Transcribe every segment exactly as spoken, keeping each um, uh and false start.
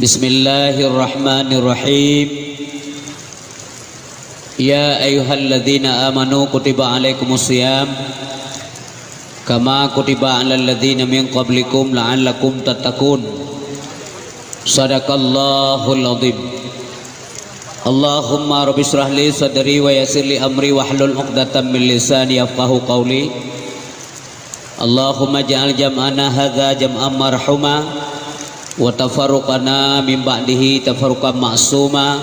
Bismillahirrahmanirrahim. Ya ayyuhalladzina amanu kutiba alaikumus siyam kama kutiba alal ladzina min qablikum la'allakum tattaqun. Sadaqallahul adzim. Allahumma rabbi israh li sadri wa yassir li amri wahlul 'uqdatam min lisani yafqahu qawli. Allahumma ja'al jam'ana hadza jam'an marhuma wa tafarruqana min ba'dihi tafarruqan ma'suma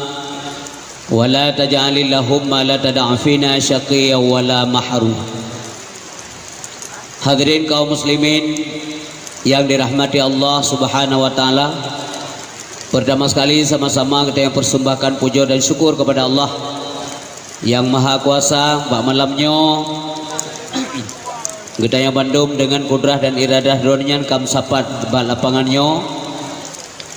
wa la taj'alil lahumma la tada'fina syaqiyya wa la mahrum. Hadirin kaum muslimin yang dirahmati Allah Subhanahu wa taala, pertama sekali sama-sama kita yang persembahkan puja dan syukur kepada Allah yang Maha Kuasa. Bak malam nyoe geutanyoe bandum dengan kudrah dan iradah Droe nyan kam sapat bak lapangan nyoe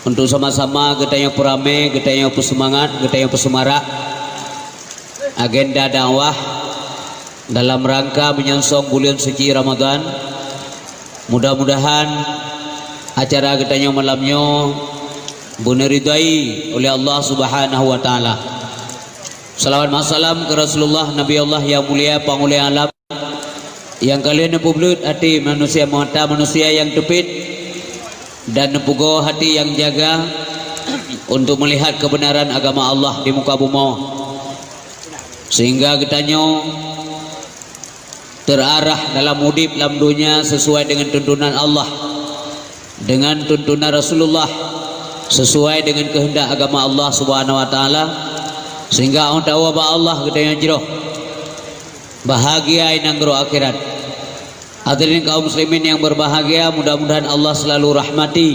untuk sama-sama geutanyoe peuramé, geutanyoe peuseumangat, geutanyoe peuseumarak agenda dakwah dalam rangka meunyongsong buleuen suci Ramadan. Mudah-mudahan acara geutanyoe malam nyoe beuneuridai oleh Allah Subhanahu wa taala. Salawat masalam keu Rasulullah, Nabi Allah yang mulia, pangulée alam, yang ka lheueh neupeubleuet até manusia, mata manusia yang teupit, dan neupeugoe hati yang jaga untuk melihat kebenaran agama Allah di muka bumoe, sehingga geutanyoe terarah dalam udeb lam donya sesuai dengan tuntunan Allah, dengan tuntunan Rasulullah, sesuai dengan kehendak agama Allah Subhanahu wa taala, sehingga 'oh tawoe bak Allah geutanyoe jroh bahagia i nanggroe akhirat. Hadirin kaum muslimin yang berbahagia, mudah-mudahan Allah selalu rahmati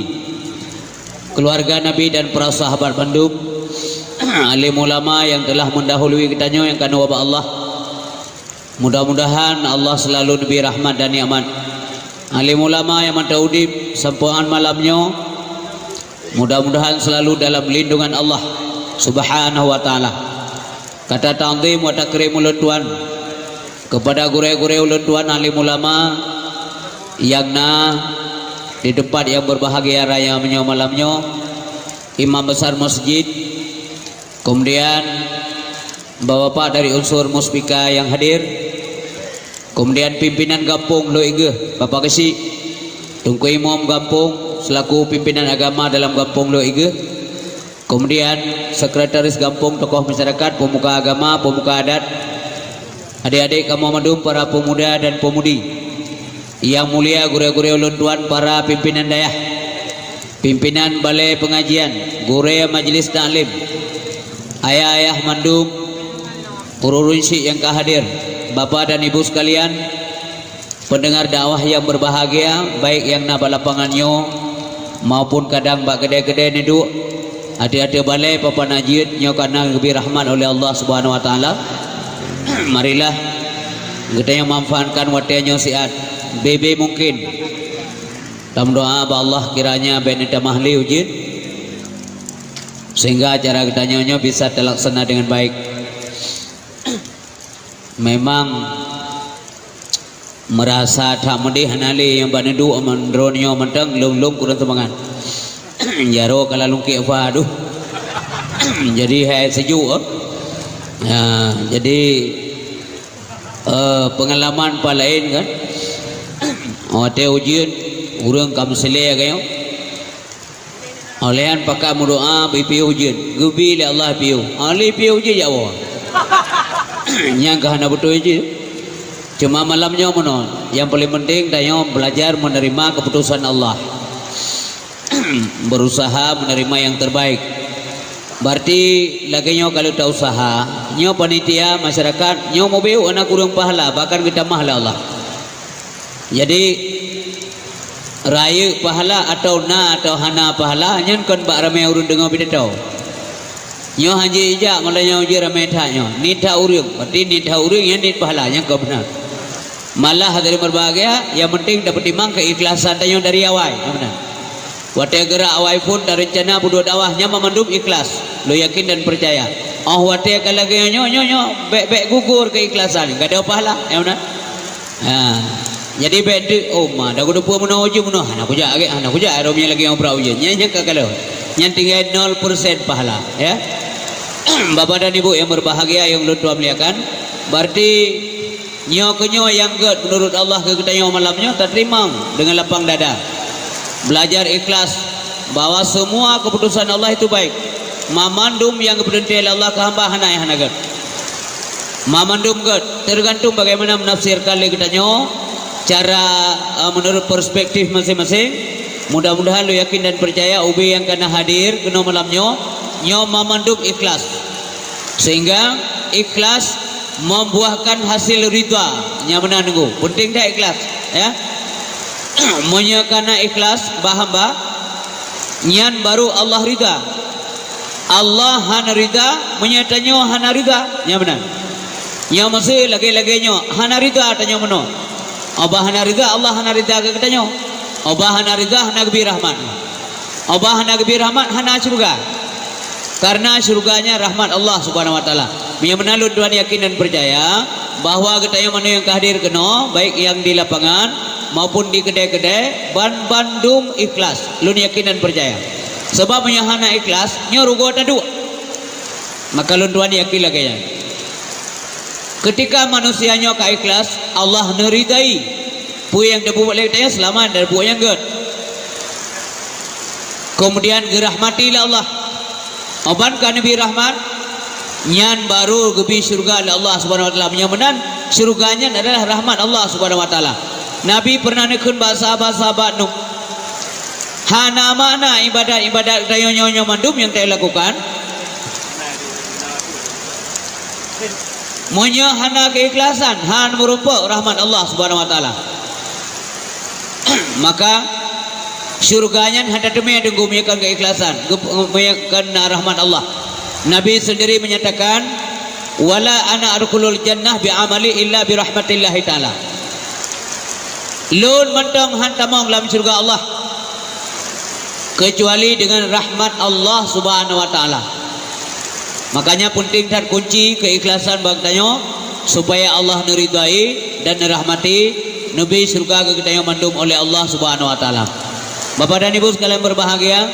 keluarga Nabi dan para sahabat bandum, alim ulama yang telah mendahului geutanyoe nyang ka neuwoe bak Allah. Mudah-mudahan Allah selalu neubri rahmat dan nikmat. Alim ulama nyang mantong udeb sampoe 'an malam nyoe, mudah-mudahan selalu dalam lindungan Allah Subhanahu wa taala. Kata ta'zim wa takrim ulôn tuan kepada gurée-gurée ulôn tuan alim ulama nyang na di tempat yang berbahagia raya meunyoe malam nyoe, Imam Besar Masjid, kemudian bapak-bapak dari unsur Muspika yang hadir, kemudian pimpinan gampông Lhokseumawe Geuh, Bapak Geuchik, Teungku Imum gampông selaku pimpinan agama dalam gampông Lhokseumawe Geuh, kemudian sekretaris gampông, tokoh masyarakat, pemuka agama, pemuka adat, adik-adik kamoe mandum, para pemuda dan pemudi. Yang mulia gurée-gurée ulôn tuan, para pimpinan dayah, pimpinan balai pengajian, gurée majelis taklim, ayah-ayah mandum, ureuëng-ureuëng syiek nyang ka hadir, bapak dan ibu sekalian, pendengar dakwah yang berbahagia, baik nyang na bak lapangan nyoe maupun kadang bak keudée-keudée neuduek, ateueh-ateueh balée, papan jeuet nyoe ka na geubri rahmat oleh Allah Subhanahu wa taala. Marilah geutanyoe manfaatkan watée nyoe siat, bebe mungkin. Tameudoá bak Allah kiranya bék neutamah lé ujeuen, sehingga acara geutanyoe nyoe bisa terlaksana dengan baik. Memang meurasa that meudeh hana lé nyang bak neuduek mandroe nyoe mantong, lôn-lôn kureueng seumangat. Jaroe ka lalungkek fa, aduh. Jadi hai sejuk, eh. Ya, jadi, eh, pengalaman pa laén kan. Watée ujeuen, ureuëng ka meusilée lagée nyoe. Óh lheueh nyan pakat meudoá beupiôh ujeuen, geubri lé Allah piôh. Óh lheueh piôh ujeuen jak woe. Nyang ka hana beutôi jih. Cuma malam nyoe meunoe, nyang paléng penting tanyoe belajar menerima keputusan Allah. Berusaha menerima yang terbaik. Berarti lagée nyoe kalau ta usaha, nyoe panitia, masyarakat, nyoe mubacut hana kureueng pahala, bahkan geutamah lé Allah. Jadi, rayeuk pahala atawa na atawa hana pahala, nyan kon bak ramé ureuëng deungoe pidato. Nyoe hana jijak, malah nyoe jih ramé that nyoe. Niet that ureuëng, berarti niet that ureuëng nyan niet pahala, nyan kon beuna. Malah hadirin berbahagia, nyang penting tapeutimang keikhlasan tanyoe dari awai, nyan meunan. Watée geurak awai phon tareuncana peuduek dakwah, nyan banmandum ikhlas, lôn yakin dan peucaya. Óh watée ka lagée nyoe, nyoe, nyoe, bék-bék gugur keikhlasan, gadôh pahala, nyan meunan. Ha. Jadi bék deuk, "Oh ma, dah kuteupeu meunoe ujeuen meunoe, hana kujak lagée, hana kujak, aroh nyan lagée nyoe brat ujeuen." Nyan nyang ka kalon. Nyan tinggai nol persen pahala, ya. Bapak dan Ibu yang berbahagia yang ulôn tuan muliakan, berarti nyoe keuh nyoe nyang gét menurut Allah keu geutanyoe malam nyoe, tateurimong dengan lapang dada. Belajar ikhlas bahwa semua keputusan Allah itu baik. Mamandum nyang geupeuteuntée lé Allah keu hamba hana nyang hana gét. Mamandum gét, tergantung bagaimana menafsirkan lé geutanyoe, cara, eh, menurut perspektif masing-masing. Mudah-mudahan lôn yakin dan percaya ubé nyang ka na hadir keunoe malam nyoe, nyoe mamandum ikhlas. Sehingga ikhlas membuahkan hasil ridha. Nyang meunan nunggu. Penting that ikhlas, ya. Meunyoe ka na ikhlas, bah hamba, nyan baru Allah ridha. Allah hana ridha, meunyoe tanyoe hana ridha, nyan meunan. Nyoe meusti lagée-lagée nyoe, hana ridha tanyoe meunoe. Bah hana ridha, Allah hana ridha keu geutanyoe. Bah hana ridha, hana geubri rahmat. Bah hana geubri rahmat, hana syeuruga. Karena syeuruga nyan rahmat Allah Subhanahu wa Taala. Meunyoe meunan lôn tuan yakin dan percaya bahwa geutanyoe manoe nyang ka hadir keunoe, baik nyang di lapangan maupun di keudée-keudée, ban-bandum ikhlas. Lôn yakin dan percaya. Sabab meunyoe hana ikhlas, nyoe rugoe taduek. Maka lôn tuan yakin lagée nyan. Ketika manusia nyoe ka ikhlas, Allah neuridai peue nyang tapeubuet lé geutanyoe, seulamat dari buet nyang gét. Keumudian geurahmati lé Allah. Ban ka neubri rahmat, nyan baru geubri syeuruga lé Allah Subhanahu wa Taala. Meunyoe meunan, syeuruga nyan adalah rahmat Allah Subhanahu wa Taala. Nabi pernah neukheun bak sahabat-sahabat Nuh, "Hana makna ibadat-ibadat tanyoe nyoe mandum nyang talakukan meunyoe hana keuikhlasan, hana meurumpok rahmat Allah Subhanahu wa Taala." Maka syeuruga nyan hana teumé deungon meunyoe kon keuikhlasan, geup-, meunyoe kon rahmat Allah. Nabi sendiri menyatakan, "Wala ana adkhulul jannah bi amali illa bi rahmatillahi taala." Lôn mantong han tamong lam syeuruga Allah keucuali deungon rahmat Allah Subhanahu wa Taala. Makanya, penting that kunci keikhlasan bak geutanyoe, supaya Allah neuridai dan neurahmati, neubri syeuruga keu geutanyoe mandum oleh Allah Subhanahu wa Taala. Bapak dan Ibu sekalian berbahagia,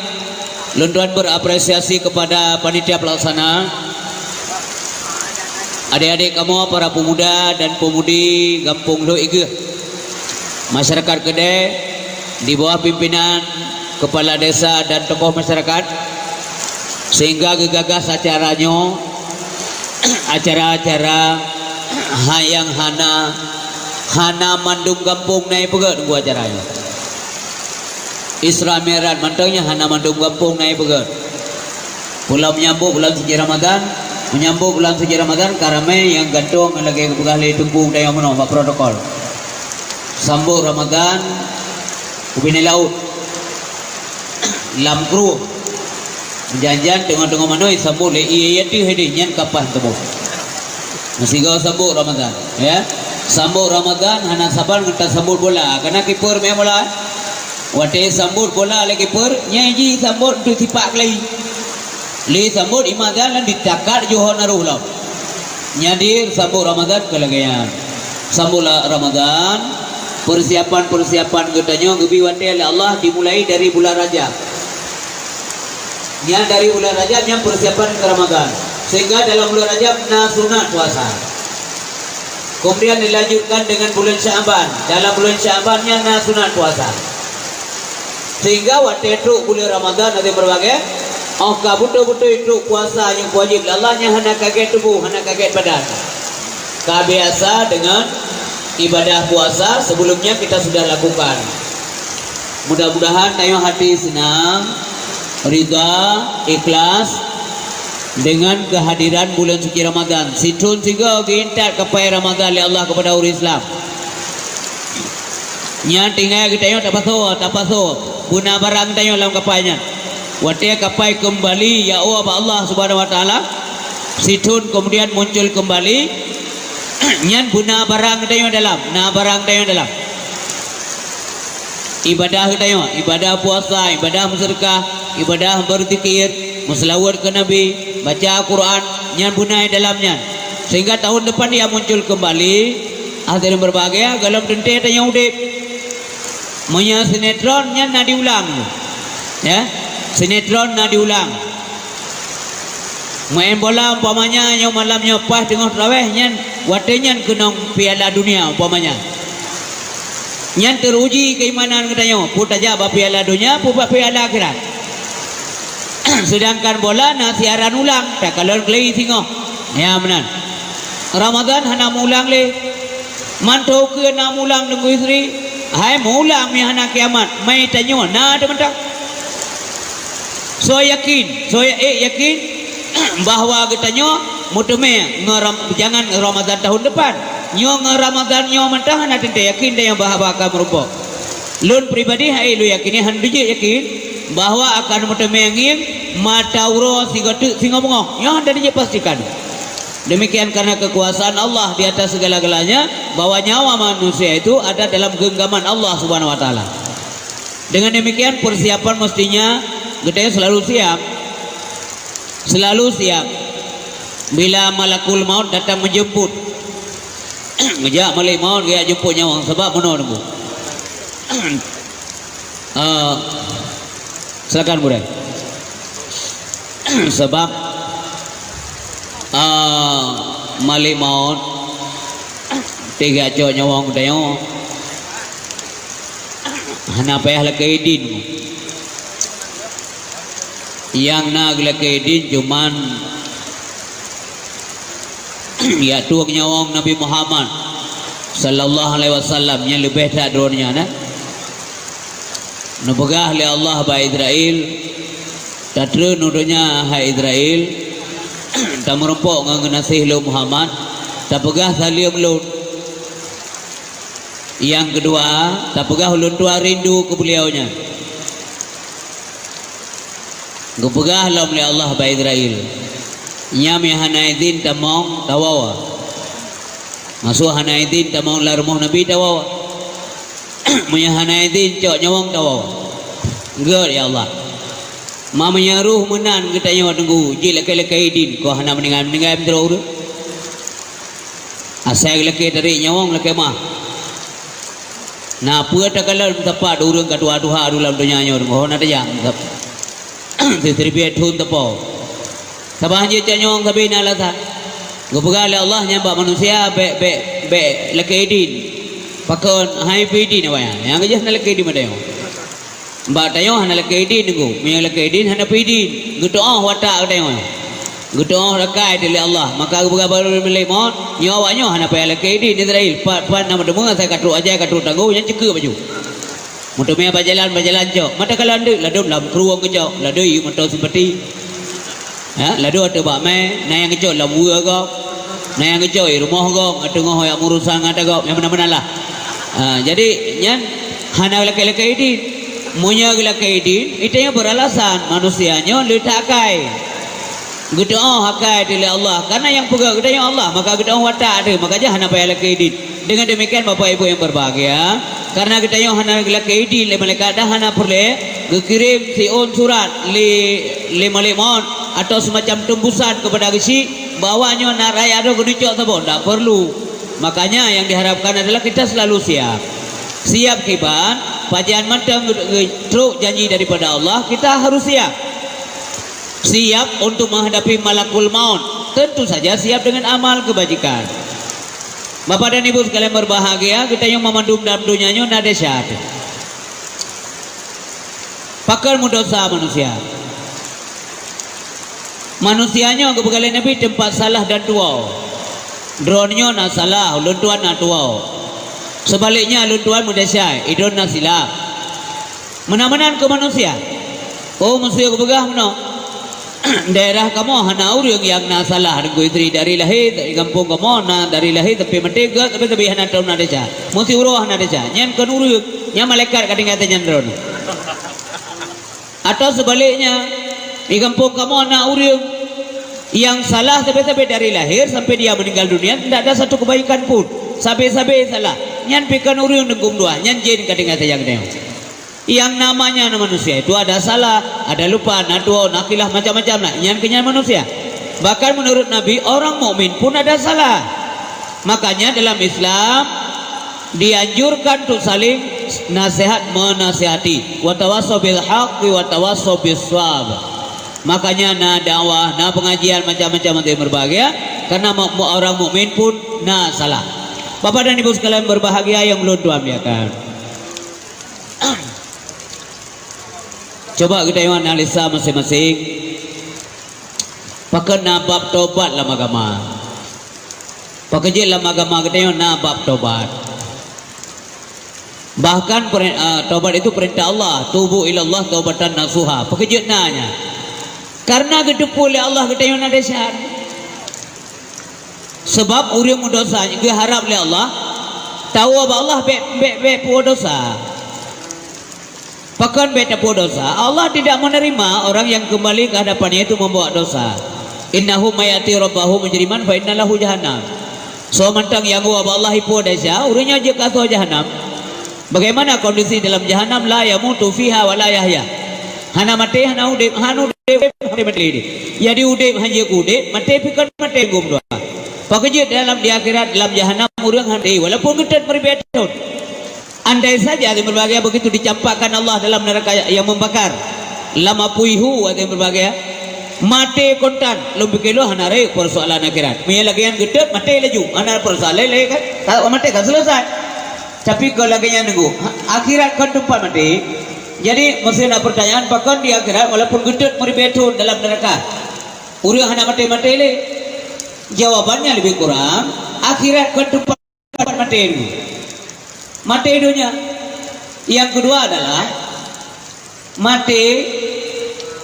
lôn tuan berapresiasi kepada panitia pelaksana, adik-adik kamoe, para pemuda dan pemudi Gampông Lhokseumawe, masyarakat keudée, di bawah pimpinan kepala desa dan tokoh masyarakat, sehingga geugagas acara nyoe, acara-acara ha-, nyang hana, hana mandum gampông na ipeugét nunggu acara nyoe. Isra Mi'raj mantong nyang hana mandum gampông na ipeugét. Bulan menyambut bulan suci Ramadan, menyambut bulan suci Ramadan ka ramé nyang gantong lagée geupeugah lé Teungku Dayang meunoe bak protokol. Sambot Ramadan u binéh laôt. Lam krueng. Jan-jan teungoh-teungoh manoe sambot lé ié yati hidin nyan kapan teuboh. Meusigoe sambot Ramadan, ya. Sambot Ramadan hana saban ngon tasambot bola. Kana kiper meu'en bola. Watée sambot bola lé kiper, nyang jisambot untuk sipak keulayi. Lé sambot iman dan lam ditakat johon aroh lom. Nyan di sambot Ramadan keu lagée nyan. Sambot la-, Ramadan, persiapan-persiapan geutanyoe geubri watée lé Allah dimulai dari bulan Rajab. Nyan dari bulan Rajab nyan persiapan keu Ramadan. Sehingga dalam bulan Rajab na sunat puasa. Kemudian dilanjutkan dengan bulan Sya'ban. Dalam bulan Sya'ban nyan na sunat puasa. Sehingga watée trok bulan Ramadan, até berbagai, oh ka beutôi-beutôi trok puasa nyang wajéb lé Allah, nyang hana kaget tuboh, hana kaget badan. Ka biasa dengan ibadah puasa sebelumnya kita sudah lakukan. Mudah-mudahan tanyoe hati seunang, ridha, ikhlas dengan kehadiran bulan suci Ramadan. Sithon sigoe geuintat kapai Ramadan lé Allah kepada ureuëng Islam. Nyan tinggai geutanyoe tapasoe, tapasoe. Beuna barang tanyoe lam kapai nyan. Watée kapai keumbali, ya Allah, bak Allah Subhanahu wa Taala, sithon kemudian muncul keumbali, nyan beuna barang tanyoe dalam, na barang tanyoe dalam. Ibadah geutanyoe, ibadah puasa, ibadah meuseudeukah, ibadah beuzikir, meuseulaweuet keu Nabi, baca Al-Quran, nyan beuna dalam nyan. Sehingga tahun depan dia muncul keumbali, hadirin berbahagia, golom teuntée tanyoe udeb. Meunyoe sinetron nyan na diulang. Ya. Sinetron na diulang. Main bola umpamanya nyoe malam nyoe pas teungoh taraweh nyan, watée nyan keunong Piala Dunia umpamanya. Nyan teuruji keimanan geutanyoe, peue tajak bak Piala Dunia, peue bak Piala Akhirat. Seudangkan bola na siaran ulang, takalon keulai singoh. Ya meunan. Ramadhan hana meuulang lé. Mantong keu na meuulang Teungku Yusri, hai meuulang meuhana kiamat, mai tanyoe na teuh mantong. Soe yakin, soe ék yakin bahwa geutanyoe meuteumé ngon Ram-, jangan Ramadhan tahun depan. Nyoe ngon Ramadhan nyoe mantong hana teuntée yakin tanyoe bahwa akan meurumpok. Lôn pribadi hai lôn yakini hana jeuet yakin bahwa akan meuteumé ngieng mata uroe sigoe teuk singoh beungoh. Nyoe hana jeuet pastikan. Demikian karena kekuasaan Allah di atas segala-galanya, bahwa nyawa manusia itu ada dalam genggaman Allah Subhanahu wa Taala. Dengan demikian, persiapan mestinya geutanyoe selalu siap. Selalu siap. Bila malakul maut datang menjemput, geujak malaikat maut geujak jemput nyawöng, sabab meunoe nunggu. Eh, silakan, Gurée. Sabab, ah, malaikat maut teuga cok nyawöng tanyoe, hana payah lakée idin. Nyang na geulakée idin cuman jak tueng nyawöng Nabi Muhammad sallallahu alaihi wasallam nyang leubeh that droeneuh nyan, na. Neupeugah lé Allah bak Israel, "Tatreun u donya, hai Israel, tameurumpok ngon geunaséh lôn Muhammad, tapeugah saleuem lôn. Nyang keudua, tapeugah ulôn tuan rindu keu beuliau nyan." Geupeugah lom lé Allah bak Israel, "Nyan meunyo hana idin tamong, tawoe. Maksud hana idin tamong lam rumoh Nabi, tawoe. Meunyo hana idin cok nyawöng, tawoe." Gét, ya Allah. Ma meunyo roh meunan geutanyoe teunggu, jilakée-lakée idin, kon hana meuninggai-meuninggai meudroe ureuëng. Asai lakée tarék nyawöng lakée mah. Na peue takalon meusapat ureuëng ka tuha-tuha lam donya nyoe, oh, na tajak. Sisiribée thon teupeu. Saban jih cok nyawöng sabe na alasan. Geupeugah lé Allah nyan bak manusia, "Bék, bék, bék lakée idin. Pakon hai peuidin awaknyan?" Nyang keujeuet na lakée idin bak tanyoe. Bak tanyoe hana lakée idin teungku. Meunyo lakée idin hana peuidin. Geutu'oh watak geutanyoe. Geutu'oh rakai teuh lé Allah. Maka geupeugah bak malaikat maut, "Nyoe awaknyoe hana payah lakée idin Israel. Pat-pat na meuteumé asai ka trok ajai ka trok tanggong nyan ceukeue baju. Meuteumé bak jalan, bak jalan cok. Mata kalon deuek ladôm lam krueng geucok, ladôm yue mantong simpati." Ya, ladôm ateueh bak mé, na nyang geucok lam weue gob, na nyang geucok i rumoh gob, teungoh jak meurusan ngon ata gob, nyang meunan-meunan lah. Ha, jadi nyan hana lakée-lakée idin. Meunyo geulakée idin, geutanyoe beralasan manusia nyoe le that akai. Geutu'oh akai teuh lé Allah, karena nyang peugét geutanyoe Allah, maka geutu'oh watak teuh, maka jih hana payah lakée idin. Dengan demikian, Bapak Ibu yang berbahagia, karena geutanyoe hana geulakée idin lé malaikat dan hana peureulée geukirém siôn surat lé, lé malaikat maut atau semacam tembusan kepada geuchik bahwa nyoe na rakyat droe geuneuk cok saboh, ndak perlu. Makanya yang diharapkan adalah kita selalu siap. Siap kiban, pajan mantong geu-, geu-, trok janji daripada Allah, kita harus siap. Siap untuk menghadapi malakul maut, tentu saja siap dengan amal kebajikan. Bapak dan Ibu sekalian berbahagia, geutanyoe meumandum dalam donya nyoe na desya teuh. Pakon meudosa manusia? Manusia nyoe geupeugah lé Nabi teumpat salah dan tuwoe. Droeneuh nyoe na salah, ulôn tuan na tuwoe. Seubaliknya, ulôn tuan meudesya, droeneuh na silap. Meunan-meunan keu manusia. Oh, manusia geupeugah meunoe. Daerah kamoe hana ureuëng nyang na salah, Teungku Yusri, dari lahé di gampông kamoe na dari lahé sampai maté gét, tapi, tapi hana tahu na desya. Meusiuroe hana desya. Nyan kon ureuëng, nyan malaikat ka tinggai sajan droeneuh. Atau sebaliknya, di gampông kamoe na ureuëng nyang salah sabe-sabe dari lahé sampai dia meninggal dunia, tidak ada satu kebaikan pun. Sabe-sabe salah. Nyan pi kon ureuëng Teungku meutuah, nyan jén ka tinggai sajan geutanyoe. Yang namanya manusia itu ada salah, ada lupa, na tuwoe, na khilaf, macam-macam lah. Nyan keuh nyan manusia. Bahkan menurut Nabi, orang mukmin pun ada salah. Makanya dalam Islam dianjurkan untuk saling nasihat menasihati, wa tawasau bil haqqi wa tawasau bis shawab. Makanya na dakwah, na pengajian macam-macam hadirin berbahagia, karena mu-, mu-, orang mukmin pun na salah. Bapak dan Ibu sekalian berbahagia yang ulôn tuan muliakan. Coba geutanyoe analisa masing-masing. Pakon na bab tobat lam agama? Pakon jeuet lam agama geutanyoe na bab tobat? Bahkan peren-, eh, tobat itu perintah Allah, "Tubu ilallah taubatan nasuha." Pakon jeuet na nyan? Karena geuteupeue lé Allah geutanyoe na desya. Sebab ureuëng meudosa geuharab lé Allah, tawoe bak Allah bék, bék, bék peudosa. Pakon bék tapeudosa? Allah tidak menerima orang yang kembali ke hadapan-Nya itu membawa dosa. "Innahu may ya'ti rabbahu mujriman fa inna lahu jahannam." Soe mantong nyang woe bak Allah ipeudosa, ureuëng nyan jeuet keu asoe jahanam. Bagaimana kondisi dalam jahanam? "La yamutu fiha wa la yahya." Hana maté, hana udép, hana udép, hana maté. Jadi udép hana udép, maté pih kon maté gom dua. Pakon jeuet dalam di akhirat, dalam jahanam ureuëng hana, walaupun geutot meuribèe thon. Andai saja hadirin berbahagia begitu dicampakkan Allah dalam neraka yang membakar, lam apui hu hadirin berbahagia, maté kontan, lom pike lôn hana rayeuk persoalan akhirat. Meunyo lagèe nyan geutot, maté laju, hana persoalan lé kan? Ka maté ka selesai. Tapi keu lagèe nyan nunggu, ha, akhirat kon teumpat maté. Jadi meusé na pertanyaan, pakon di akhirat walaupun geutot meuribèe thon dalam neraka, ureuëng hana maté-maté lé? Jawabannya lebih kurang, akhirat kon teumpat maté dulu. Maté donya. Yang kedua adalah maté,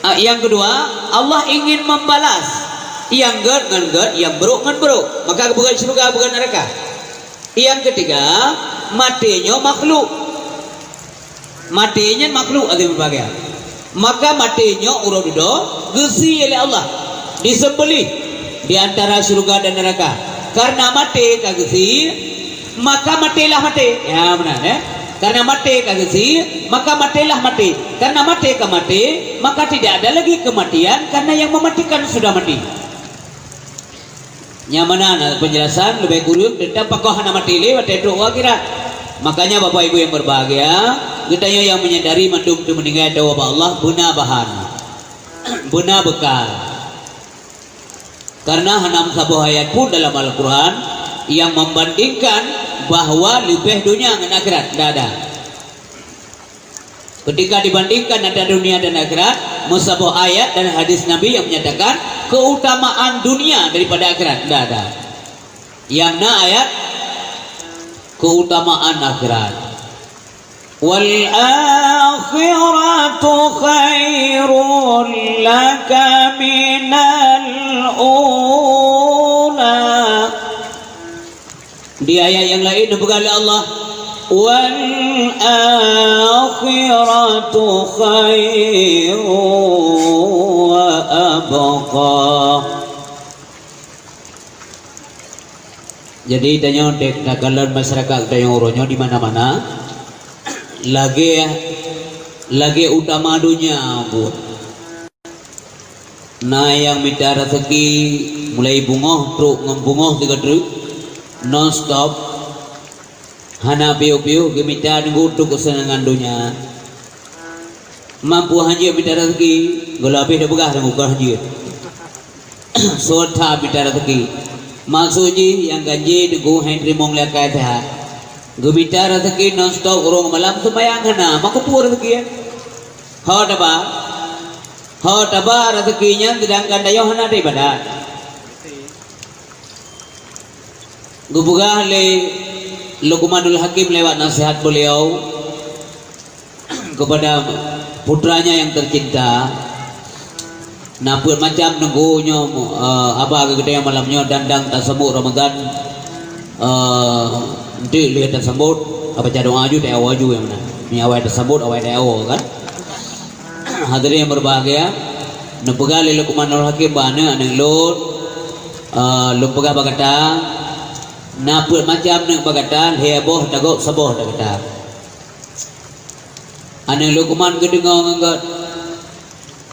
ah, yang kedua, Allah ingin membalas nyang gét ngon gét, nyang brok ngon brok. Maka beugét syeuruga, beugét neuraka. Yang ketiga, maté nyoe makhluk. Maté nyan makhluk, hadirin berbahagia. Maka maté nyoe uroe dudoe geusie lé Allah, disembelih di antara syeuruga dan neuraka. Karena maté ka geusie, maka matélah maté. Ya, meunan, eh? Karena maté ka geusie, maka matélah maté. Karena maté ka maté, maka tidak ada lagi kematian, karena yang mematikan sudah mati. Nyang meunan na penjelasan leubeh kureueng teuntang pakon hana maté lé watèe trok u akhirat. Makanya Bapak Ibu yang berbahagia, geutanyoe nyang menyadari mandum teumeuninggai atawa bak Allah beuna bahan, beuna beukal. Karena hana meusaboh ayat pun dalam Al-Quran yang membandingkan bahwa leubeh donya ngon akhirat, ndak ada. Ketika dibandingkan antara dunia dan akhirat, meusaboh ayat dan hadis Nabi yang menyatakan keutamaan dunia daripada akhirat, tidak ada. Yang na ayat keutamaan akhirat. "Wal akhiratu khairul laka minal ula." Di ayat nyang laén neupeugah lé Allah, "Wal akhiratu khairu wa abqa." Jadi, tanyoe dek takalon masyarakat tanyoe uroe nyoe di mana-mana, lagèe, lagèe utama donya buet. Na nyang mita raseuki mulai beungoh trok ngon beungoh sigoe treuk, non stop, hana piôh-piôh geumita nunggu untuk keuseunangan donya. Mampu hanjeuet mita raseuki, gohlom habéh tapeugah nunggu kon hanjeuet. Sota mita raseuki. Maksud jih nyang ganjé nunggu hai teurimong lé akai seuhat. Geumita raseuki non stop uroe malam seumayang hana, maka peue raseuki nyan? Ho taba. Ho taba raseuki nyan, seudangkan tanyoe hana taibadat. Geupeugah lé Luqmanul Hakim lewat nasihat beliau kepada putranya yang tercinta, na peuet macam nunggu nyoe, eh, haba keu geutanyoe malam nyoe dan dang tasambot Ramadan, eh, enteuk lheueh tasambot, baca doa aju, tawoe aju nyang meunan. Meunyo awai tasambot, awai tawoe kan. Hadirin yang berbahagia, neupeugah lé Luqmanul Hakim bak aneuk, "Aneuk lôn, eh, lôn peugah bak gata, na peuet macam aneuk bak gata, lhèe boh tagok, saboh bak gata." Aneuk Luqman geudeungoe ngon gèt.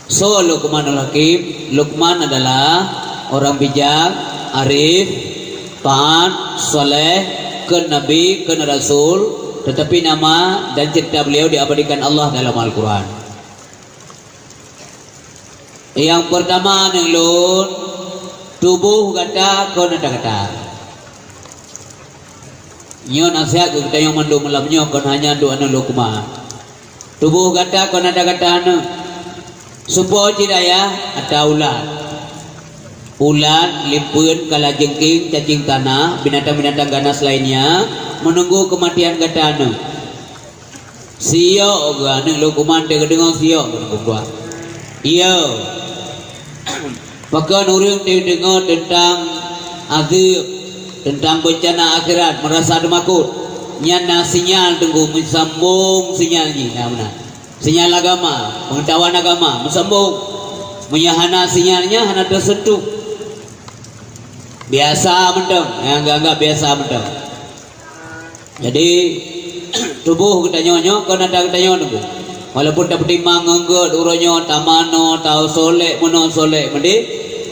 Soe Luqmanul Hakim? Luqman adalah orang bijak, arif, taat, saleh, kheun Nabi, kheun Rasul, tetapi nama dan cerita beliau diabadikan Allah dalam Al-Quran. Yang pertama, aneuk lôn, tuboh gata kon ata gata. Nyoe nasihat keu geutanyoe mandum malam nyoe, kon hanya untuk aneuk Luqman. Tuboh gata kon ata gata aneuk. Soe po cit ayah? Ata ulat. Ulat, limpeuen, kalajengking, cacing tanah, binatang-binatang ganas lainnya menunggu kematian gata aneuk. Siyok geuh aneuk Luqman teudeungoe siyok geuh. Iya. Pakon ureuëng teudeungoe teuntang azeueb, teuntang beuncana akhirat, meurasa teumakot. Nyan na sinyal teungku, meusambong sinyal jih, na meunan. Sinyal agama, peungeutahuan agama, meusambong. Meunyoe hana sinyal nyan, hana teuseuntuh. Biasa mantong, nyang geuanggab biasa mantong. Jadi, tuboh geutanyoe nyoe kon ata geutanyoe teungku. Walaupun tapeutimang ngon gét uroe nyoe, tamanoe, tasolek meunoe, solek meudeh,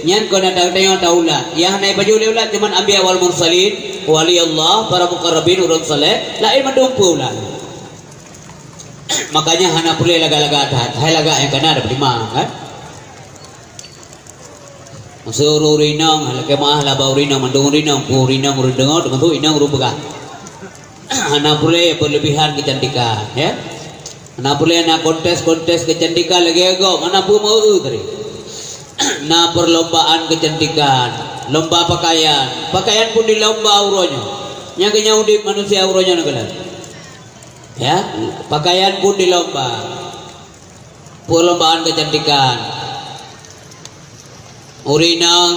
nyan kon ata geutanyoe, ata ulat. Nyang hana jipajoh lé ulat cuman anbiya wal mursalin, wali Allah, para muqarrabin, ureuëng saleh, laén mandum peue ulat. Makanya hana peureulée lagak-lagak that, hai lagak nyang kana tapeutimang, kan? Masa ureuëng-ureuëng inong, lakée meu'ah laba ureuëng inong, mandum ureuëng inong, peue ureuëng inong ureuëng deungoe, teumasuk inong ureuëng peugah. Hana peureulée berlebihan keucantikan, ya. Hana peureulée na kontes-kontes keucantikan lagée gob, hana peue meu-eu tadi. Na perlombaan keucantikan, lomba pakaian. Pakaian pun dilomba uroe nyoe. Nyang keu nyan udeb manusia uroe nyoe neukalon. Ya, pakaian pun dilomba. Perlombaan kecantikan. Ureuëng inong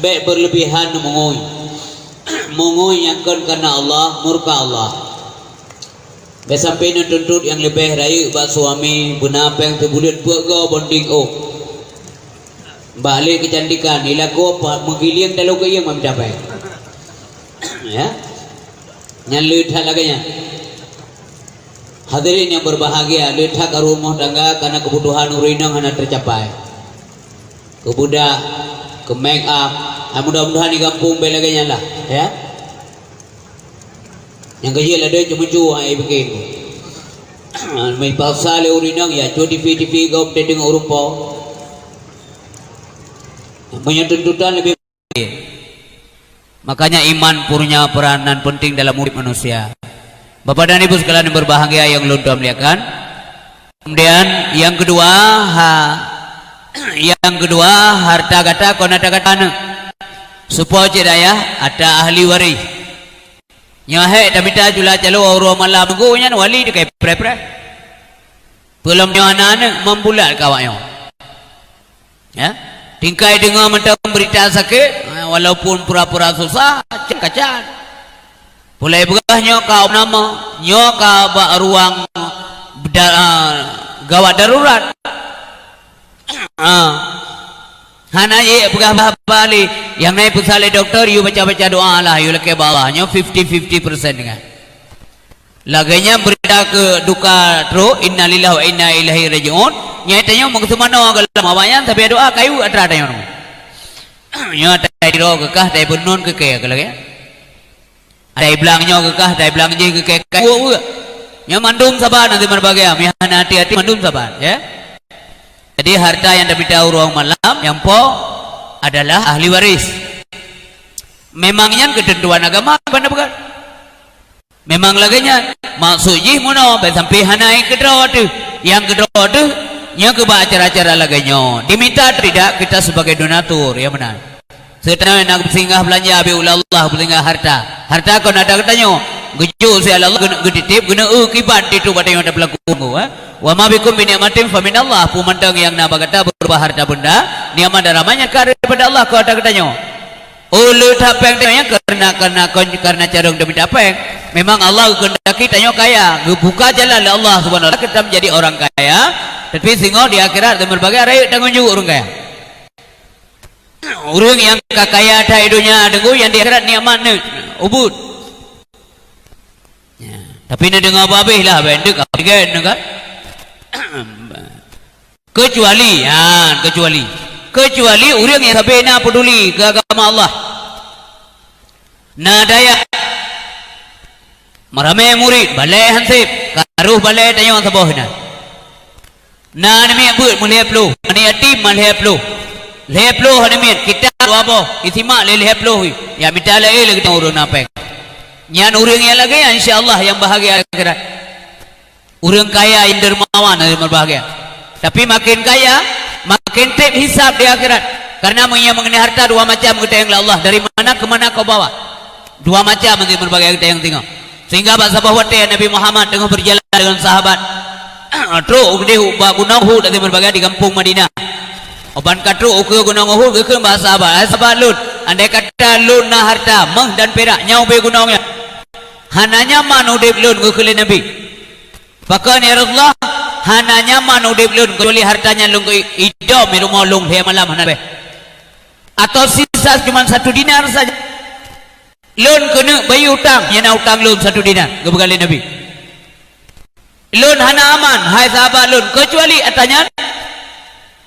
bék berlebihan meungui. Meungui nyang kon kana Allah, murka Allah. Bék sampai neutuntut nyang leubeh rayeuk bak suami, beuna péng sibuleuen peuet goe bonding ôk. Bak lé kecantikan, ilaku pa-, meugilieng taloe keu ié meumita péng. Ya. Nyan le that lagée nyan. Hadirin yang berbahagia, le that ka rumoh tangga karena kebutuhan ureuëng inong hana tercapai. Keu budak, keu make up, ah, mudah-mudahan di gampông bék lagée nyan lah, ya. Nyang keujeuet ladée ceumeucue hai bikin. Meupaksa lé ureuëng inong ya, cue TV-TV gob teudeungoe rupa. Meunyoe tuntutan leubeh Makanya iman punya peranan penting dalam urip manusia. Bapak dan Ibu sekalian yang berbahagia yang ulôn muliakan. Kemudian yang kedua, ha, yang kedua, harta gata kon ata gata aneuk. Soe po cit ayah, ata ahli waris. Nyoe hék tamita jula caloe uroe malam minggu nyan wali teuka preh-preh. Peulom nyoe hana aneuk, membulat ka awak nyoe. Ya. Tingkai deungoe mantong beurita sakét, ha, walaupun pura-pura susah, kacan-kacan. Pulai beurah nyoe ka nama, nyoe ka bak ruang da-, ah, gawat darurat. Ah. Hana jeuet peugah haba lé, nyang na peugah lé dokto, yue baca-baca doa lah, yue lakée bak Allah. Nyoe fifty fifty persen dengan. Lagée nyan beurita keu duka trok, innalillahi wa inna ilaihi raji'un. Nyan tanyoe meuseumanoe gohlom awak nyan, tapi doa kayue atra tanyoe. Nyoe tai droe keu kah, tai beunun keu kée, keu lagée. Tai blang nyoe keu kah, tai blang jih keu kée, kayue. Nyoe mandum saban nanti meurbagai, meuhana hati-hati mandum saban, ya. Jadi harta nyang tamita uroe malam, nyang po adalah ahli waris. Memang nyan keuteuntuan agama, ban na peugah. Memang lagée nyan, maksud jih meunoe, bék sampai hana nyang keudroe teuh. Nyang keudroe teuh, nyoe keu bak acara-acara lagée nyoe. Diminta atau tidak, kita sebagai donatur, ya meunan. Seuteunoe na peusinggah beulanja, bak ulah Allah peusinggah harta. Harta kon ata geutanyoe. Geujok siat lé Allah, geu-, geutitip, geuneu-eu kiban titu bak tanyoe tapeulaku, eh. Wa ma bikum min ni'matin fa minallah. Peue mantong nyang na bak gata berupa harta benda, nikmat dan rahmat nyan ka daripada Allah, kon ata geutanyoe. Oh, le that péng tanyoe nyan kareuna, kareuna kon, kareuna carông tamita péng. Memang Allah geukeundaki tanyoe kaya, geubuka jalan lé Allah Subhanahu wa Taala keu tameujadi orang kaya, tapi singoh di akhirat dan berbagai rayeuk tanggong jaweueb ureuëng kaya. Ureuëng nyang ka kaya that di donya, deungoe nyang di akhirat nikmat nyan, ubit. Ya, tapi na deungoe habéh lah, bék deuk, kan? Kecuali, ha, kecuali. Kecuali ureuëng nyang sabe na peduli keu agama Allah. Na dayah. Meuramé murit, balée han seb, ka roh balée tanyoe saboh na. Na aneuk miet beuet meulhée ploh, aneuk yatim meulhée ploh. Lhée ploh aneuk miet, kitab dua boh, isimak lé lhée ploh, ya mita lé lé geutanyoe ureuëng na péng. Nyan ureuëng nyang lagée nyan, insya Allah, nyang bahagia akhirat. Ureuëng kaya nyang dermawan nyang berbahagia. Tapi makin kaya, makin treb hisab di akhirat. Karena meunyoe mengenai harta dua macam geutanyong lé Allah, dari mana ke mana kau bawa. Dua macam nanti berbagai geutanyong singoh. Sehingga bak saboh watée Nabi Muhammad teungoh berjalan dengan sahabat. Trok u keudeh bak gunong Uhud nanti berbagai di kampung Madinah. Uban ka trok u keue gunong Uhud geukheun bak sahabat, "Hai sahabat lôn, andai kata lôn na harta, méuh dan pirak nyang ubé gunong nyan, hana nyaman udeb lôn," geukheun lé Nabi. Pakon, ya Rasulullah, hana nyaman udeb lôn kecuali harta nyan lôn idom di rumoh lôn lhée malam hana beh. Atau sisa cuma satu dinar saja. Lôn keuneuk bayeue utang, nyang na utang lôn satu dinar, geupeugah lé Nabi. Lôn hana aman, hai sahabat lôn, kecuali atra nyan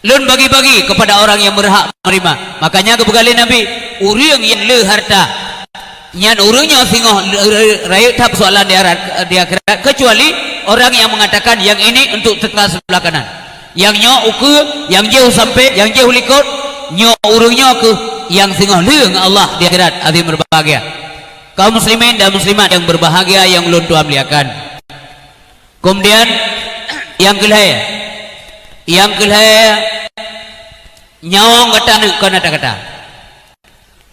lôn bagi-bagi kepada orang yang berhak menerima. Makanya geupeugah lé Nabi, ureuëng nyang le harta, nyan ureuëng nyoe singoh le-, le-, rayeuk that persoalan di akhirat, di akhirat, kecuali orang yang mengatakan yang ini untuk tengah sebelah kanan. Yang nyoe u keue, yang jih u sampéng, yang jih u likot, nyoe ureuëng nyoe keuh yang singoh le ngon Allah di akhirat. Hadirin berbahagia. Kaum muslimin dan muslimat yang berbahagia yang ulôn tuan muliakan. Kemudian, nyang keulhée, nyang keulhée, nyawöng gata neuh kon atra gata.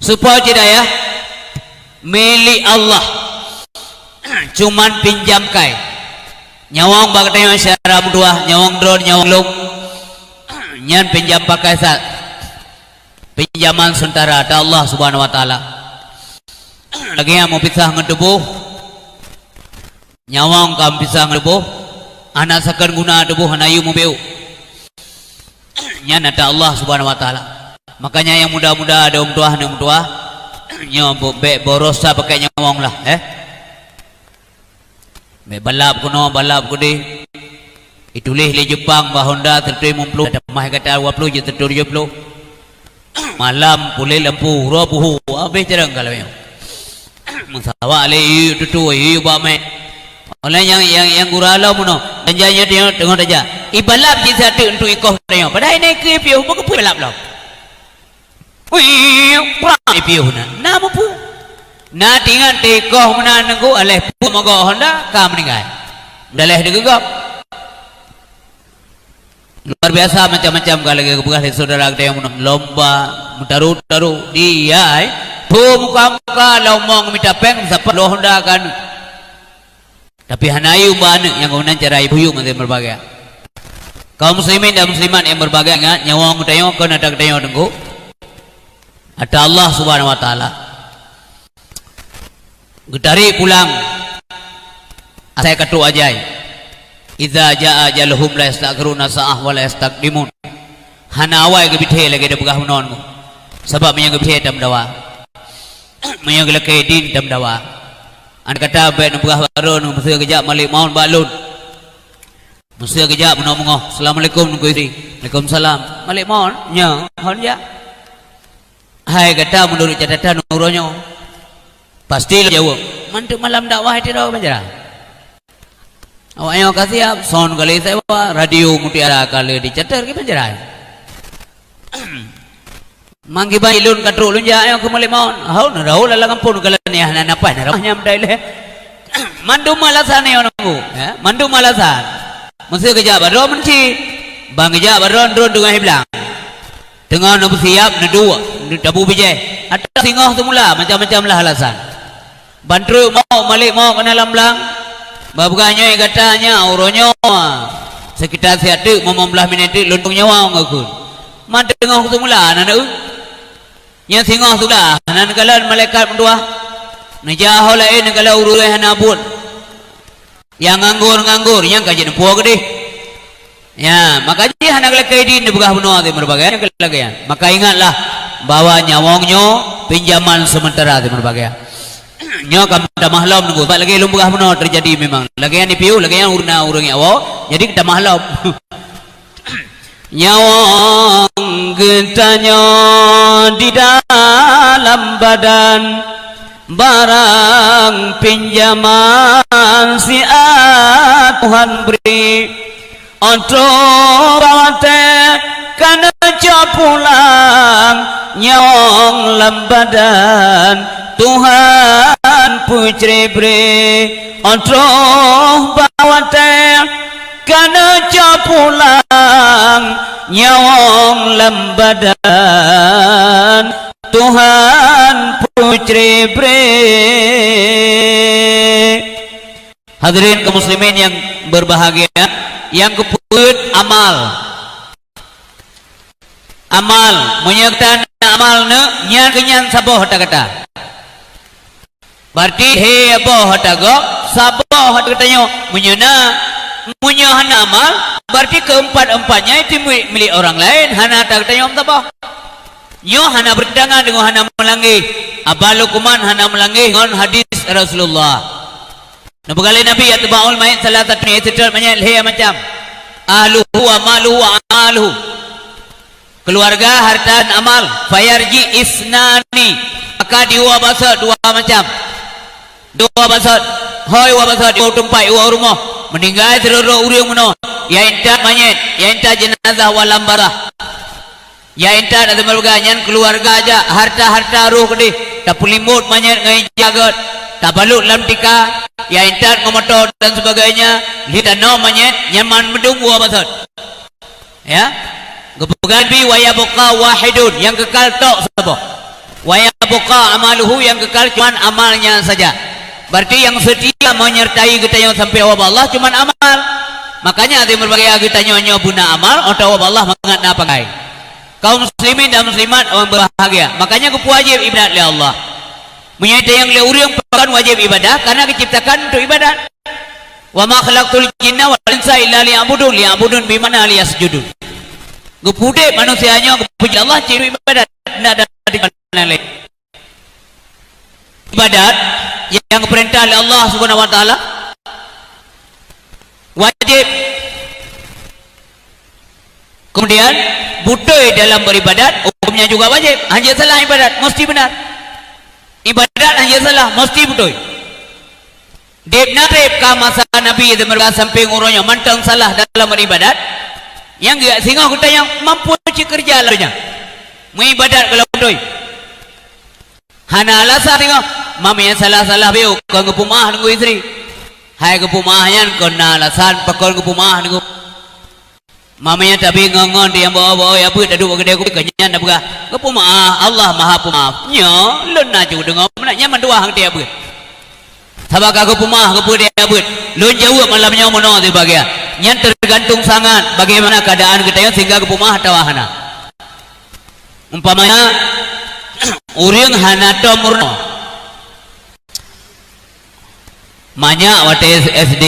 Supaya cit ayah, milék Allah, cuman pinjam kai. Nyawöng bak geutanyoe syedara meutuwah, nyawöng droen, nyawöng lôn, nyan pinjam pakai sa-, pinjaman sementara atra Allah Subhanahu wa Taala. Lagée nyang meupisah ngon tuboh, nyawöng ka meupisah ngon tuboh, hana sakeuen guna tuboh, hana yue mubiôk. Nyan atra Allah Subhanahu wa Taala. Makanya nyang muda-muda, adoe meutuwah, aneuk meutuwah, nyoe bék boros sa pakai nyawöng lah, eh. Bék balap keunoe, balap keudeh. Ituléh lé Jepang bak honda seratus lima puluh, tamah gata dua puluh jeuet seratus tujoh puluh. Malam puléh lampu, uroe puho, habéh carông ka lagée nyoe. Meusawa lé yue tutoe, yue bak mé. Oleh nyang, nyang, nyang gura lom meunoe, dan janji teungoh, teungoh tajak. Ibalap jih sateuk untuk ikoh tanyoe. Padahai na ikeue piôh, beu keupeue balap lom. Wih, prang ipiôh na. Na mupu. Na tingat tikoh meunan nunggu aleh pu mogok honda ka meuninggai. Daleh digeugob. Luar biasa macam-macam ka lagée geupeugah lé syedara geutanyoe meunoe lomba meutaru-taru dia, eh. Pu muka-muka lomong mita péng sapat lo honda kan. Tapi hana yue bak aneuk nyang geunan cara yue buyueng ngon berbagai. Kaum muslimin dan muslimat yang berbagai, ingat, nyawöng geutanyoe kon atra geutanyoe teungku. Atra Allah Subhanahu wa Taala. Geutarék pulang asai ka trok ajai. Idza jaa ajaluhum la yastakhiruna sa'ah wa la yastaqdimun. Hana awai geubithée lagée tapeugah meunoe. Sabab meunyoe geubithée tameudawa. Meunyoe geulakée idin tameudawa. Andai kata bék neupeugah bak droeneuh, meuseu geujak Malék Maut bak lôn. Meuseu geujak meunoe beungoh, "Assalamualaikum, Teungku Yusri." "Waalaikumsalam." "Malék Maut?" "Nyo, hon jak." "Hai gata, meunurot catatan uroe nyoe." Pasti lôn jaweueb, "Mantöng malam dakwah di Rau Banjarah." Awak nyoe ka siab, son ka lheueh sewa, radio Mutiara ka lheueh dicatat keu Banjarah. Mangkiban lôn ka trok lôn jak nyoe keu Malék Maut. Hau, na rahu lala gampông keu lôn nyan, na napai na ramah nyang meutai lé. Mandum alasan nyoe nunggu, ya, mandum alasan. Meuseu geujak bak droe meuncit, ban geujak bak droe, droe teungoh iblang. Teungoh neubeusiab, neuduek, tabu bijéh. Atra singoh seumula, macam-macam lah alasan. Ban trok mawöt, Malék Maut keunan lam blang. Bak peugah nyoe gata nyan, uroe nyoe. Sekitar siat teuk, limong blaih minét teuk, lôn tueng nyawa ngon kheun. Man teungoh seumula na neu. Nyan singoh seumula, na neukalon malaikat meutuwah. Neujak ho laén neukalon ureuëng hana buet. Nyang nganggur-nganggur, nyang ka jeuet neupuwoe keudeh. Ya, maka jih hana geulakée idin neupeugah bunoe ateueh meureubagai nyang geulakée nyan. Maka ingatlah bahwa nyawöng nyoe pinjaman seumeuntara ateueh meureubagai. Nyoe ka tamah lom nunggu, sabab lagée lôn peugah bunoe teujadi memang. Lagée nyan dipiôh, lagée nyan ureuëng na ureuëng nyang woe, jadi tamah lom. Nyawöng geutanyoe di dalam badan. Barang pinjaman siat Tuhan bri, 'oh troh bak watèe ka neucok pulang nyawöng lam badan, Tuhan peucre bri. 'Oh troh bak watèe ka neucok pulang nyawöng lam badan, Tuhan peucre bri. Hadirin kaum muslimin yang berbahagia, nyang keupeuet amal. Amal, meunyoe gata na amal nyoe, nyan keuh nyan saboh ata gata. Berarti lhèe boh ata gob, saboh ata geutanyoe. Meunyoe na, meunyoe hana amal, berarti keempat-empatnya itu milik, milik orang lain, hana ata geutanyoe meusaboh. Nyoe hana bertentangan deungon hana meulanggeh. Abah Luqman hana meulanggeh ngon hadis Rasulullah. Neupeugah lé Nabi, "Yutba'ul mayyit tsalatsatun", yaitu seutôt manyét lhèe macam. Ahluhu wa maluhu wa amaluhu. Keuluwarga, hareuta, dan amal. Fayarji isnani. Maka diwoe bak sot dua macam. Diwoe bak sot. Hôi woe bak sot, diwoe teumpat, diwoe rumoh. Meuninggai sidroe-droe ureueng meunoe. Nyang intat manyét, nyang intat jeunazah u alam barah. Nyang intat ata meureuga nyan keuluwarga jak, hareuta-hareuta roh keudeh, tapeulimbot manyét ngon ija gét, tabalot lam tika, nyang intat ngon moto dan sebagainya, lheueh tanom manyét, nyan mandum woe bak sot. Ya. Geupeugah Nabi, "Wa yabqa wahidun", nyang keukal tok saboh. "Wa yabqa amaluhu", nyang keukal cuman amalnya saja. Berarti nyang seutia menyertai geutanyoe sampai woe bak Allah cuman amal. Makanya di berbagai geutanyoe nyoe beuna amal, 'oh tawoe bak Allah mangat na pakai. Kaum muslimin dan muslimat yang berbahagia, makanya geupeuwajéb ibadat lé Allah. Meunyoe tanyong lé ureueng pakon wajéb ibadah, karena geuciptakan untuk ibadat. "Wa ma khalaqtul jinna wal insa illa liya'budun", liya'budun bimakna liyasjudun. Geupeudeh manusia nyoe geupuji Allah cit ibadat, ndak ada tingkat lain. Ibadat nyang geupeurintah lé Allah Subhanahu wa Taala wajéb. Kemudian, beutôi dalam beribadat, hukumnya juga wajéb. Hanjeuet salah ibadat, mesti benar. Ibadat hanjeuet salah, mesti beutôi. Deb na treb ka masa Nabi, sampai uroe nyoe mantong salah dalam beribadat. Nyang geujak singoh geutanyoe mampu cit keureuja lam donya. Meuibadat kalau beutôi. Hana alasan singoh, ma meunyo salah-salah beu kon geupeumeu'ah deungon istri. Hai geupeumeu'ah nyan kon na alasan pakon geupeumeu'ah deungon. Ma meunyo tabi ngon-ngon di nyang bawa-bawa ya beuet taduek bak keudè kupi, kon nyan tapeugah, "Geupeumeu'ah, Allah Maha Peumeu'ah." Nyoe lôn na ju deungoe meunan, nyan mandua hang tiep beuet. Sabab ka geupeumeu'ah, geupeudeh beuet. Lôn jaweueb malam nyoe meunoe sibagian. Nyan teugantung sangat bagaimana keuadaan geutanyoe sehingga geupeumeu'ah atawa hana. Umpamanya, ureueng hana tom meurunoe. Manyak watèe S D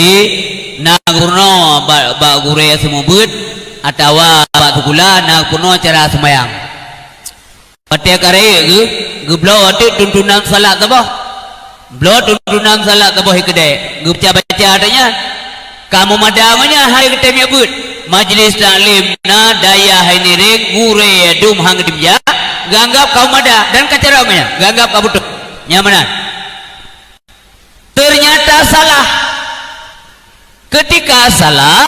na geurunoe bak, bak gurèe seumeubeuet atawa bak sikula na geurunoe cara seumayang. Watèe ka rayeuk geuh, geubloe teuk tuntunan salat saboh. Bloe tuntunan salat saboh ikeudèe, geubaca-baca ata nyan. Ka meumada ngon nyan hai geutem jak beuet. Majlis taklim na dayah hai nireng gurèe dum hang geutem jak, geuanggab ka meumada dan ka carông nyan, geuanggab ka beutôi. Nyan meunan. Ternyata salah. Ketika salah,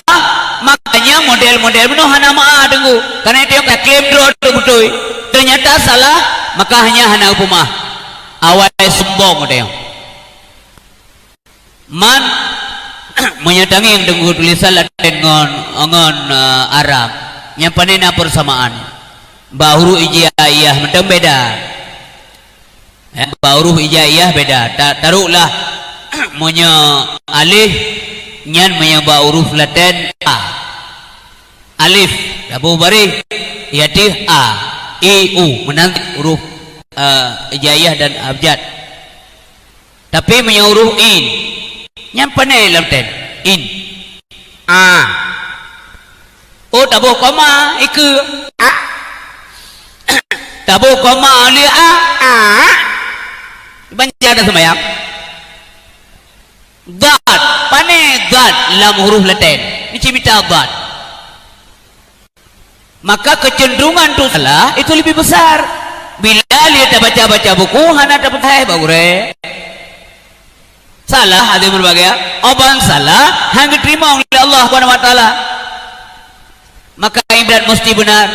makanya model-model bunoe hana meu'ah teungku. Karena itu ka klaim droe tu beutôi. Ternyata salah, maka hanya hana peumah. Awai sombong teuh. Man, meunyoe tangieng teungku tulisan Laten ngon, ngon, eh, Arab, nyang pane na persamaan. Bak huruf hijaiyah mantong beda. Eh, bak huruf hijaiyah beda. Ta-, taroklah, meunyoe alif, nyan meunyoe bak huruf Laten a. Alif, taboh baréh, i ateueh a, i, u, meunan huruf, eh, hijaiyah dan abjad. Tapi meunyoe huruf in, nyan pane lam Laten. In. A. Oh, taboh koma, ikeue. A. Taboh koma oleh a. A. Banca dah sembahyang. Dhad, pane dhad lam huruf Laten. Ni cimita dhad. Maka kecenderungan untuk salah itu lebih besar. Bila lé tabaca-baca buku, hana tapeugah bak gurèe. Salah, hadirin berbahagia. Uban salah, hana geuteurimong lé Allah Subhanahu wa Taala. Maka ibadat mesti benar.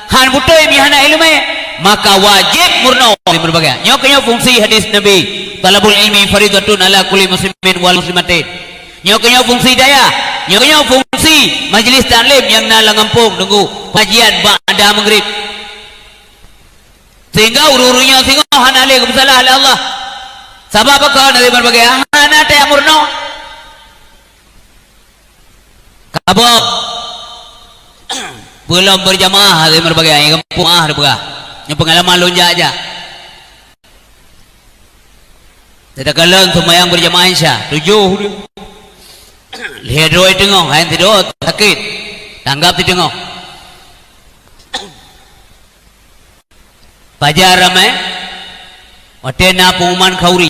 Hana beutôi meunyo hana iéleumé, maka wajéb meurunoe, hadirin berbahagia. Nyoe keuh nyoe fungsi hadis Nabi, "Thalabul ilmi faridatun ala kulli muslimin wal muslimatin." Nyoe keuh nyoe fungsi dayah, nyoe keuh nyoe fungsi majlis taklim nyang na lam gampông, teungku, pengajian ba'da maghrib. Sehingga ureuëng-ureuëng nyang singoh hana lé geupeusalah lé Allah. Sabab apa? Hadirin berbahagia, hana tajak meurunoe. Kaboh. Peulom berjamaah, hadirin berbahagia, nyang gampông ah dipeugah. Nyang peungalaman lôn jak-jak. Takalon seumayang berjamaah Isya, tujoh deh. Lhèe droe teungoh, hai sidroe sakét. Tanggap siteungoh. Pajar ramé, watèe na pengumuman khauri.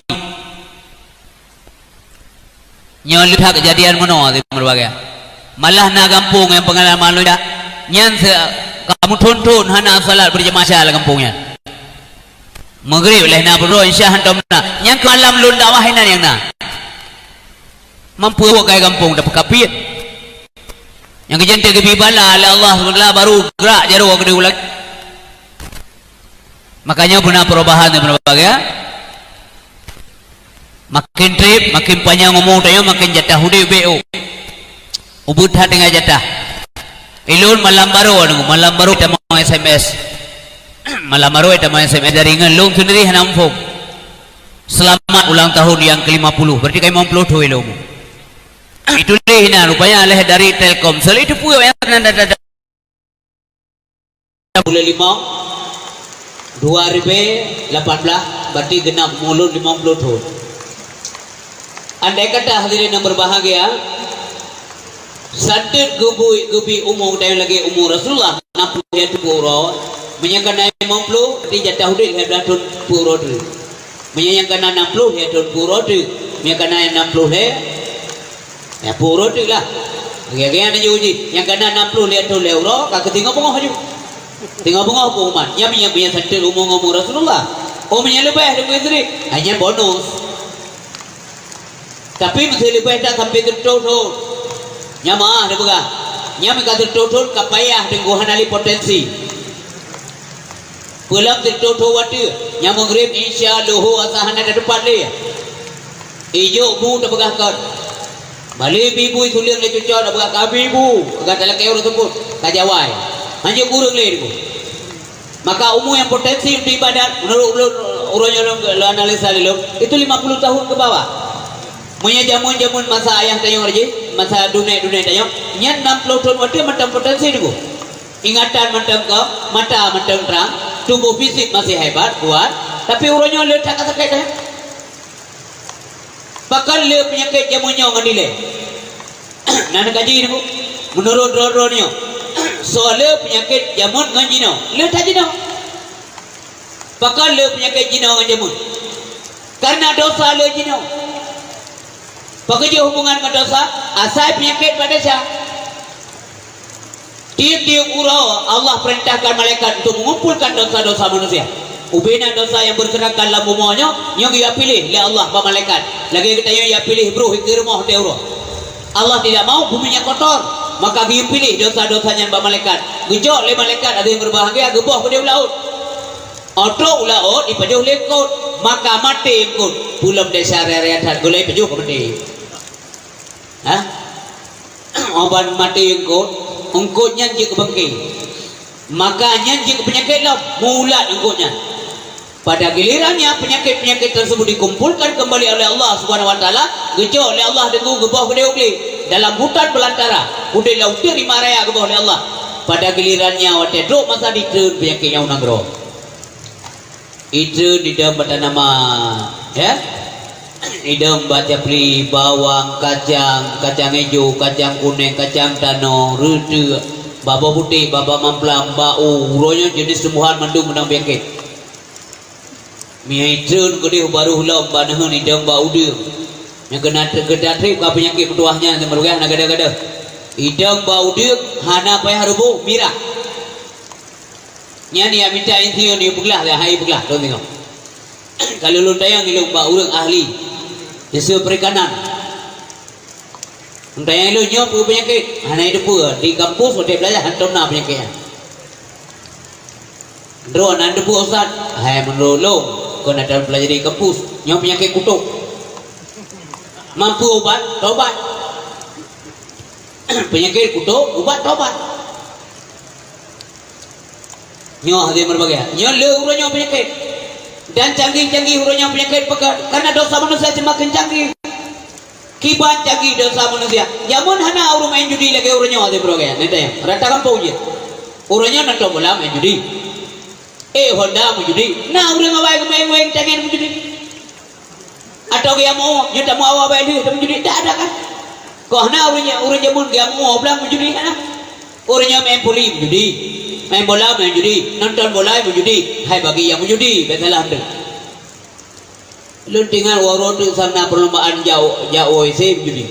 Nyoe le that keujadian meunoe, hadirin berbahagia. Malah na gampông nyang peungalaman lôn jak, nyan se-, ka meuthôn-thôn hana salat berjamaah Isya lam gampông nyan. Maghrib lheuh na peuet droe, Isya hantom na. Nyan keuh malam lôn dakwah inan nyang na. Mampu awak kaya gampông tapeukapiet. Nyang keuh jeuet teugeubri bala lé Allah subhanahu wa taala, baru grak jaroe keudeh lagèe. Makanya beuna perubahan, beuna bagai, ya. Makin trép, makin panyang umu tanyoe, makin jatah udép beu. Ubit that deungon jatah. Ilôn malam baroe, malam baroe tamong S M S. Malam baroe tamong S M S dari ngon lôn sendiri hana muphom. Selamat ulang tahun yang kelima puluh. Berarti ka limong puluh thôn ilôn. Itu deh, nah, rupanya leh dari Telkomsel itu pun yang ada, ada, ada. Buleuen limong, dua ribu lapan belas, berarti genap mulon limong puluh thôn. Andai kata hadirin yang berbahagia, sateut geubri, geubri umu tanyoe lagèe umu Rasulullah, enam puluh lhèe teupeu uroe, meunyoe ka na limong puluh, berarti jatah udép lhèe blah thôn teupeu uroe teuk. Meunyoe nyang ka na enam puluh, lhèe thôn teupeu uroe teuk. Meunyoe ka na enam puluh lhèe, ya, peuet uroe teuk lah. Lagèe-lagèe nyan laju jih. Nyang ka na enam puluh lhèe thôn lhèe uroe, ka keuh singoh beungoh laju. Singoh beungoh pengumuman. Nyan, nyan, nyan sateut umu ngon umu Rasulullah. Oh, meunyoe leubeh, leubeh sendiri. Ah, nyan bonus. Tapi meusé leubeh that sampai sireutoh thôn. Nyan meuah neupeugah. Nyan meuka sireutoh thôn ka payah teungku, hana lé potensi. Peulom sireutoh thôn watèe, nyan maghrib, isya, luhô, asa hana teupat lé. Ijok bu tapeugah kon. Bali bi bu isuleung lé cucoe tapeugah ka bi bu, ka talakèe ureueng teupot, ka jawai. Hanjeuet kureueng lé teungku. Maka umu nyang potensi untuk ibadat, menurut ulôn, uroe nyoe lôn, lôn analisa lé lôn, itu lima puluh tahun ke bawah. Meunyoe jameun-jameun masa ayah tanyoe jih, masa dunek-dunek tanyoe, nyan enam puluh thôn watèe mantong potensi teungku. Ingatan mantong gét, mata mantong trang, tubuh fisik masih hebat, kuat, tapi uroe nyoe le that ka sakét, eh. Pakon le peunyakét jameun nyoe ngon dilèe? Na neukaji, Bu. Meunurot droe-droe nyoe, soe le peunyakét jameun ngon jinoe? Le that jinoe. Pakon le peunyakét jinoe ngon jameun? Karena dosa le jinoe. Pakon jeuet hubungan ngon dosa? Asai peunyakét bak desya. Tiep-tiep uroe Allah perintahkan malaikat untuk mengumpulkan dosa-dosa manusia. Ubena dosa nyang berserakan lam bumoe nyoe, nyoe geuyue piléh lé Allah bak malaikat. Lagèe geutanyoe ya piléh broh ikeue rumoh teuh uroe. Allah tidak mau bumi nyang kotor, maka geuyue piléh dosa-dosa nyan bak malaikat. Geujok lé malaikat, ada nyang berbahagia, geuboh keudéh u laôt. Óh trok u laôt, ipajoh lé eungkôt, maka maté eungkôt. Peulom desya raya-raya that, gulai pajoh keu maté. Hah? Uban maté eungkôt, eungkôt nyan jeuet keu beungke. Maka nyan jeuet keu peunyakét lom, meuulat eungkôt nyan. Pada gilirannya, penyakit-penyakit tersebut dikumpulkan kembali oleh Allah Subhanahu wa Taala, geujok lé Allah deungon geuboh keudéh u glé dalam hutan belantara, udeb lam uteuen rimba raya geuboh lé Allah. Pada gilirannya, watèe trok masa jitreun peunyakét nyan u nanggroe. Jitreun idong bak tanaman, ya. Idong bak capli, bawang, kacang, kacang ijo, kacang kunéng, kacang tanoh, reuteuek, bawang putéh, bawang mamplam, bak u, uroe nyoe jeunèh tumbuhan mandum meunang peunyakét. Meunyoe jitreun keudéh u barôh lom bak neuheun idong bak udeueng. Nyang keunan, keunan trép ka peunyakét meutuwah nyan, meurugoe hana gadôh-gadôh. Idong bak udeueng hana payah ruboh, mirah. Nyan ya mita insinyur ni peuglah dah, hai peuglah, lôn tengok. Kalau lôn tanyong ilôn bak ureueng ahli. Siswa perikanan. Entah nyang lôn nyoe peue peunyakét, hana jiteupeue. Di kampus watèe beulajar hantom na peunyakét nyan. Droe na teupeue ustaz, hai meunurot lôn, kon atra peulajari kampus, nyoe peunyakét kutok. Mampu ubat, tobat. Peunyakét kutok, ubat tobat. Nyoe hadirin berbahagia. Nyoe le uroe nyoe peunyakét. Dan canggih-canggih uroe nyoe peunyakét peugah, karena dosa manusia semakin canggih. Kiban canggih dosa manusia. Jameun hana ureueng main judi lagèe uroe nyoe hadirin berbahagia. Nyan tanya, rata kampung jih. Uroe nyoe nonton bola main judi. Eh, Honda main judi. Na ureueng awai geumain weng tangen main judi. Atau geujak meu'oh, nyoe tameu'oh awai lheueh tameu'oh judi, dak ada kan? Kok na ureueng, ureueng jameun geujak meu'oh blang meujudi hana? Ureueng nyoe main puli meujudi, main bola meujudi, nonton bola meujudi, hai bagi nyang meujudi, bèk salah teuh. Lôn teuingat uroe teuk sam na perlombaan jak, jak O I C meujudi.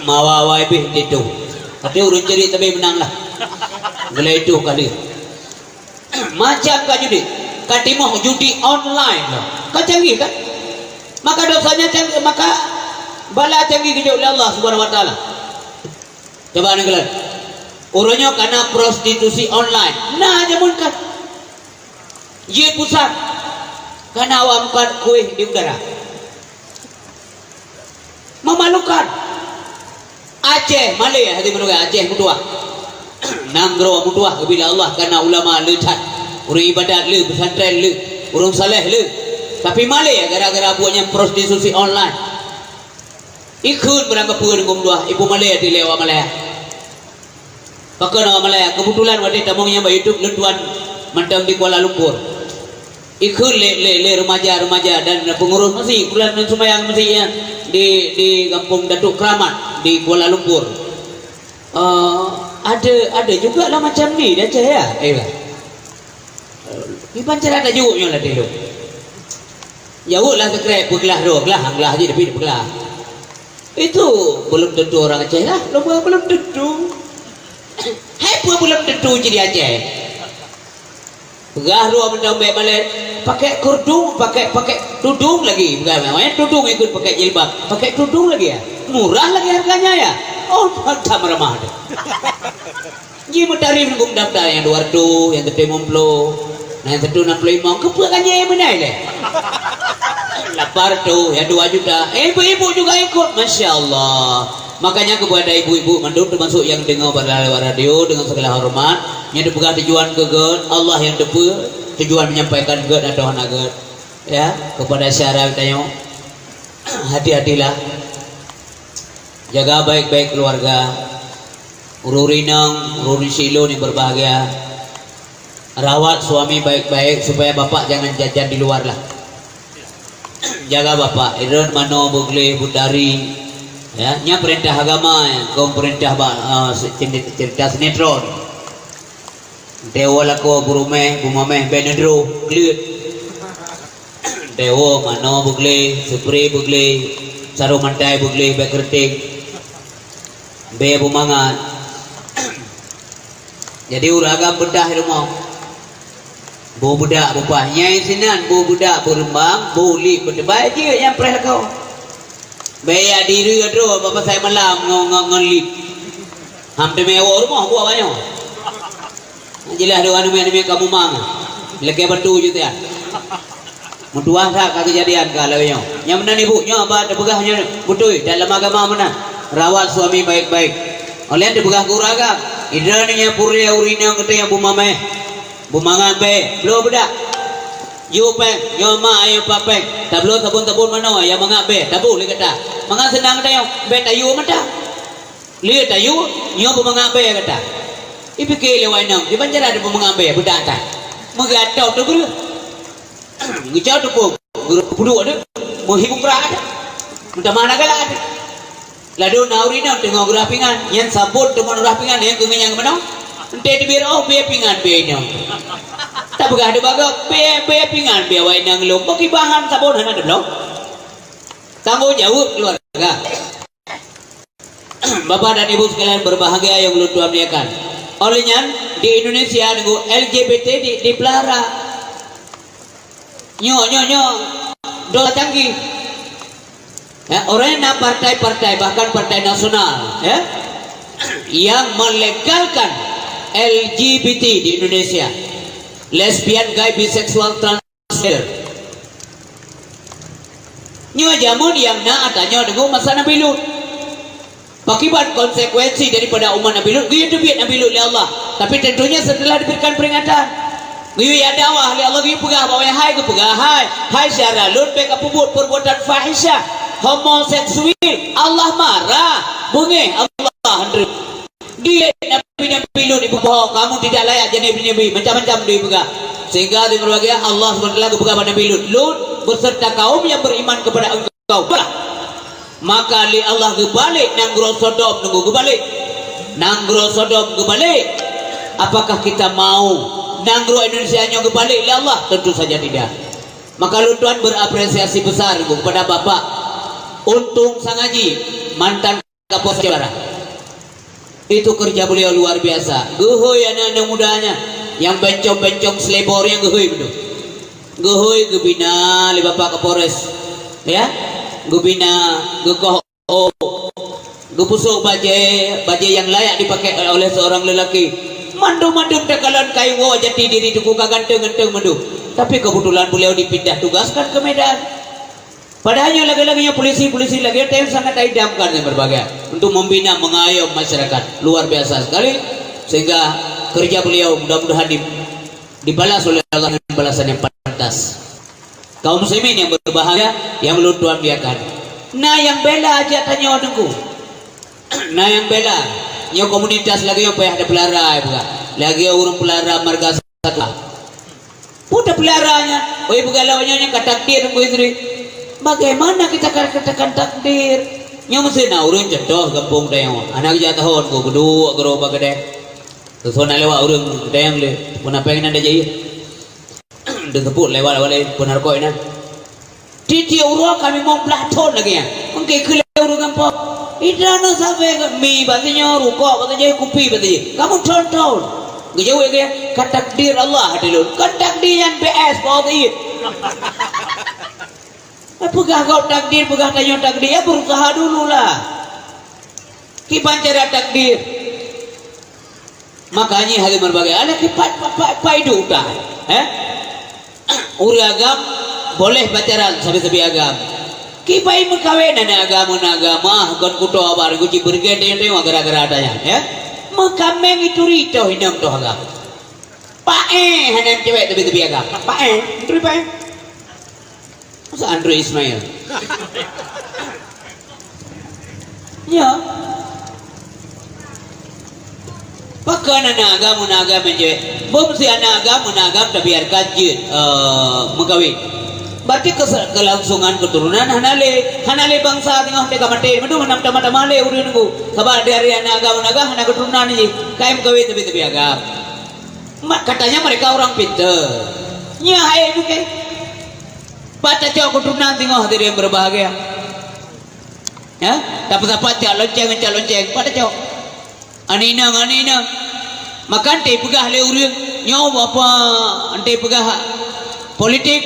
Mawa-wa pih teuh. Tapi ureueng ceurik tapi meunang lah. Geulai tuh kali. Macam ka judi, ka timoh judi online. Ka canggih kan? Maka dosanya canggih, maka bala canggih geujok lé Allah Subhanahu Wa Taala. Coba neukalon. Uroe nyoe kana prostitusi online. Na jameun kan? Jeuet pusat. Kana awak meukat kueh di udara. Memalukan. Aceh malèe, hati meunurot Aceh meutuah. Nanggroe meutuah geubri lé Allah karena ulama le that. Ureueng ibadat le, pesantren le, ureueng saleh le. Tapi malèe gara-gara buet nyang prostitusi online. Ikheun barang kapeue deungon meutuah, ipeumalèe dilèe awak malèe. Pakon awak malèe, keubeutulan watèe tamong nyang bak YouTube lôn tuan mantong di Kuala Lumpur. Ikheun lé, lé, lé remaja-remaja dan pengurus meuseujid, bulan lôn seumayang meuseujid nyan di, di Gampông Datuk Keramat di Kuala Lumpur. Eh, ada, ada jugalah macam ni di Aceh ya? Eh, kiban cara tajaweueb nyoe ladeh lôn. Jaweueb lah seukrek, peuglah droe, glah, glah jih tapi peuglah. Itu belum tentu orang Aceh lah, lôn peugah belum tentu. Hai peue belum tentu jadi Aceh? Peugah droe mantong bèk malèe, pakai kerdung, pakai, pakai tudung lagi. Peugah, "Meu'en tudung ikut pakai jilbab, pakai tudung lagi ya? Murah lagi harganya ya?" Oh, mantap ramah tu. Jih meutarif nunggu daftar nyang dua ratus, nyang seratus lima puluh, nah, nyang seratus enam puluh lima, keupeue ka nyang meunai lé? Lapan ratus, nyang dua juta. Eh, ibu-ibu juga ikut, masya Allah. Makanya kepada ibu-ibu mandum termasuk yang dengar pada lewat radio dengan segala hormat, nyang dipeugah tujuan keu geuh, Allah nyang teupeue tujuan menyampaikan geuh atau hana geuh. Ya, kepada syedara tanyoe, hati-hatilah. Jaga baik-baik keluarga. Ureueng inong, ureueng syedara yang berbahagia. Rawat suami baik-baik supaya bapak jangan jajan di luar lah. Jaga bapak, irön manoe beugleh, beutari. Ya, nyan perintah agama, ya, kon perintah ba-, eh, se-, cerita sinetron. Dewa lakoe beuruméh, beumameh, bèk neudroh, kleuet. Dewa manoe beugleh, seupre beugleh, sarong mantai beugleh, bèk keureuteng. Bèk beumangat. Jadi ureueng agam beudah i rumoh. Boh beudak beupah nyai sinan, boh beudak beureumbang, boh lip beuteubai jeuet nyang preh lakoe. Bèk jak diri droe bak pasai malam ngon, ngon, ngon lip. Ham teumé woe rumoh buet awak nyoe. Jeulaih dua aneuk miet-aneuk miet ka mumang. Lakèe batu jeuet nyan. Meutuah that ka keujadian ka lagèe nyoe. Nyang meunan ibu nyoe ba teupeugah nyoe beutôi dan lam agama meunan. Rawat suami baik-baik. Oleh teupeugah keu ureueng agam, idroe nyang peureulèe ureueng inong geutanyoe beumameh. Beumangat bèe, bloe beudak. Yue péng, nyoe mak ayah pah péng. Tabloe sabon-sabon manoe nyang mangat bèe, taboh lé gata. Mangat seunang geutanyoe, bèk tayue mantong. Lé tayue, nyoe beumangat bèe gata. Ipike lé awak inong, kiban cara beumangat bèe beudak that. Meugato teuh geuh. Geucok teupông, geuh peuduek teuh, meuhibong brat teuh. Meutamah na galak teuh. Ladôm na ureueng inong teungoh geurhah pingan, nyan sabon teuma geurhah pingan, nyan keu ngeunyan meunoe. Enteuk teubiet oh, bèe pingan bèe inong. Tapeugah teuh bagoe, bèe, bèe pingan bèe awak inong lôn. Bak kiban han sabon hana teubloe. Tanggông jaweueb keuluwarga. Bapak dan Ibu sekalian berbahagia yang ulôn tuan muliakan. Oleh nyan, di Indonesia nunggu L G B T di, dipelihara. Nyoe, nyoe, nyoe, dosa canggih. Ya, orang yang na partai-partai, bahkan partai nasional, ya, yang melegalkan L G B T di Indonesia, lesbian, gay, biseksual, transgender. Nyoe jameun nyang na ata nyoe deungon masa Nabi Lut. Pakiban konsekuensi daripada umat Nabi Lut, geuyue teubiet Nabi Lut lé Allah. Tapi tentunya setelah diberikan peringatan. Geuyue ya dakwah lé Allah, geuyue peugah bahwa hai geupeugah, hai, hai syedara lôn, bék kapeubuet perbuatan fahisyah, homoseksual. Allah marah, beungéh Allah. Di Nabi-Nabi Lut ibu bohong, kamu tidak layak jadi nabi, macam-macam dia peugah. Sehingga di berbagai Allah subhanahu wa taala geupeugah bak Nabi Lut, Lut beserta kaum yang beriman kepada engkau, bah. Maka lé Allah geubalek nanggroe Sodom nunggu geubalek. Nanggroe Sodom geubalek. Apakah kita mau nanggroe Indonesia nyoe geubalek lé Allah? Tentu saja tidak. Maka lôn tuan berapresiasi besar kepada Bapak Untung Sangaji, mantan Kapolsek Jawara. Itu kerja beliau luar biasa. Geuhôi aneuk-aneuk mudanya yang bencong-bencong selebor yang geuhôi betul. Geuhôi geubina lé Bapak Kapolres. Ya. Geubina, geukoh, geupusok bajée, bajée yang layak dipakai oleh seorang lelaki. Mandum-mandum takalon kayée woe jati diri tuku ka ganteng-ganteng mandum. Tapi kebetulan beliau dipindah tugaskan ke Medan. Padahal nyoe lagée-lagée nyoe polisi-polisi lagée nyoe sangat taidamkan dan berbagai untuk membina, mengayom masyarakat. Luar biasa sekali. Sehingga kerja beliau mudah-mudahan di, dibalas oleh Allah dengan balasan yang pantas. Kaum muslimin yang berbahagia, yang lôn tuan muliakan. Na nyang bela aja tanyoe Teungku. Na nyang bela. Nyoe komunitas lagée nyoe payah tapeulara, bukan? Lagée ureuëng peulara marga satwa. Peue tapeulara nyan? Oi, peugah lawak nyoe nyan ka takdir, Teungku Yusri. Bagaimana kita ka-, katakan takdir? Nyoe meuseuh na ureuëng contoh gampông tanyoe. Aneuk jak tahon ku geuduek geuroe bak keudè. Teusona lewat ureuëng keudè lé. Puna péng nan dah jai. Teusebut lewat-lewat lé puna rukok inan. Tiep-tiep uroe kami mong blah thon lagée nyan. Mungken keu lé ureuëng gampông. Ida na sabe mi bak sinyoe, rukok bak sinyoe, kupi bak sinyoe. Kamu thon-thon. Geujaweueb lagée, ka takdir Allah di lôn. Kon takdir nyan B S, bak Allah. Eh, peugah gob takdir, peugah tanyoe takdir. Ya, berusaha dulu lah. Kiban cara takdir. Makanya hal berbagai alat kipat pa-, pa-, paidu utak. Eh? Ureuëng agam boleh pacaran sabe-sabe agam. Kibai meukawen aneuk agam, aneuk agam, ah, kon kuto abar, kuci bergen tayong-tayong gara-gara tanya, ya. Meukameng itu ritoh inong toh agam. Paéh hana cewek tebi-tebi agam. Paéh, itu paéh. Masa Andre Ismail? Ya. Pakon aneuk agam, aneuk agam je. Bom si aneuk agam, aneuk agam tabiarkan jeuet, eh, meukawen. Berarti kese-, kelangsungan keturunan hana lé, hana lé bangsa teungoh teuka maté. Meudong hana tamah-tamah lé ureuëng nunggu. Sabab dari aneuk agam, aneuk agam hana keturunan jih. Kai meukawen tebi-tebi agam. Mak katanya mereka orang pintar. Nya hai bukan. Pat tacok keturunan teungoh hadirin berbahagia. Ya, tapi sapat cak lonceng, cak lonceng, pat tacok. Aneuk inong, aneuk inong. Maka ente peugah lé ureuëng, nyoe apa ente peugah politik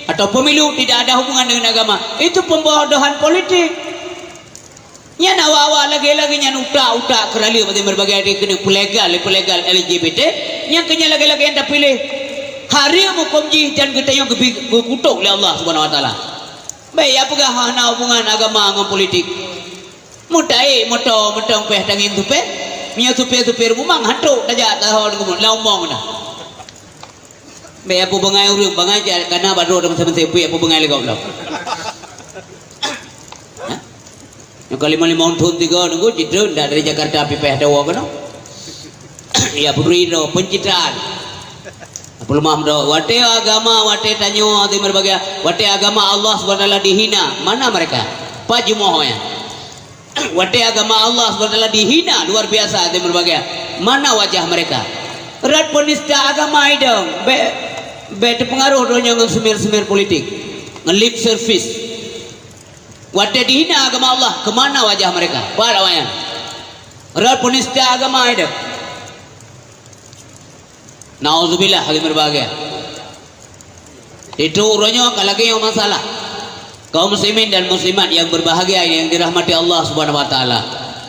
atau pemilu tidak ada hubungan dengan agama. Itu pembodohan politik. Nyan awak-awak lagée-lagée nyan utak-utak keuraleuek bak berbagai hari keuneuk peulegal, peulegal L G B T, nyan keu nyan lagée-lagée nyan tapiléh. Hareuem huköm jih dan geutanyoe geubi-, geukutôk lé Allah Subhanahu Wa Taala. Bék ya peugah hana hubungan agama ngon politik. Meutai moto meutong péh tangieng supé, meunyoe supé-supé rumang hantok tajak taho lam umong na. Bék apui bangai ureuëng, bangai jak kana bak droe teumeuseumeuseue, bék apui bangai lé gob lom. Hah? Nyang ka lima-lima thon tiga nunggu jitreun dak dari Jakarta pipéh tawoe keunoe. Ya, peudri droe, pencitraan. Apa leumah droe? Watée agama, watée tanyoe, watée berbagai, watée agama Allah Subhanahu Wa Taala dihina, mana mereka? Pat jumoh ya. Watée agama Allah Subhanahu Wa Taala dihina luar biasa di berbagai, mana wajah mereka? Rot penista agama idong, bék, bék teupeungaruh droe nyoe ngon sumir-sumir politik, ngon lip service. Watée dihina agama Allah, kemana wajah mereka? Pat awaknyan? Rot penista agama idong. Nauzubillah, hadirin berbahagia. Itu uroe nyoe ka lagée nyoe masalah. Kaum muslimin dan muslimat yang berbahagia yang dirahmati Allah Subhanahu wa Taala.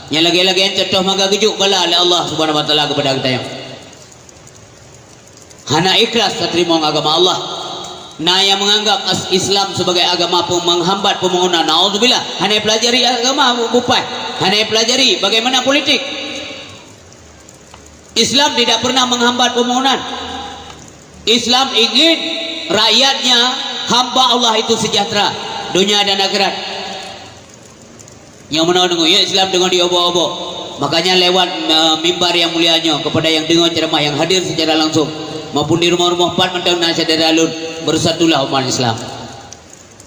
Nyang lagée-lagée nyan contoh maka geujok bala lé Allah Subhanahu wa Taala keupada geutanyoe. Hana ikhlas tateurimong agama Allah. Na nyang menganggap as-, Islam sebagai agama pe-, menghambat pembangunan. Naudzubillah. Hana pelajari agama bupai. Hana pelajari bagaimana politik. Islam tidak pernah menghambat pembangunan. Islam ingin rakyatnya, hamba Allah itu sejahtera dunia dan akhirat. Nyang meunoe deungoe, ya, Islam deungon diobok-obok. Makanya lewat, eh, mimbar yang mulia nyoe, kepada yang dengar ceramah, yang hadir secara langsung maupun di rumah-rumah, pat mantong na syedara lôn, bersatulah umat Islam.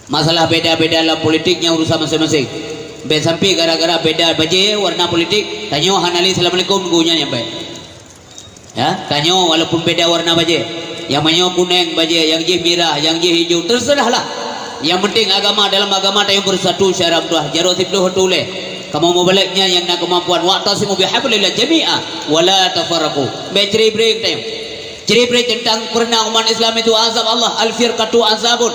Masalah beda-beda lam politik nyan urusan maséng-maséng. Bék sampai gara-gara beda bajée warna politik, tanyoe hana lé assalamualaikum, geuh nyan nyang bék. Ya, tanyoe walaupun beda warna bajée. Nyang meunyoe kuneng bajée, nyang jih mirah, nyang jih ijo, terserahlah. Yang penting agama, dalam agama tanyoe bersatu syara meutuah, jaroe siploh tuléh. Kamoe meubalek nyan nyang na kemampuan, "Wa'tasimu bihablillah jami'a wa la tafarraqu." Bék cerai-berai tanyoe. Cerai-berai teuntang peureuna umat Islam itu azab Allah, al-firqatu azabun.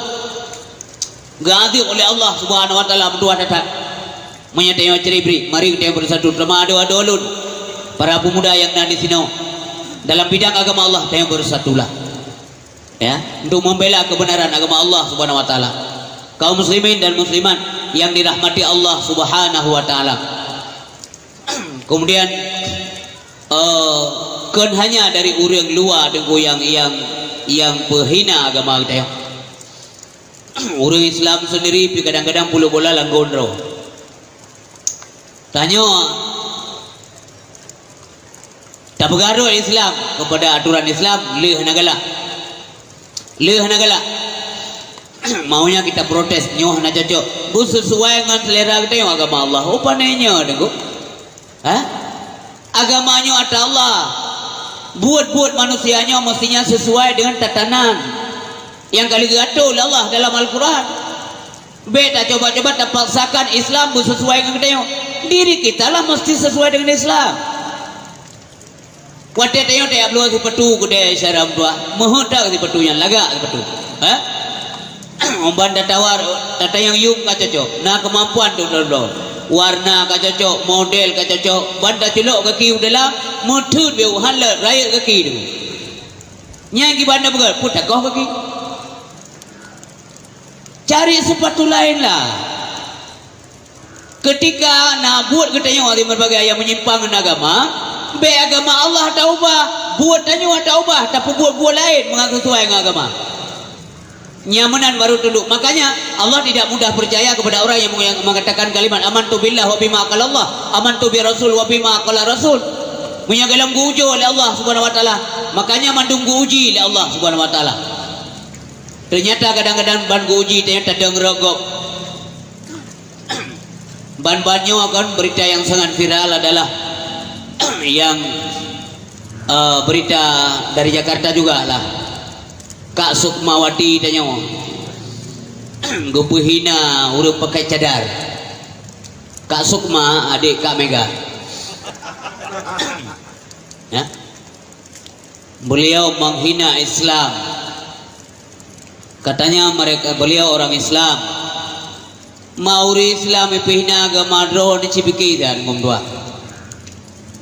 Geuazab oleh Allah Subhanahu wa Taala meutuah that-that. Meunyoe tanyoe cerai-berai, mari geutanyoe bersatu, teuma adoe-adoe lôn, para pemuda nyang na di sinoe. Dalam bidang agama Allah, tanyoe bersatulah. Ya, untuk membela kebenaran agama Allah Subhanahu wa Taala. Kaum muslimin dan muslimat yang dirahmati Allah Subhanahu wa Taala. Kemudian, eh, kon hanya dari ureuëng luwa deungoe nyang, nyang, nyang peuhina agama geutanyoe. Ureuëng Islam sendiri pih kadang-kadang puluk bola lam gondroe. Tanyoe tapeugarot Islam kepada aturan Islam, lheueh hana galak. Lheueh hana galak. Maunya kita protes, nyoe hana cocok. Beusesuai ngon selera geutanyoe agama Allah. Oh, pane nyoe, Teungku. Ha? Agama nyoe ata Allah. Buet-buet manusia nyoe mestinya sesuai dengan tatanan nyang ka lheueh geuatur lé Allah dalam Al-Quran. Bék tacoba-coba tapaksakan Islam beusesuai ngon geutanyoe. Diri kitalah mesti sesuai dengan Islam. Watée tanyoe tajak bloe sipatu keudée syara meutuah, meuheuet that sipatu nyan, lagak sipatu. Ha? Ban tatawar, tatanyong yuem ka cocok, na keumampuan untuk bloe. Warna ka cocok, model ka cocok, ban taculok gaki u dalam, meuteut bieu hán leuet rayeuk gaki tu. Nyang kiban na beugét, peuet tagoh gaki. Cari sipatu laén lah. Keutika na buet geutanyoe di berbagai ayat menyimpang ngon agama, bék agama Allah taubah, buet tanyoe taubah, tapeubuet buet laén meungon sesuai ngon agama. Nyang meunan baru tundok. Makanya, Allah tidak mudah percaya kepada orang yang meng-, mengatakan kalimat, "Amantu billah wa bima qalallah, amantu bi rasul wa bima qala rasul." Meunyoe gohlom geuujoe lé Allah Subhanahu wa Taala, makanya mandum geuuji lé Allah Subhanahu wa Taala. Ternyata kadang-kadang ban geuuji, ternyata deungon rot gob. Ban-ban nyoe kan berita yang sangat viral adalah yang, eh, berita dari Jakarta jugalah. Kak Sukmawati tanyoe geupeuhina ureuëng pakai cadar. Kak Sukma, adik Kak Mega. Ya. Beliau menghina Islam. Katanya mereka, beliau orang Islam. Ma ureuëng Islam ipeuhina agama droe ni cipike dan ngom dua.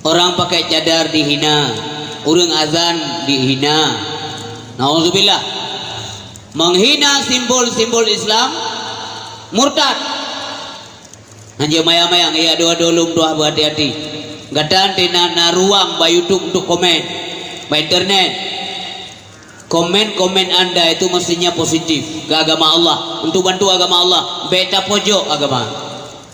Orang pakai cadar dihina, ureuëng azan dihina. Nauzubillah. Menghina simbol-simbol Islam murtad. Hanjeuet mayang-mayang, ya, dua-dua lom dua, berhati-hati. Gata ante na, na ruang bak YouTube untuk komen, bak internet. Komen-komen anda itu mestinya positif ke agama Allah, untuk bantu agama Allah. Bék tapojok agama.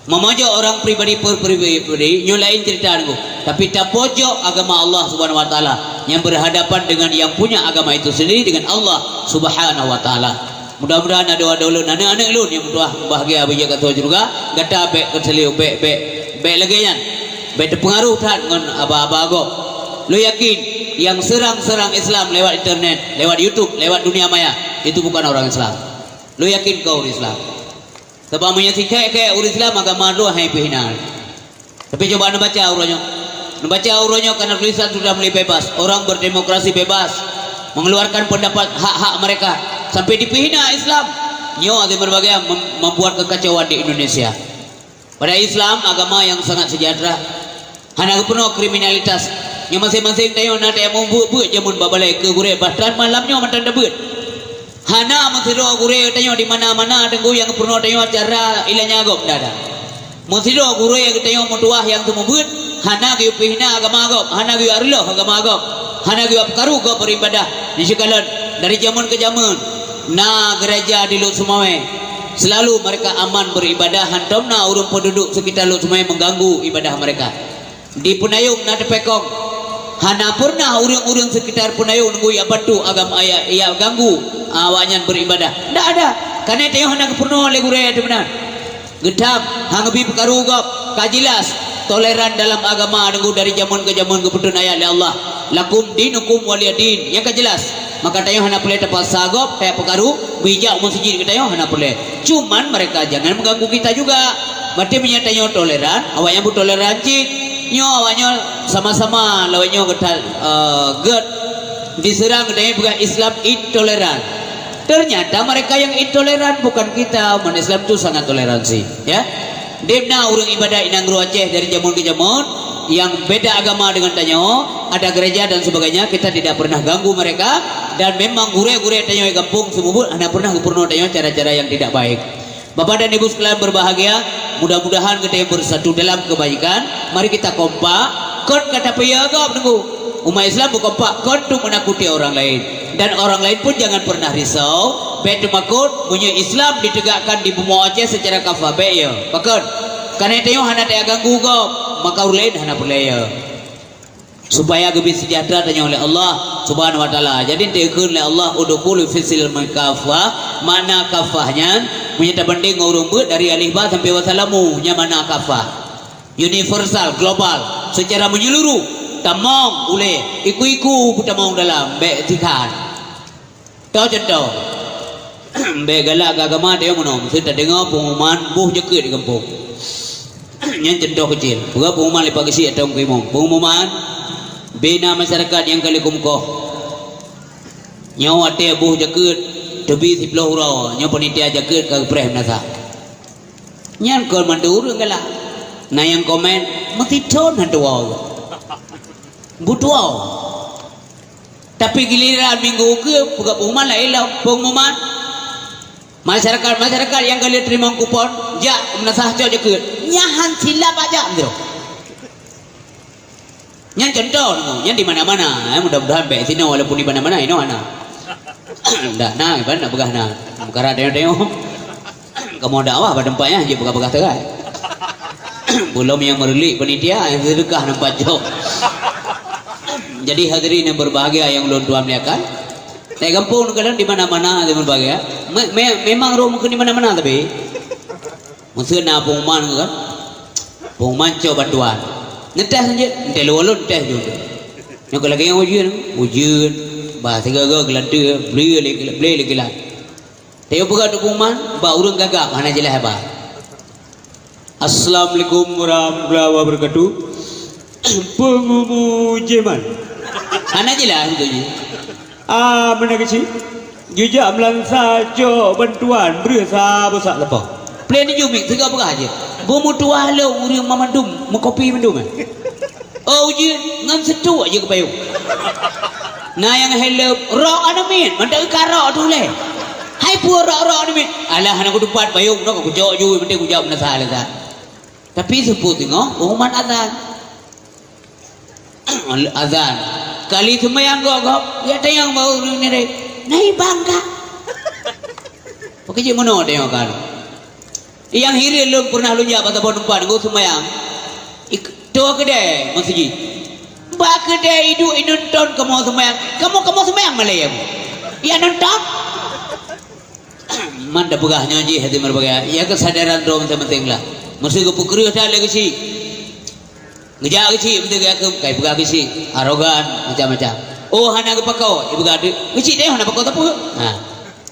Memojok orang pribadi per pribadi, nyoe lain cerita nunggu. Tapi tapojok agama Allah Subhanahu wa Taala yang berhadapan dengan yang punya agama itu sendiri, dengan Allah Subhanahu wa Taala. Mudah-mudahan adoe-adoe lôn, aneuk-aneuk lôn nyang meutuah, bahgia beujeuet keu syeuruga, gata bék keuseuliu, bék, bék, bék lagée nyan. Bék teupeungaruh that ngon haba-haba gob. Lôn yakin, nyang seurang-seurang Islam lewat internet, lewat YouTube, lewat dunia maya, itu bukan orang Islam. Lôn yakin keu ureuëng Islam. Sabab meunyoe sikhée-khée ureuëng Islam, agama droe hai peuhina. Tapi cuba neubaca uroe nyoe. Neubaca uroe nyoe karena tulisan sudah mulai bebas. Orang berdemokrasi bebas mengeluarkan pendapat hak-hak mereka. Sampai dipeuhina Islam. Nyoe até berbagai mem-, membuat kekacauan di Indonesia. Padahai Islam agama yang sangat sejahtera. Hana geupeurunoe kriminalitas. Nyoe maséng-maséng tanyoe na tayue mubuet-buet jameun bak balée keu gurée, bahkan malam nyoe mantong tabeuet. Hana meusidroe gurée tanyoe di mana-mana teungku nyang geupeurunoe tanyoe cara ilanya gob dada. Meusidroe gurée geutanyoe meutuwah nyang seumeubeuet, hana geuyue pih na agama gob, hana geuyue reuloh agama gob, hana geuyue peukaru gob beuribadah. Di sikalon, dari jameun keu jameun, na gereja di Lhokseumawe. Selalu mereka aman beuribadah, hantom na ureuëng peunduduek sekitar Lhokseumawe mengganggu ibadah mereka. Di Peunayong na teupekong. Hana pernah ureuëng-ureuëng sekitar Peunayong nunggu jak bantu agam-, jak, jak ganggu awaknyan beuribadah. Ndak ada. Karena tanyoe hana geupeurunoe lé gurée teuh meunan. Geutam, hana geubri peukaru gob, ka jelas. Toleran dalam agama nunggu dari jameun ke jameun geupeutrön ayat lé Allah. "Lakum dinukum waliya din." Nyang ka jelas. Maka tanyoe hana peureulée tapaksa gob, tajak peukaru, beujak u meuseujid geutanyoe hana peureulée. Cuman mereka jangan mengganggu kita juga. Berarti meunyoe tanyoe toleran, awaknyan pun toleran cit. Nyoe awaknyoe sama-sama lawét nyoe geuta-, eh, gét diseurang geutanyoe peugah Islam intoleran. Ternyata mereka yang intoleran bukan kita. Umat Islam tu sangat toleransi, ya. Debna ureuëng ibadat inan guru Aceh dari jameun ke jameun, yang beda agama dengan tanyoe, ada gereja dan sebagainya, kita tidak pernah ganggu mereka, dan memang gurée-gurée tanyoe gampông seumeubeuet hana pernah geupeurunoe tanyoe cara-cara yang tidak baik. Bapak dan Ibu sekalian berbahagia, mudah-mudahan kita yang bersatu dalam kebaikan, mari kita kompak, kon ka tapeuyue gob nunggu. Umat Islam beukompak kon untuk menakuti orang lain. Dan orang lain pun jangan pernah risau, bék teumakot, meunyoe Islam ditegakkan di bumoe Aceh secara kafah, bék ya. Pakon? Karena tanyoe hana taganggu gob, maka ureuëng lain hana peureulée ya. Supaya geubri sejahtera tanyoe lé Allah Subhanahu wa Taala. Jadi, dikheun lé Allah, "Udkhulu fis silmi kafah." Makna kafah nyan, meunyoe tabandeng ngon ureuëng beuet dari alif ba sampai wasalamu, nyan makna kafah. Universal, global, secara menyeluruh, tamong ulée, iku-iku peutamong dalam, bék sikat. Toh cuntoh, bék galak keu agama teuh meunoe, meusti tadeungoe peunguman boh jakeuet di gampông. Nyan cuntoh keucil, peugah peunguman lé Pak Geuchik atau Teungku Imum. Peunguman, bina masyarakat nyang ka lheueh kumeukoh. Nyoe watée boh jakeuet teubi siplôh uroe, nyoe panitia jakeuet ka geupreh meunasah. Nyan kon mandum ureuëng galak. Na nyang komen, "Meusithon han tuwoe." Butuwoe. Tapi giliran minggu ukeue, peugah peunguman laén lom, peunguman. Masyarakat-masyarakat nyang ka lheueh teurimong kupon, jak meunasah cok jakeuet. Nyan han silap ajak meudroe. Nyan cuntoh nyoe, nyan di mana-mana, eh, mudah-mudahan bék sinoe walaupun di mana-mana inoe hana. Ndak na, iban nak peugah na. Meukarat tengok-tengok. Kamoe dakwah bak teumpat nyan, jeuet peugah-peugah sagai. Belom nyang meureulik panitia, nyang seudeukah nampak jok. Jadi hadirin yang berbahagia yang ulôn tuan muliakan, di gampông kadang di mana-mana, di berbagai, me-, me-, memang roh mungkin di mana-mana tapi. Meuseu na peunguman kan? Peunguman cok bantuan. Neuteh saja, neuteh lôn, neuteh jeuet. Nyoe lagée nyang ujeuen, ujeuen, bah sigaga geulanteue, bli lé, bli lé kilat. Tayue peugah peunguman, bak ureuëng gagap hana jeulaih haba. "Assalamualaikum warahmatullahi wabarakatuh." Peungumu jeman. Hana jeulaih beutôi jih. Ah, meunan keuchik. Jijak meulansa cok bantuan breuh sa bosak leupah. Pleng jumik teuga peugah jih. Beumeutuwah lom ureuëng mamandum, meukopi mandum, eh. Oh, ujeuen ngon seutuk jih keu payong. Na nyang heleup, rok aneuk miet, mantong ka rok tu lé. Hai peue rok-rok aneuk miet? Alah, hana kutupat payong, na kucok ju, penting kujak meunasah lé sa. Tapi seupôt teungoh, peunguman azan. Azan. Kali seumayang gop-gop, ya tayang bak ureuëng nirek. Nai bangga. Pakri jih meunoe tayang kan. Nyang hireuen lôn pernah lôn jak bak saboh teumpat ngon seumayang. Ik-, toh keudè meuseujid. Bak keudè iduek inonton kamoe seumayang. Kamoe, kamoe seumayang malèe. Ya nonton. Man tapeugah nyoe jih hati meureubagai. Ya keusadaran droe mantong-mantong lah. Meuseu geupeukreueh that lé geuchik. Geujak geuchik meuteugah keu kai peugah geuchik, arogan, macam-macam. Oh, hana geupakoe, ipeugah deuek. Geuchik deh hana pakoe sapeue. Ha.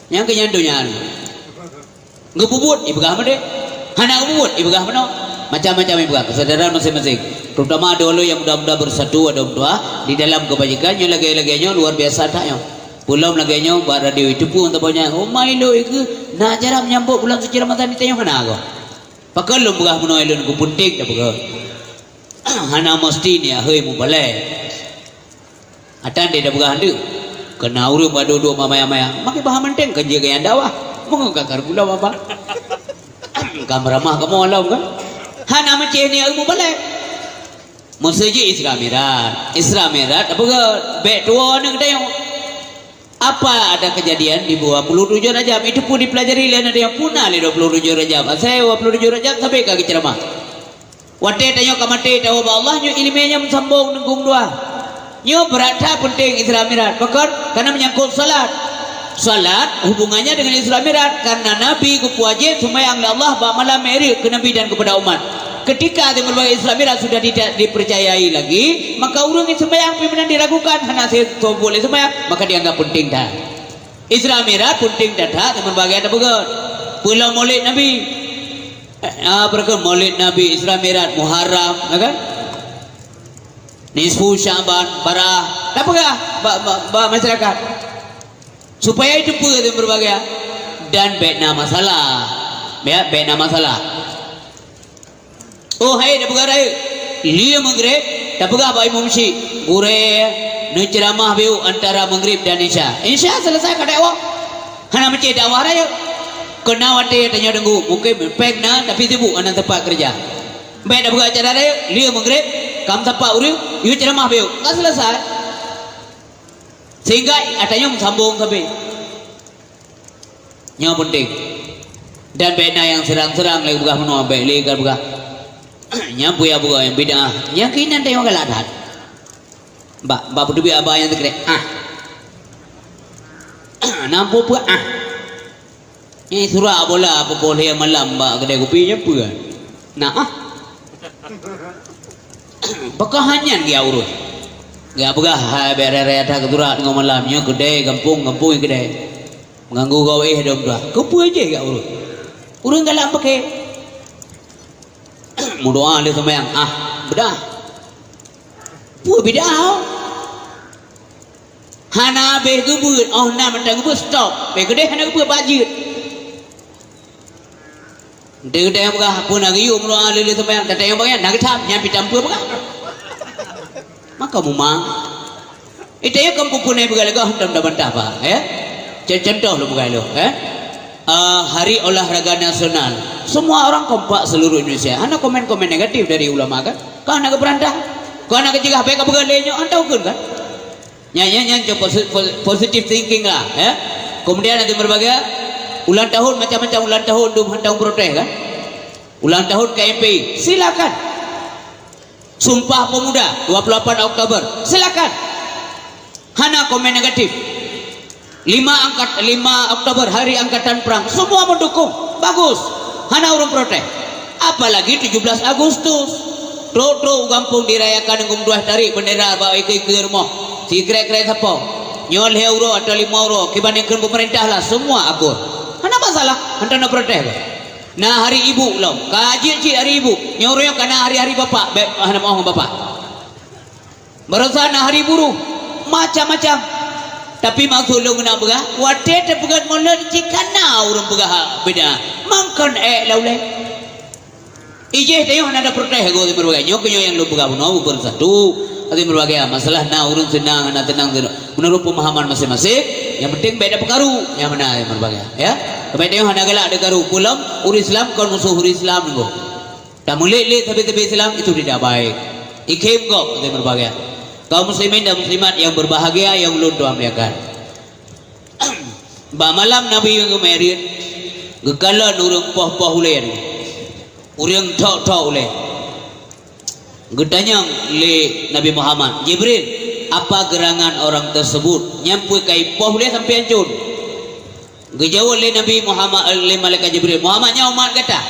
Nyang keu nyan donya nyoe. Geupubuet, ipeugah meudeh. Hana geupubuet, ipeugah meunoe. Macam-macam ipeugah. Keusadaran masing-masing. Terutama dua nyang muda-muda bersatu, ada dua di dalam kebajikan, nyoe lagèe-lagèe nyoe luar biasa that nyoe. Peulom lagée nyoe bak radio iteupeue teubanya, "Oh, ma ilôn ikeu na acara menyambot bulan suci Ramadhan di tanyoe hana goe." Pakon lôn peugah meunoe lôn ku peunteng tapeugah. Hana meusti ni ahoi mubalek. Atan deh tapeugah handeuk. Keu na ureuëng bak duek-duek mamaya-maya, makai bahan manteng kan jeuet gaya dakwah. Meungon ka kar gula baba. Ka meuramah kamoe lom kan. Hana meucéh ni ahoi mubalek. Meuseuji Isra Mi'raj. Isra Mi'raj tapeugah bék tuwoe aneuk tanyoe. Apa ada kejadian di dua puluh tujuh Rajab? Itu pun dipelajari lé aneuk tanyoe puna lé dua puluh tujuh Rajab. Asai dua puluh tujuh Rajab sabe ka geuceramah. Watée tanyoe ka maté tawoe bak Allah nyoe iéleumé nyoe meusambong neugong dua. Nyoe brat that peunteng Isra Mi'raj. Pakon? Karena menyangkut salat. Salat hubungannya dengan Isra Mi'raj karena Nabi geupeuwajéb seumayang lé Allah bak malam Mi'raj keu Nabi dan kepada umat. Ketika di berbagai Isra Mi'raj sudah tidak dipercayai lagi, maka ureuëng nyang seumayang pih meunan diragukan, hana seutoboh lé seumayang, maka dianggap peunteng that. Isra Mi'raj peunteng that-that, teuma bagi ada beugét. Peulom Maulid Nabi. Eh, ah, peureukeun Maulid Nabi, Isra Mi'raj, Muharram, ya kan? Nisfu Sya'ban, Barah. Tapeugah bak, bak, bak masyarakat. Supaya itu peue teuma berbagai. Dan bék na masalah. Ya, bék na masalah. Oh, hai, tapeugah rayeuk. Lheueh Maghrib, tapeugah bak imum syik, "Gurée, neuceuramah bacut antara Maghrib dan Isya." Isya selesai ka dakwah. Hana meucéh dakwah rayeuk. Keu na watée tanyoe deungoe, mungken péng na, tapi sibuk hana teumpat keureuja. Bék tapeugah acara rayeuk, lheueh Maghrib, kam sapat ureuëng, yue ceuramah bacut. Ka selesai. Sehingga ata nyoe meusambong sabe. Nyoe peunteng. Dan bék na nyang seurang-seurang lé peugah meunoe, bék lé ka peugah. Nyan peue nyang peugah nyang bid'ah. Nyang keunan teuh nyang galak that. Bak, bak peuteubiet aba nyang teukrek. Ah. Na peue-peue ah. Nyan surak bola pukul lhée malam bak keudai kupi nyan peue. Nah ah. Pakon hana nyan geujak ureuëng. Geupeugah, "Hai, bék raya-raya that keu surak teungoh malam nyoe keudai gampông, gampông keudai. Meuganggu gawa éh dom tuha." Keupeue jih geujak ureuëng? Ureuëng galak meuké. Meudoa lé seumayang, ah, beudah. Peue bid'ah? Hana habéh geubeuet, oh na mantong geubeuet, stop. Bék keudeh hana geubeuet, bak jeuet. Teuntèe peugah, "Peue na geuyue meunurot lé-lé seumayang, teuntèe nyang bagian na geutham, nyan pih tampeu peugah." Maka mumang. Itèe kon peue-peue na peugah lé goh, hantom tabantah, Pak, ya. Con-, contoh lôn peugah lôn, ya. Ah, Hari Olahraga Nasional. Semua orang kompak seluruh Indonesia. Hana komen-komen negatif dari ulama, kan? Kon hana geupeurantah. Kon hana geucegah, bèk kapeugah lé nyoe, hantom kon, kan? Nyan, nyan, nyan cok posi-, po-, positive thinking lah, ya. Kemudian nanti berbagai ulang tahun, macam-macam ulang tahun, dum hantom protes, kan? Ulang tahun K M P I, silakan. Sumpah Pemuda, dua puluh lapan Oktober, silakan. Hana komen negatif. Lima angkat, lima Oktober, Hari Angkatan Perang, semua mendukung, bagus. Hana ureueng protes. Apalagi tujuh belas Agustus. Trok-trok u gampông dirayakan ngon meutuah tarék bendera bak ikeue-ikeue rumoh. Sikrek-krek sapo. Nyoe lhèe uroe atau lima uroe, kiban nyang kheun peumeurintah lah, semua akur. Hana masalah, hantom na protes bah. Na hari ibu lom, ka jeuet cit hari ibu. Nyoe uroe nyoe ka na hari-hari bapak, bèk hana meu'oh ngon bapak. Barosa na hari buruh, macam-macam. Tapi maksud lôn keuneuk peugah, watèe teupeugah mulod cit ka na ureueng peugah beda. Mangkon èk lam ulèe. Ijeh tanyoe hana ada protes goe simeureubagai. Nyoe keuh nyoe nyang lôn peugah bunoe beupeue satu. Simeureubagai masalah na ureueng seunang, hana seunang, meunurot pemahaman masing-masing. Nyang penting bèk tapeukaru, nyang meunan simeureubagai, ya. Bèk tanyoe hana galak dikaru. Peulom ureueng Islam kon musoh ureueng Islam nyoe. Tameulét-lét sabe-sabe Islam itu tidak baik. Ikhem gob simeureubagai. Kaum muslimin dan muslimat yang berbahagia yang ulôn tuan muliakan. Bak malam Nabi geumi'raj, geukalon ureueng poh-poh ulèe. Ureueng thok-thok ulèe. Geutanyong lé Nabi Muhammad, "Jibril, apa gerangan orang tersebut?" Nyan peue ka ipoh ulèe sampoe ancôn. Geujaweueb lé Nabi Muhammad, lé malaikat Jibril, "Muhammad, nyan umat gata."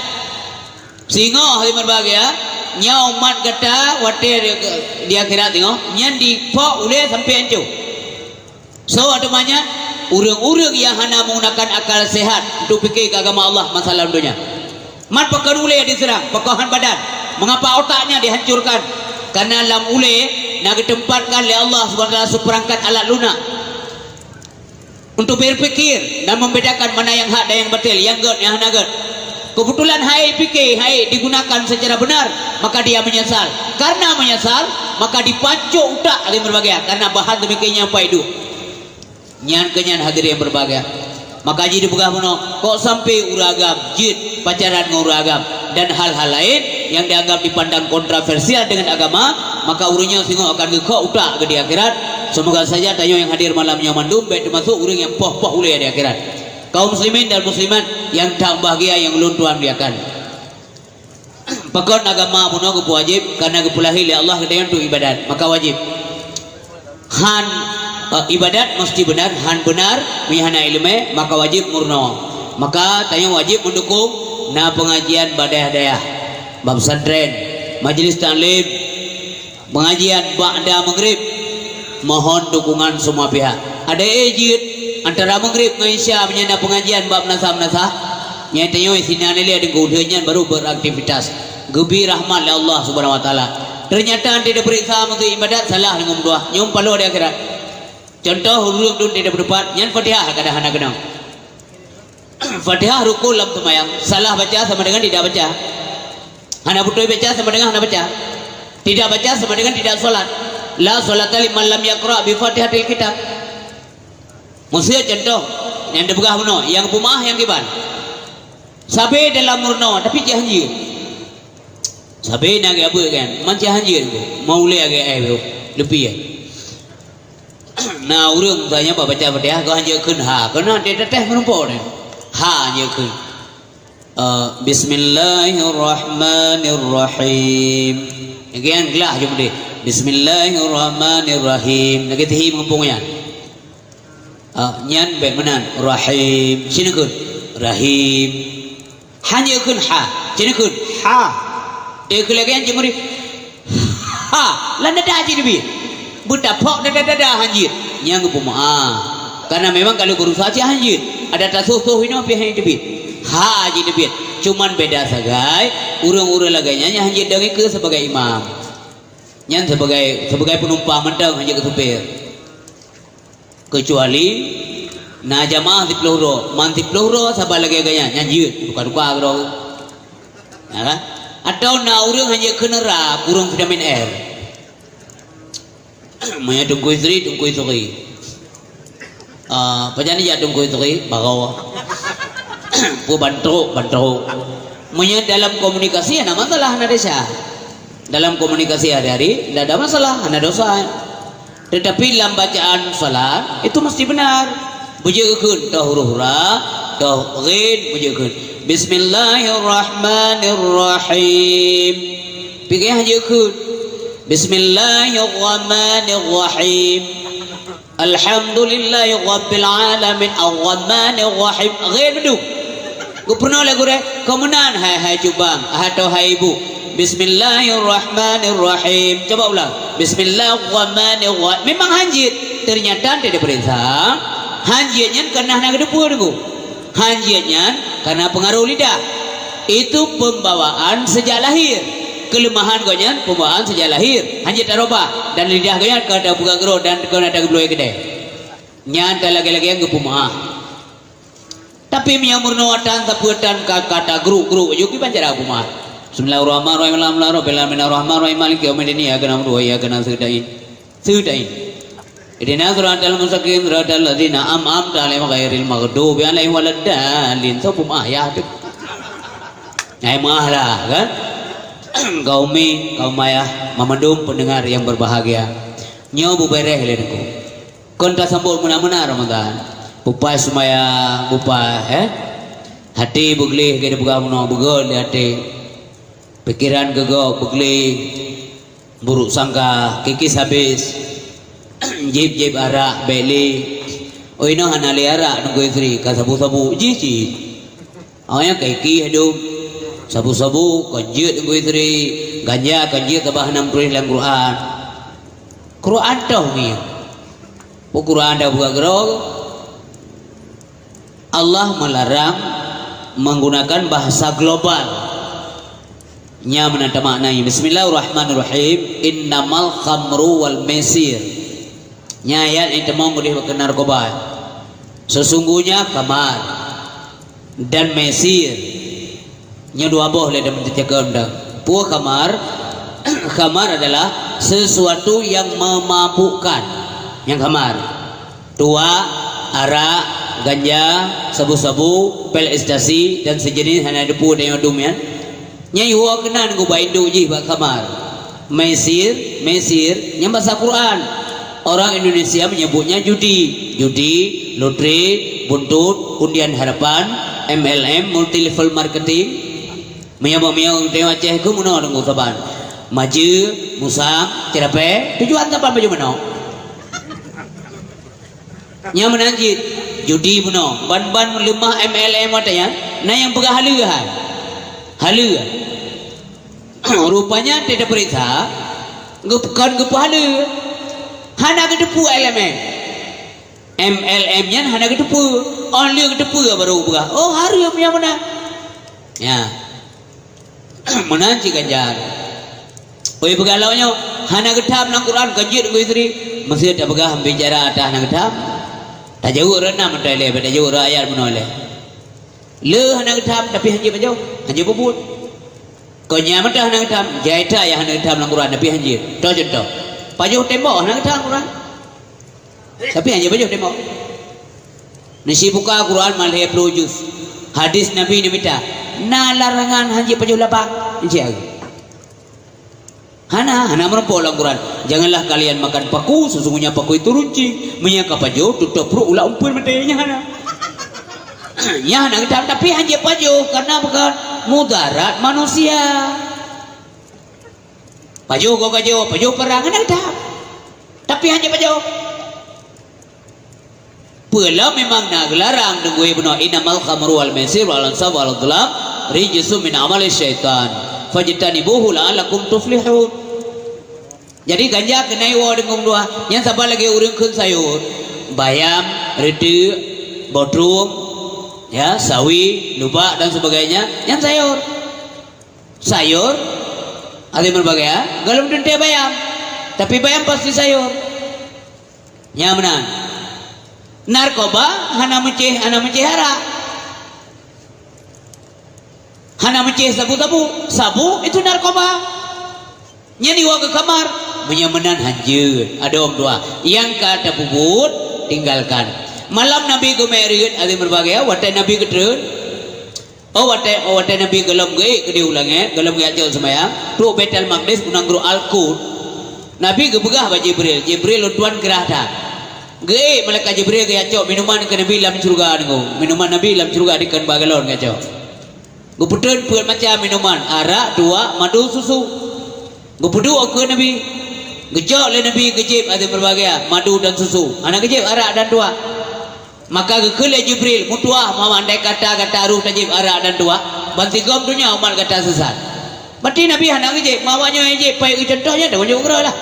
Singoh simeureubagai, "Nyan umat gata watèe di, di akhirat singoh, nyan dipoh ulèe sampoe ancôn." Soe teuma nyan? Ureueng-ureueng nyang hana menggunakan akal sehat untuk pike keu agama Allah masa lam donya. Man pakon ulèe diseurang, pakon han badan? Mengapa otaknya dihancurkan? Karena lam ulèe na geuteumpatkan lé Allah Subhanahu wa Taala seupeurangkat alat lunak. Untuk berpikir dan membedakan mana yang hak dan yang batil, yang gét, yang hana gét. Kebetulan hai pike, hai digunakan secara benar, maka dia menyesal. Karena menyesal, maka dipancok utak lé meureubagia, karena bahan demikian nyan pai duek. Nyan keuh nyan hadirin yang berbahagia. Maka jih dipeugah bunoe, kok sampai ureuëng agam jeuet pacaran ngon ureuëng agam dan hal-hal lain yang dianggap dipandang kontroversial dengan agama, maka ureuëng nyoe singoh akan geukok utak geuh di akhirat. Semoga saja tanyoe nyang hadir malam nyoe mandum bék teumasok ureuëng nyang poh-poh ulée di akhirat. Kaum muslimin dan muslimat yang that bahagia yang ulôn tuan muliakan. Pakon agama bunoe geupeuwajéb? Karena geupeulahé lé Allah geutanyoe untuk ibadat, maka wajéb. Han, eh, ibadat mesti benar, han benar, meunyo hana iéleumé, maka wajéb meurunoe. Maka tanyoe wajéb meudukung na peungajian bak dayah-dayah, bak pesantren, majelis taklim, peungajian ba'da maghrib, mohon dukungan semua pihak. Ada eh jeuet antara maghrib ngon isya meunyo na peungajian bak meunasah-meunasah, nyan tanyoe sinan ilée deungon ulée nyan baru beraktivitas. Geubri rahmat lé Allah Subhanahu Wa Taala. Ternyata anté diperiksa meunyoe ibadat salah deungon meudoá, nyoe paloe di akhirat. Contoh ureuëng dun tidak berdebat, nyan Fatihah kadang hana keunong. Fatihah rukun lam seumayang, salah baca sama dengan tidak baca. Hana beutôi baca sama dengan hana baca. Tidak baca sama dengan tidak salat. La salata liman lam yaqra bi Fatihatil Kitab. Meuseu contoh nyang dipeugah bunoe, nyang peumeu'ah nyang kiban. Sabe dalam meurunoe, tapi cit hanjeuet. Sabe na geuh abeuet kan, man cit hanjeuet, mau lé agée ai, leupie. Na ureuëng misalnya bak baca Fatihah, geuh hanjeuet kheun ha, keunan teuh-teuh meureumpok nyan. Ha hanjeuet kheun. Eh, Bismillahirrahmanirrahim. Lagée nyan glah jeuem deh. Bismillahirrahmanirrahim. Lagée teuhi meugumpong nyan. Ah, nyan bék meunan. Rahim. Sinoe kheun. Rahim. Hanjeuet kheun ha. Sinoe kheun. Ha. Eh, keu lagée nyan jeuem deh. Ha, lam dada jih teubiet. Beutapok dada-dada hanjeuet. Nyang geupeumaah. Karena memang kalau berusaha cit hanjeuet. Ada tasoh-soh inoe pih hanjeuet teubiet. Ha jih teubiet. Cuman beda sagai, ureuëng-ureuëng lagée nyan nyang hanjeuet deungon keu sebagai imam. Nyan sebagai, sebagai penumpang mantong hanjeuet keu supir. Kecuali na jamaah siplôh droe, man siplôh droe saban lagée geuh nyan, nyan jeuet, duka-duka keudroe. Ya kan? Atawa na ureuëng hanjeuet kheun ra, kureueng vitamin R. Meunyo Teungku Yusri, Teungku Yusri. Ah, pajan jak Teungku Yusri, baroe. Peue bantrok, bantrok. Meunyo dalam komunikasi, hana masalah, hana desya. Dalam komunikasi hari-hari, tidak ada masalah, hana dosa. Tetapi lam bacaan salat, itu mesti benar. Beujeuet kheun, toh huruf ra, toh ghin, beujeuet kheun. Bismillahirrahmanirrahim. Pike hanjeuet kheun. Bismillahirrahmanirrahim. Alhamdulillahirabbil alamin, arrahmanirrahim. Ghin meudum. Geupeurunoe lé gurée, keu meunan hai, hai cubang, atau hai ibu. Bismillahirrahmanirrahim. Coba ulang. Bismillahirrahmanirrahim. Memang hanjeuet. Ternyata tidak diperiksa. Hanjeuet nyan karena hana geuteupeue deungoe. Hanjeuet nyan karena pengaruh lidah. Itu pembawaan sejak lahir. Kelemahan gobnyan pembawaan sejak lahir. Hanjeuet tarubah dan lidah gobnyan ka tapeugah keudroe dan ka tageubloe keudeh. Nyan talagée-lagée geupeumaah. Tapi meunyo meurunoe tan sapeue tan ka, ka tagruk-gruk, jeuet kiban cara peumeu'ah. Bismillahirrahmanirrahim. Alhamdulillahirabbil alamin. Arrahmanirrahim. Maliki yaumiddin. Iyyaka na'budu wa iyyaka nasta'in. Seudai. Ihdinas siratal mustaqim, siratal ladzina an'amta 'alaihim ghairil maghdubi 'alaihim waladdallin. Soe peumeu'ah yah teuh? Ai meu'ah lah, kan? Kaum mi, kaum ayah, mandum pendengar yang berbahagia. Nyoe beubeureh lé Teungku. Kon tasambot meunan-meunan Ramadhan. Bupai seumayang, bupai, eh? Hati beugleh, geupeugah meunoe, beugöt lé até. Pikiran geugok, beugleh, buruk sangka, kikis habéh. Jieb-jieb arak, bék lé. Oh, inoe hana lé arak, Teungku Yusri, ka sabu-sabu, jih cit. Awaknyan ka ikih dum. Sabu-sabu kon jeuet Teungku Yusri, ganja kon jeuet, sabab hana meutuléh lam Quran. Quran toh ngieng. Peue Quran dak buka keudroe? Allah melarang menggunakan bahasa global. Nyan meunan tamaknai. Bismillahirrahmanirrahim. Innamal khamru wal maisir. Nyan ayat nyang teumeung udeh bak narkoba. Sesungguhnya khamar dan maisir, nyoe dua boh lé dalam teucakap dah. Peue khamar? Khamar adalah sesuatu yang memabukkan. Nyang khamar. Tuak, arak, ganja, sabu-sabu, pil ekstasi, dan sejenis hana depu dan dum nyan. Nyan iwoe keunan ubak induk jih bak khamar. Maisir, maisir, nyan basa Quran. Orang Indonesia menyebutnya judi. Judi, lotre, buntut, undian harapan, M L M, multi level marketing. Meunyoe bak meunyoe ureuëng Aceh keuh meunoe deungon saban. Majeue, musang, ceurapée, tujuan saban baju meunoe. Nyang meunan cit, judi bunoe, ban-ban leumah M L M watée nyan, na nyang peugah haleue hai. Haleue. Rupanya teupeuriksa, geup-, kon geupeuhaleue. Hana geuteupeue L M M. M L M nyan hana geuteupeue. Oh lheueh geuteupeue baru peugah, "Oh, hareuem nyang meunan." Ya. Meunan cit ganjaan. Oi, peugah lom nyoe, hana geutham lam Quran, kon jeuet ngon istri. Meuseuti tapeugah bicara ata hana geutham. Tajaweueb rot na meutai lé, tajaweueb rot ayat meunoe lé. Le hana geutham, tapi hanjeuet pajoh, hanjeuet peubuet. Kon nyan meutai hana geutham, jai that nyang hana geutham lam Quran, tapi hanjeuet. Toh contoh. Pajoh tembok hana geutham Quran. Tapi hanjeuet pajoh tembok. Neusibuka Quran malhée ploh juz. Hadis Nabi neumita. Na larangan hanjeuet pajoh labang. Encik hari. Hana, hana meurumpok lam Quran. "Janganlah kalian makan paku, sesungguhnya paku itu runcing. Meunyoe ka pajoh, tutôp pruet ulat umpeuen maté." Nyan hana. Nyan hana geutam, tapi hanjeuet pajoh karena bukan mudarat manusia. Pajoh goe gajoh, pajoh parang, hana geutam. Tapi hanjeuet pajoh. Peue lom memang na geularang deungon bunoe, "Innamal khamru wal maisir wal ansab wal azlam rijsum min amali syaitan. Fajtanibuhu la'allakum tuflihun." Jadi ganja keuneuk iwoe deungon dua, nyan saban lagée ureuëng kheun sayur, bayam, reuteuek, botrung, ya, sawi, lubak dan sebagainya, nyan sayur. Sayur, ada berbagai, ya, galom teuntée bayam, tapi bayam pasti sayur. Nyan meunan. Narkoba hana meucéh, hana meucéh arak. Hana meucéh sabu-sabu. Sabu itu narkoba. Nyan iwoe keu khamar. Meunyoe meunan hanjeuet. Adoe dua. Nyang ka tapeubuet, tinggalkan. Malam Nabi geumi'raj, alim berbagai, watée Nabi geutreun, Oh, watée, oh, watée Nabi gohlom geuék keudeh u langét, gohlom geujak cok seumayang, trok Baitul Maqdis u nanggroe Al-Quds. Nabi geupeugah bak Jibril, "Jibril, lôn tuan grah that." Geuék malaikat Jibril geujak cok minuman keu Nabi lam syeuruga nyoe. Minuman Nabi lam syeuruga dikeue bak galon geujak cok. Geupeuteun peuet macam minuman, arak, tuak, madu, susu. Geupeuduek u keue Nabi. Geucok lé Nabi geujieb ateueh berbagai madu dan susu. Hana geujieb arak dan tuak. Maka geukheun lé Jibril, "Meutuah, meunyoe andai kata gata roh tajieb arak dan tuak, bansigom donya umat gata sesat." Berarti Nabi hana geujieb, meunyoe awak nyoe jieb, pai geucuntoh nyan, teuh meunyoe uroe lah.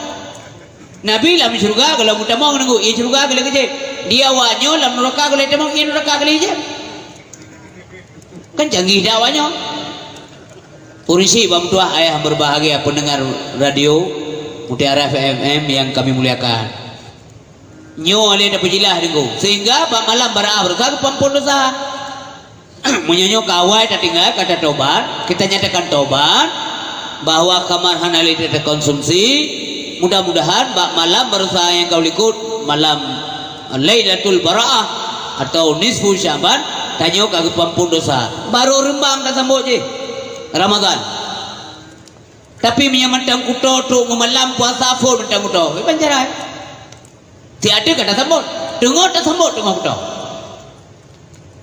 Nabi lam syeuruga gohlom geutamong nunggu, ie syeuruga gohlom geujieb. Di awak nyoe lam nuraka gohlom tamong, ie nuraka gohlom jieb. Kan canggih dah awak nyoe. Ureuëng syiek bak meutuah ayah berbahagia pendengar radio Mutiara F M yang kami muliakan. Nyoe lé tapeujeulaih deungoe, sehingga bak malam baraah beureusa geupeuampôn desya. Meunyoe nyoe ka awai tatinggai, ka tatobat, kita nyatakan tobat bahwa khamar hana lé takonsumsi. Mudah-mudahan bak malam beureusa nyang ka likot, malam Lailatul Baraah atau nisfu Sya'ban, tanyoe ka geupeuampôn desya. Barô reumbang tasambot jih Ramadhan. Tapi meunyoe mantong kuto trok ngon malam puasa phon mantong kuto, iban cara. Siat ka tasambot, teungoh tasambot teungoh kuto.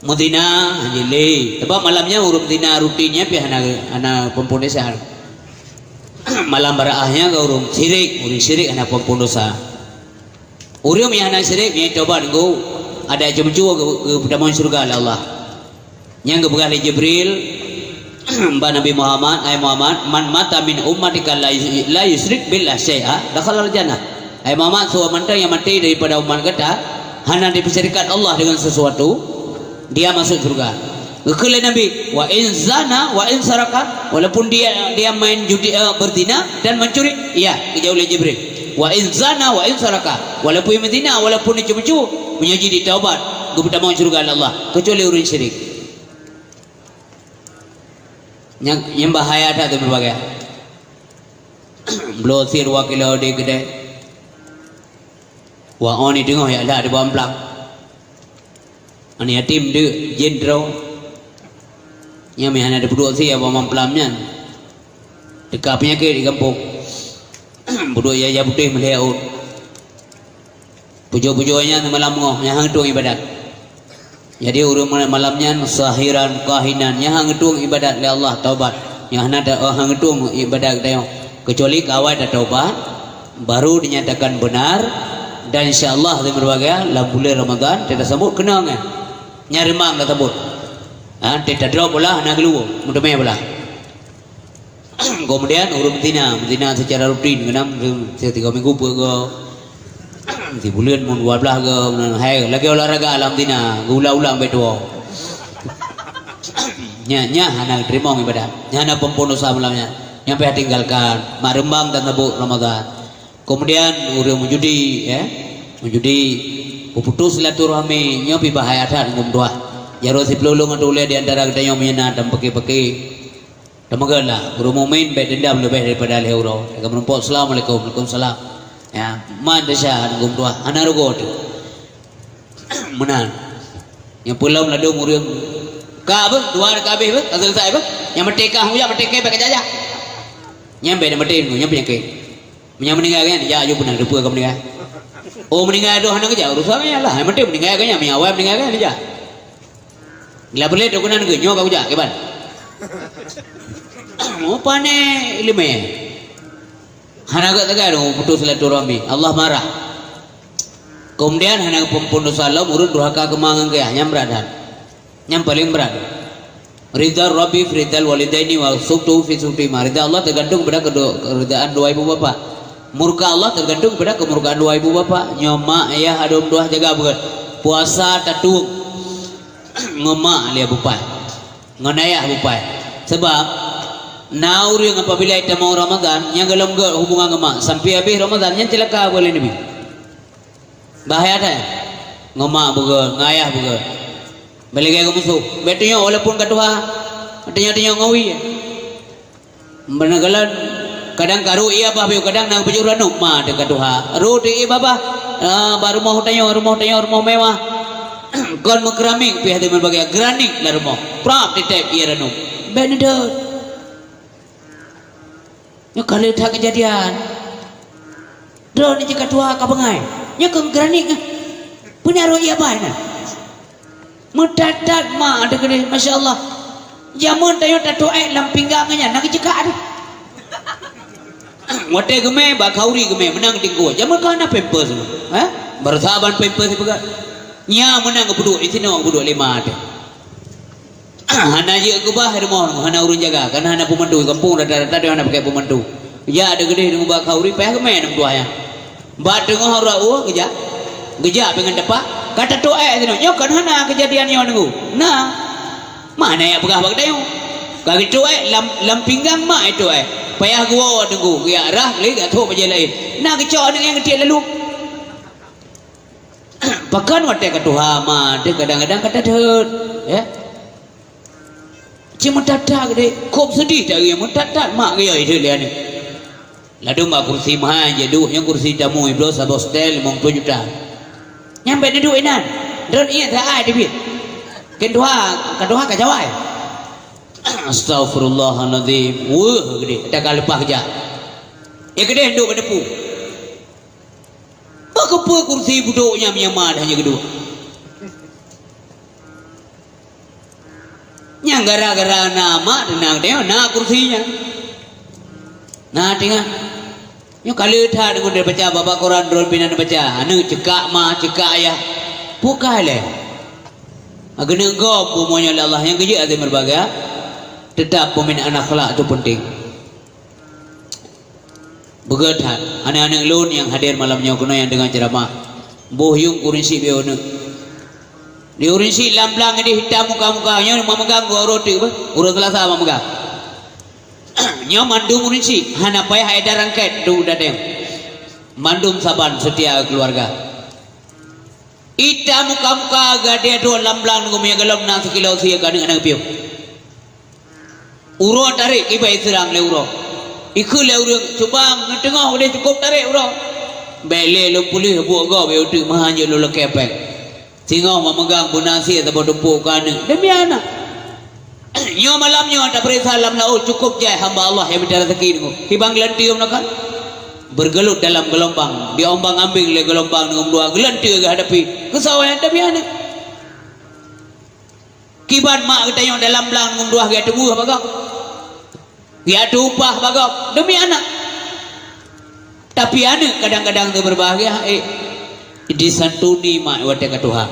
Meuzina hanjeuet lé. Sabab malam nyan ureuëng meuzina rutin nyan pih hana, hana peuampôn desya. Malam baraah nyan ka ureuëng syirik, ureuëng syirik hana peuampôn desya. Ureuëng nyang hana syirik, nyang tobat nunggu, ada ceumeucue geu-, geupeutamong syeuruga lé Allah. Nyang geupeugah lé Jibril bak Nabi Muhammad, "Hai Muhammad, man mata min ummatika la yus-, la yusyrik billah syai'a, dakhalal jannah." Hai Muhammad, soe mantong nyang maté daripada umat gata hana dipeusyirikat Allah dengan sesuatu, dia masuk syurga. Geukheun lé Nabi, "Wa in zana, wa in saraka," walaupun dia, dia main judi, eh, berzina dan mencuri, iya, geujaweueb lé Jibril. "Wa in zana, wa in saraka," walaupun meuzina, walaupun ceumeucue, meunyoe jih ditaubat, geupeutamong syeuruga lé Allah, keucuali ureuëng syirik. Nyang, nyang bahaya that teuh meubagah. Bloe sie dua kilo di keudè. Wah, oh ni teungoh yak dak di bawah plang. Aneuk yatim deuk jén droe. Nyang meuhana teupeuduek sie bawah plang nyan. Teuka peunyakét di gampông. Peuduek ija-ija putéh meulhèe ôt. Pujoe-pujoe nyan seumalam beungoh, nyang hana geutueng ibadat. Jadi, ureuëng malam nyan sahiran, kahinan, nyang hana geutueng ibadat lé Allah, taubat. Nyang hana ta-, hana geutueng ibadat geutanyoe. Keucuali keu awai tataubat, baru dinyatakan benar, dan insya Allah, di meureubaga lam buleuen Ramadhan, tatasambot keunong, eh. Nyan reumang tasambot. Ha, teuka droe boh lah, hana geuluwoe, meuteumé boh lah. Kemudian ureuëng meutina, meutina secara rutin, keunong sigoe minggu peuet goe, sibuleuen mun dua blaih goe, hai lagèe olahraga lam meutina, geuulang-ulang bèk tuwoe. Nyan, nyan hana teurimong ibadat, nyan hana peuampôn dosa malam nyan. Nyan payah tinggalkan, mak reumang dan sabôk Ramadhan. Kemudian ureuëng meujudi, ya, meujudi, peuputus silaturahmi, nyoe pih bahaya that ngon meutuah. Jaroe siploh lôn atau ulèe di antara geutanyoe meunyan na dan peuké-peuké. Teumeugah lah, ureuëng mukmin bèk deundam leubeh daripada lhèe uroe. Ka meurumpok, "Assalamualaikum." "Waalaikumsalam." Ya, man desya nunggu meutuah, hana rugoe teuh. Meunan. Nyang peulom ladôm ureuëng. Ka beuh, dua ka habéh beuh, ka selesai beuh. Nyang maté ka, hujak maté ka, bèk ka jak-jak. Nyang bèk na maté, nyang peunyakét. Meunyo meuninggai geuh nyan, jak aju peunah, teupeue ka meuninggai. Oh, meuninggai doh hana geujak, urusan nyan lah. Nyang penting meuninggai geuh nyan, meunyo awai meuninggai geuh nyan, jak. Gila beulét doh keunan geuh, nyoe ka kujak, kiban. Oh, pane ileumèe. Hana geuh teuga doh putus silaturahmi. Allah marah. Kemudian hana peuampôn dosa lom, ureuëng durhaka keuma ngon keu ayah, nyan brat that. Nyang paleng brat. Ridha Rabbi fi ridhal walidaini wa sukhtuhu fi sukhti ma. Ridha Allah teugantung kepada kedu-, keridhaan dua ibu bapa. Murka Allah teugantung kepada kemurkaan dua ibu bapa. Nyoe mak ayah adôm dua jaga beugét. Puasa tatueng. Ngon mak lé bupai. Ngon ayah bupai. Sebab na ureuëng apabila itamong Ramadhan, nyang golom gét hubungan ngon mak sampai habéh Ramadhan, nyan ceulaka buet lé Nabi. Bahaya that. Ngon mak beugét, ngon ayah beugét. Bèk lagèe keu musoh. Bèk tunyok walaupun ka tuha. Tunyok-tunyok ngon wie. Beuna galon, kadang ka rhot ie babah, kadang na peujeuet ranub, ma teuka tuha. Rhot ie babah, ah, bak rumoh tanyoe, rumoh tanyoe, rumoh mewah. Kon meukeramik pih hana meubagia, granit lam rumoh. Prap titép ie ranub. Bèk neudeuet. Nyoe ka lheueh that keujadian. Droeneuh jih ka tuha ka beungai. Nyoe keuh granit nyan. Peue na rhot ie babah nyan. Meuthat-that mak teuh keudeh, masya Allah. Jameun tanyoe tatoh èk lam pinggang nyan, na geuceukak teuh. Watèe geumè, bak khauri geumè, meunan geutingkue. Jameun ka hana pampers. Ha? Baroesa ban pampers sipeugah. Nyan meunan geupeuduek, disinoe geupeuduek lé ma teuh. Hana jeuet keubah rumoh, hana ureueng jaga, karena hana peumantu. Gampông rata-rata dia hana pakai peumantu. Jak deuh keudeh nibak khauri, payah geumè aneuk tuha nyan. Bak teungoh uroe geujak, geujak pih ngon tapak, ka tatoh èk sinoe. Nyoe kan hana keujadian nyoe Teungku. Na. Mak na jak peugah bak geutanyoe. Ka geutoh èk lam, lam pinggang mak geutoh èk. Payah geuwoe Teungku, geujak rhah lé, geujak thok bajèe laén. Na geucok aneuk nyan geutiek lalu. Pakon watèe ka tuha ma teuh kadang-kadang ka that-that, ya. Cit meutata geude, kop seudeh that geuh, meutata mak geuh, ya, itu lian ni. Ladôm bak kursi meuhai jeuet duek, nyoe kursi tamu, ibloe saboh seutèl limong ploh juta. Nyan bèk neuduek inan. Droeneuh ié that ai teubiet. Keu tuha, ka tuha ka jawai. Astaghfirullahalazim. Weueh geude, ata ka leupah geujak. Ié keudeh duek bak depu. Pakon peue kursi budok nyan meunyo ma dah nyoe geuduek? Nyan gara-gara na mak teunang teuh na kursi nyan. Na teungoh. Nyoe ka lheueh that deungon baca bak-bak koran droe pih na baca. Aneuk ceukak ma, ceukak ayah. Peue kah lé? Geuneuk gob bumoe nyoe lé Allah nyang geujeuet até meureubaga. Teutap peuminaan akhlak tu peunteng. Beugét that, aneuk-aneuk lôn nyang hadir malam nyoe keunoe nyang deungoe ceuramah. Boh yuem ureueng syiek beu uneuk. Di ureueng syiek lam blang ideh itam muka-muka, nyoe meumeugang geuh uroe teuk beuh, uroe Seulasa meumeugang. Nyoe mandum ureueng syiek, hana payah ai darangkét tu dateng. Mandum saban seutia keuluwarga. Ita muka-muka gadée droe lam blang ngon meunyoe gohlom na sikilo sie keu aneuk-aneuk piôh. Uroe tarek ibai seurang lé uroe. Ikheun lé ureuëng, "Cuba neuteungoh udeh cukôp tarek uroe." Bék lé lôn puléh buet gob, bék uteuk meuhan jeuet lôn lakée péng. Singoh mameugang beuna sie saboh tumpôk keu aneuk. Demi aneuk. Nyoe malam nyoe tapeuriksa lam laôt, cukôp jai hamba Allah nyang mita raseuki deungoe. Kiban geulanteue meunoe kan? Bergelut dalam gelombang, diombang-ambing lé gelombang deungon dua, geulanteue geuhadapi. Keusoe nyang demi aneuk. Kiban mak geutanyoe dalam blang deungon dua geuh teubuh bagok. Geuh teuupah bagok demi aneuk. Tapi aneuk kadang-kadang teuh beubahgia, eh, disantuni mak watée ka tuha.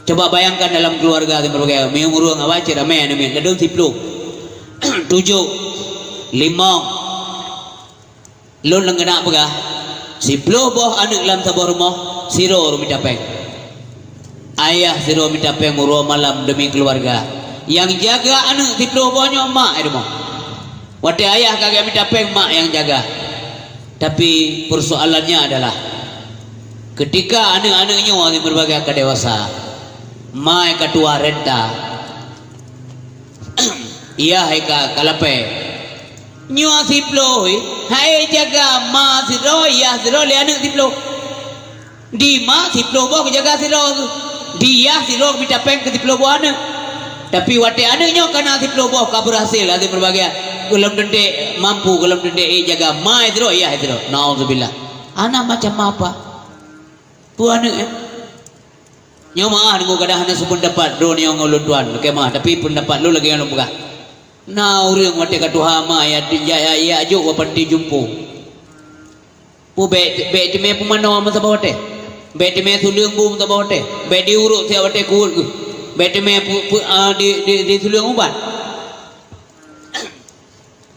Coba bayangkan dalam keuluwarga teuh beubahgia, meunyoe ureuëng awai cit ramé aneuk miet, ladôm siploh, tujoh, limong. Lôn leueng keuneuk peugah, siploh boh aneuk lam saboh rumoh, sidroe ureuëng mita péng. Ayah sidroe mita péng uroe malam demi keuluwarga. Nyang jaga aneuk siploh boh nyoe mak di rumoh. Watée ayah ka geumita péng, mak nyang jaga. Tapi, persoalannya adalah, ketika aneuk-aneuk nyoe di berbagai ka dewasa, mak ka tuha renta, yah ka, ka lapée. Nyoe siploh, hai jaga ma sidroe, yah sidroe lé aneuk siploh. Di ma siploh boh geujaga sidroe, di yah sidroe mita péng keu siploh boh aneuk. Tapi watée aneuk nyoe ka na siploh boh ka beurhasil até meubahgia, gohlom teuntée mampu, gohlom teuntée ék jaga ma sidroe, yah sidroe. Nauzubillah. Aneuk macam apa? Peue aneuk, eh? Nyoe meu'ah deungoe kadang hana seupeundapat droeneuh ngon ulôn tuan, lakée meu'ah, tapi peundapat lôn lagée nyang lôn peugah. Na ureuëng watée ka tuha ma ya, ya, ya, ya jok bak panti jumpo. Peue bék, bék teumé peumanoe meusaboh watée. Bék teumé suleueng bu meusaboh watée. Bék diurôk siat watée kuweuet geuh. Bék teumé pu-, pu-, a, di, di, di suleueng ubat.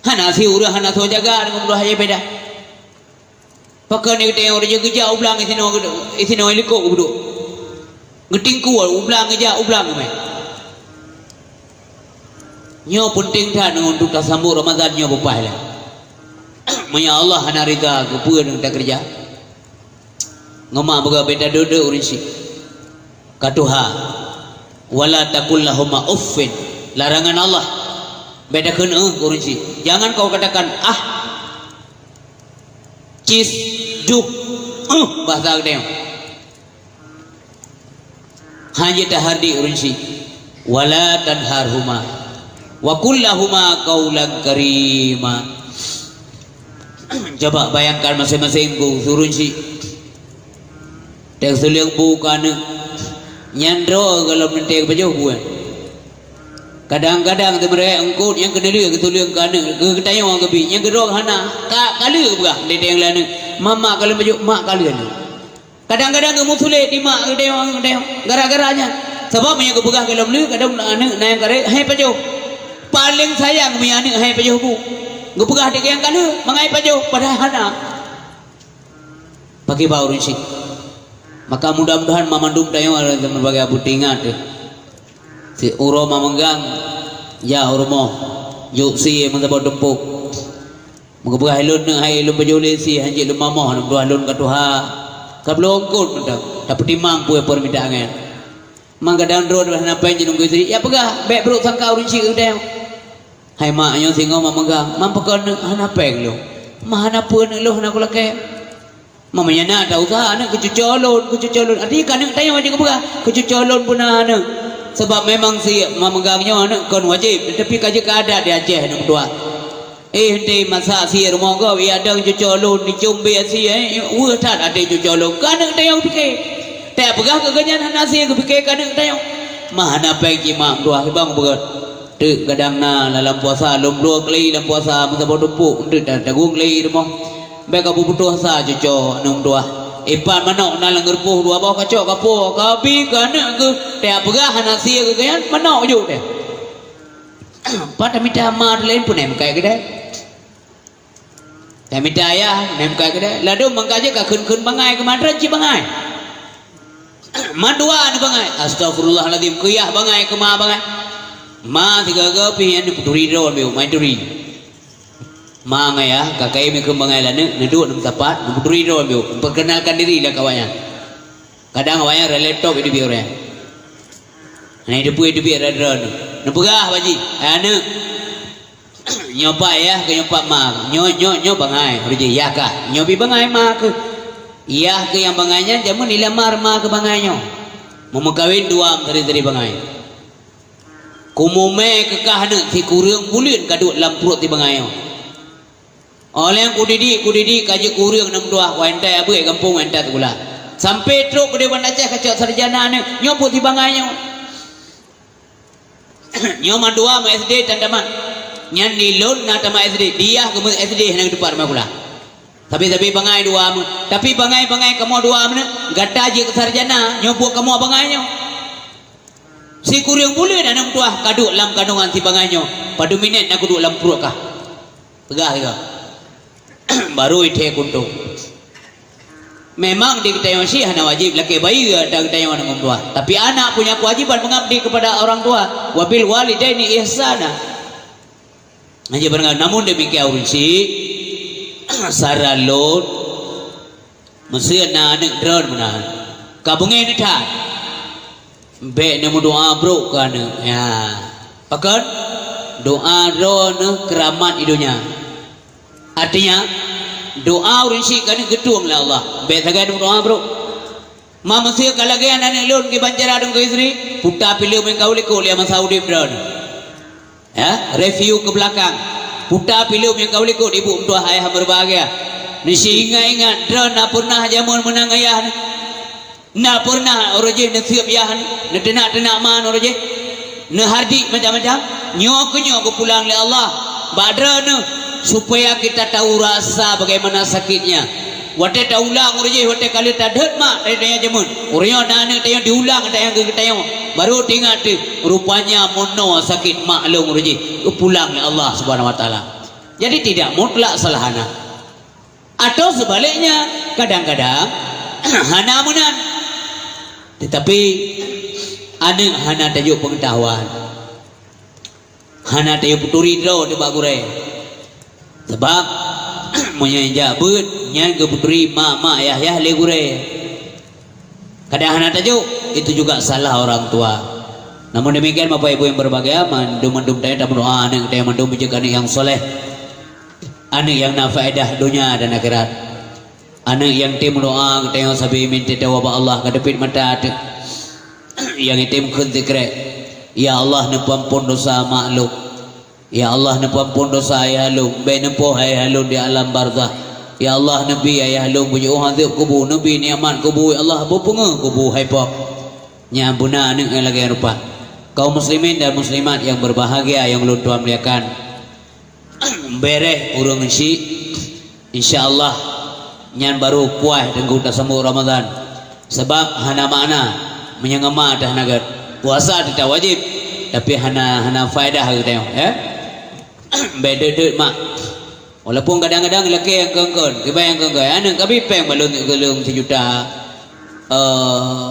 Hana si ureuëng hana soe jaga deungon dua hai beda. Pakon geutanyoe ureuëng geujak u blang isinoe, isinoe likot geuduek. Geutingkue u blang geujak u blang mé. Nyoe peunteng that untuk tasambot Ramadan nyoe beupaih lé. Meunyoe Allah hana ridha keu peue nyang takeureuja, ngon mak beuga beda deuek-deuek ureuëng syiek. Ka tuha, "Wala taqul lahuma uffin." Larangan Allah. Beda kheun eh keu ureuëng syiek. Jangan kau katakan ah. Cis, duh, eh, bahasa geutanyoe. Hana tahardi ureuëng syiek. "Wala tanharhuma. Wa qul lahuma qaulan karima." Coba bayangkan maséng-maséng keu ureuëng syiek. Teusuleueng bu keu aneuk. Nyan droe gohlom teuntée geupajoh bu nyan. Kadang-kadang teumeurek eungkot nyang keuneulheueh geusuleueng keu aneuk, geu-, geutanyoe geubi, nyang keudroe hana, ka, ka lheueh geupeugah lé teuh lé aneuk, "Mak, mak ka lheueh pajoh, mak ka lheueh aneuk." Kadang-kadang geumeusulet di mak geutanyoe, geutanyoe, gara-gara nyan. Sabab meunyoe geupeugah gohlom lheueh, kadang aneuk na nyang karek, "Hai pajoh." Paleng sayang meunyoe aneuk hai pajoh bu. Geupeugah di nyang ka lheueh, mangat pajoh, padahai hana. Pakriban ureuëng syiek. Maka mudah-mudahan mamandum tanyoe adalah meubagi abu teuingat teuh. Si uroe mameugang, ya u rumoh, jok sie meusaboh tumpôk. Meukeubeugaih lôn neuh hai lôn pajoh lé sie hanjeuet lôn mamoh, lôn tuha lôn ka tuha. Ka bloe eungkot mantong, tapeutimang peue peurmintaan nyan. Manggadang droe hana péng jinoe keu sie, ya peugah, bék brok sangka ureuëng syiek geutanyoe. Hai mak nyoe singoh mameugang, "Mak, pakon neuk hana péng lôn? Mak, hana peue neuk lôn hana kulakée." Mak, meunyoe na ta useuha neuk keu cucoe lôn, keu cucoe lôn. Arti ka neuk tanyoe jeuet geupeugah, keu cucoe lôn pun na neuk. Sabab memang si mameugang nyoe neuk kon wajéb, tetapi ka jeuet keu adat di Aceh neuk meutuah. Eh, henti masak sie rumoh gob, ya dong cucoe lôn, dicumbe sie, eh, weueh that até cucoe lôn. Ka neuk tanyoe pike. Tapeugah keu geuhnyan hana sie geupike ka neuk tanyoe. Mak, hana péng cit mak, meutuah, hibang beugét. Teuk gadang na lam puasa, lôn bloe keulei lam puasa, meusaboh tumpôk, teuk ta-, tagung keulei rumoh. Bék ka beuputôh asa cucoe aneuk meutuah. Ipat manok na lam geureupoh dua boh kacok kapoe, ka bi keu aneuk geuh, tapeugah hana sie keu geuhnyan, manok jok teuh. Pat tamita ma laén pun em kai keudai. Tamita ayah, nem kai keudai. Ladôm mangkaji ka kheun-kheun bangai keu mandra cit bangai. Mandua ni bangai. Astagfirullahalazim, keu yah bangai, keu ma bangai. Ma sigaga pih nyan neuputuri droe lom, mai turi. Ma ngon yah, ka kayém kheun bangai lé aneuk, neuduek neumeusapat, neuputuri droe lom, memperkenalkan diri lam kawan nyan. Kadang awaknyan rhot laptop hidup orang. Nah, hidup, hidup rhot droeneuh. Neupeugah, "Pak Ji, hai aneuk, nyoe pat yah keu nyoe pat ma, nyoe, nyoe, nyoe bangai." Ureueng jih, "Yah kah?" "Nyoe pih bangai ma keuh." "Yah keuh nyang bangai nyan jameun ilamar ma keuh bangai nyoe. Meumeukawen dua meuseri-seri bangai. Kumumè keu kah aneuk, sikureueng buleuen kaduek lam pruet si bangai nyoe. Óh lheueh kudidik, kudidik ka jeuet keu ureueng aneuk meutuah, wahai ntai abeuet gampông, wahai ntai sikula. Sampoe trok keudeh ban Aceh kacok sarjana aneuk, nyoe pun si bangai nyoe." Nyoe mandua meu S D tan tamat. Nyan di lôn na tamat S D, di yah geumeu S D hana geuteupat rumoh sikula. Sabe-sabe bangai dua meu, tapi bangai-bangai kamoe dua meu, gata jeuet keu sarjana, nyoe buet kamoe bangai nyoe. Sikureueng buleuen aneuk meutuah kaduek lam kandongan si bangai nyoe, padum minét na kuduek lam pruet kah. Peugah sigoe. Baru ithèe kuntung. Memang di geutanyoe syiek hana wajéb lakèe bayeue ata geutanyoe aneuk meutuah. Tapi anak punya kewajiban mengabdi kepada orang tua. "Wabil walidaini ihsana." Hana jeuet barang, namun demikian ureueng syiek, saran lôn, meuseu na aneuk droeneuh meunan, ka beungéh that. Bèk neumeudoa brôk keu aneuk. Ya. Pakon? Doa droeneuh keuramat di donya. Artinya, doa ureueng syiek keu aneuk geutueng lé Allah. Bèk sagai neumeudoa brôk. Ma meuseu ka lagèe aneuk lôn kiban cara deungon istri, puta filem nyang ka u likot lé masa udép droeneuh. Ya, review ke belakang. Puta filem nyang ka u likot ibu meutuah ayah berbahagia. Neusi ingat-ingat, droeneuh na pernah jameun meunan ngon yah neuh? Na pernah uroe jih neuseup yah neuh, neuteunak-teunak ma neuh uroe jih? Neuhardik macam-macam? Nyoe keuh nyoe geupulang lé Allah bak droeneuh, supaya kita tahu rasa bagaimana sakitnya. Watèe taulang uroe jih, watèe ka lheueh tadhôt mak, tanyong jameun. Uroe nyoe na aneuk tanyong diulang tanyong keu geutanyoe. Baru teuingat teuh, rupanya meunoe sakét mak lôn uroe jih, geupulang lé Allah Subhanahu Wa Taala. Jadi tidak mutlak salah aneuk. Atau sebaliknya, kadang-kadang hana meunan. Tetapi aneuk hana tajok peungetahuan. Hana teupeuturi droe teuh bak gurèe. Sabab, meunyoe jak beuet, nyan geupeuturi mak-mak yah-yah lé gurèe. Kadang hana tajok, itu juga salah orang tua. Namun demikian, Bapak Ibu yang berbahagia, mandum-mandum tanyoe tameudoa aneuk tanyoe mandum jeuet aneuk nyang soleh. Aneuk nyang na faedah donya dan akhirat. Aneuk nyang tem doa geutanyoe sabe minta tawa bak Allah ka teupit mata teuh. Nyang item kheun sikrek, "Ya Allah, neupeuampon dosa mak lôn. Ya Allah, neupeuampon dosa ayah lôn. Bèk neupoh ayah lôn di alam barzakh. Ya Allah, neubi ayah lôn beujiôh azeueb kubu, neubi nikmat kubu. Ya Allah, beupeungeuh kubu hai po." Nyan beuna aneuk nyang lagèe rupa. Kaum muslimin dan muslimat yang berbahagia yang ulôn tuan muliakan. Bèrèh ureueng syiek, insya Allah, nyan baru puas teungku tasambot Ramadan. Sabab hana makna meunyoe ngon ma teuh hana gèt. Puasa teutap wajéb, tapi hana, hana faedah geutanyoe, ya. Bèk deuet-deuet mak. Walaupun kadang-kadang lakèe nyang kon-kon, kiban nyang kon-kon, aneuk ka bi péng bak lôn sijuta, eh,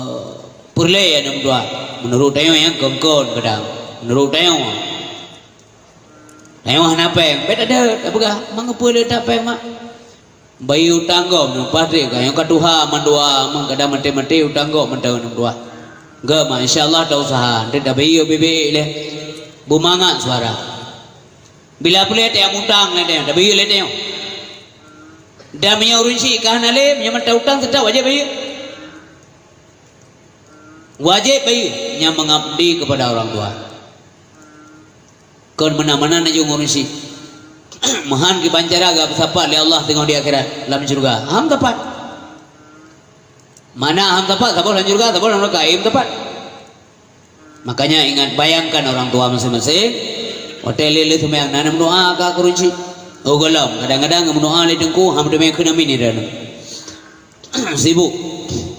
peureulèe aneuk meutuah. Meunurot tanyoe nyang kon-kon kadang. Meunurot tanyoe. Tanyoe hana péng, bèk tadeuet, tapeugah, "Mangat peue le that péng, mak?" Bayeue utang gob, nyoe paih trép ka, nyoe ka tuha mandua, meugadang maté-maté utang gob mantong aneuk meutuah. Gèt mak, insya Allah tausaha, enteuk tabayeue bibit lé. Beumangat suara. Bila peureulèe tayang utang lé tanyoe, tabayeue lé tanyoe. Dan meunyoe ureueng syiek ka hana lé, meunyoe mantong utang teutap wajéb bayeue. Wajéb bayeue nyang mengabdi kepada orang tua. Kon meunan-meunan aju ngon ureueng syiek. Meuhan kiban cara geupeusapat lé Allah teungoh di akhirat lam syeuruga. Ham sapat. Mana ham sapat, saboh lam syeuruga, saboh lam neuraka, ham sapat. Makanya ingat, bayangkan orang tua masing-masing. Watèe lé-lé seumayang na meudoa keu ureueng syiek. Oh, gohlom, kadang-kadang meudoa lé teungku, ham teumè kheun amin di dalam. Sibuk.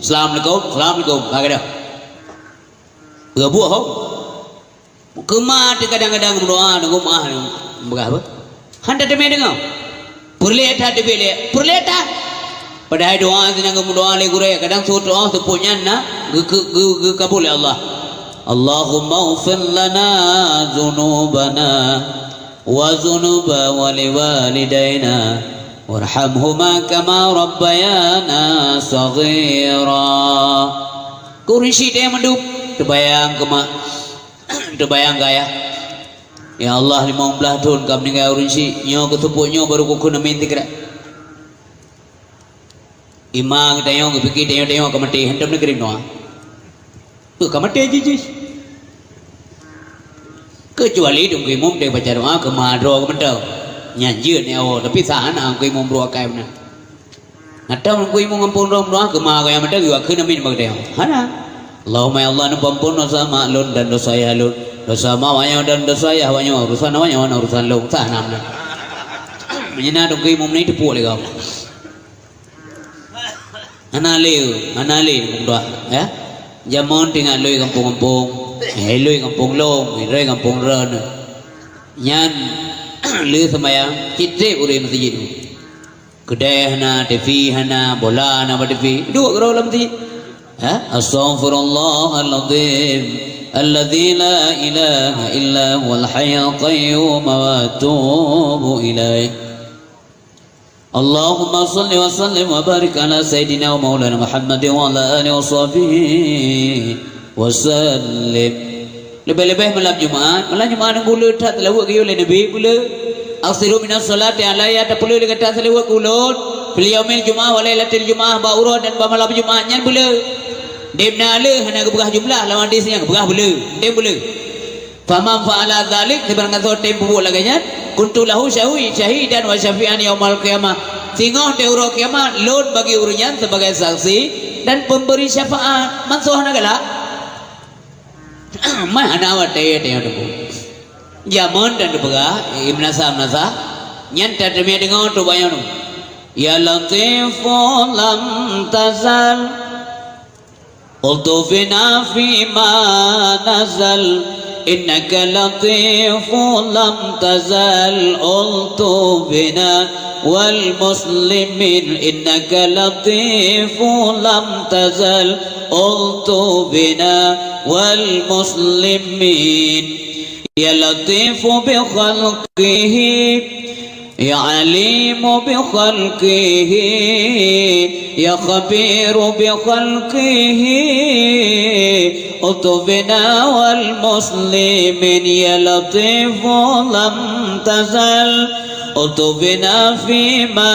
"Assalamualaikum, assalamualaikum." Ka keudroe. Geubuet ho. Keumah teuh kadang-kadang meudoa, deungon meuah, peugah apa? Han tateumé deungoe. Peureulèe that teubiet lé, peureulèe that. Padahai doa sinan geumeudoa lé gurèe, kadang seuôt doa seupôt nyan na geu-, geu-, geu-, geukabul lé Allah. "Allahumma ighfir lana dzunubana wa dzunuba waliwalidaina warhamhuma kama rabbayana shaghira." Keu ureueng syiek teuh mandum, teubayang keu mak, teubayang keu ayah. Ya Allah, limong blaih thon ka meuninggai ureueng syiek, nyoe keu seupôt nyoe barô kukheun amin sikira. Ima geutanyoe geupike tanyoe-tanyoe ka maté, hantom neugri meunoe. Peue ka maté jih-jih. Keucuali teungku imum teuh baca doa keu ma droe keu mantong. Nyan jeuet nyoe, tapi sa hana teungku imum brok akai meunan. Atau teungku imum gampông droe meudoa keu ma gaya mantong, geukheun amin bak geutanyoe. Hana. Allahumma ya Allah, neupeuampôn dosa mak lôn dan dosa ayah lôn. Dosa mak awaknyoe dan dosa ayah awaknyoe. Urusan awaknyoe hana urusan lôn. Sa hana meunan. Meunyoe na teungku imum ni teupeue lé gob. Hana lé, hana lé meudoa, ya. Jameun teuh ingat lôn gampông-gampông, eh, lôn gampông lôn, lôn gampông droen. Nyan lheueh seumayang, cit trép ureueng meuseujid. Keudè hana, TV hana, bola hana bak TV, duek keudroe lam meuseujid. Ha? Astaghfirullahalazim, alladzi la ilaha illa huwal hayyul qayyum wa atubu ilaih. Allahumma shalli wa sallim wa barik ala sayyidina wa maulana Muhammadin wa ala alihi wa sahbihi wa sallim. Leubeh-leubeh malam Jumat, malam Jumat nyang buleuen that seulaweuet geuyue lé Nabi buleuen. Aksiru minas shalati alayya, tapeuleueh lé gata seulaweuet keu ulôn. Fil yaumil jumu'ah wa lailatil jumu'ah, bak uroe dan bak malam Jumat nyan buleuen. Dum na lé hana geupeugah jumlah lam hadis nyan, geupeugah buleuen. Tem buleuen. Faman fa'ala dzalik, sibarang gasoe tem peubuet lagèe nyan, kuntu lahu syahi-, syahidan wa syafi'an yaumal qiyamah. Singoh di uroe kiamat, lôn bagi ureueng nyan sebagai saksi dan pemberi syafaat. Mansoh hana galak? Mah hana watèe, watèe teungku. Jameun dan geupeugah, eh, meunasah-meunasah, nyan tateumé deungoe tu bayan. Ya Latifu lam tazal. الطف بنا فيما نزل، إنك لطيف لم تزل. الطف بنا والمسلمين، إنك لطيف لم تزل. الطف بنا والمسلمين. يا لطيف بخلقه، يا عليم بخلقه، يا خبير بخلقه، الطف بنا والمسلمين. يا لطيف لم تزل، الطف بنا فيما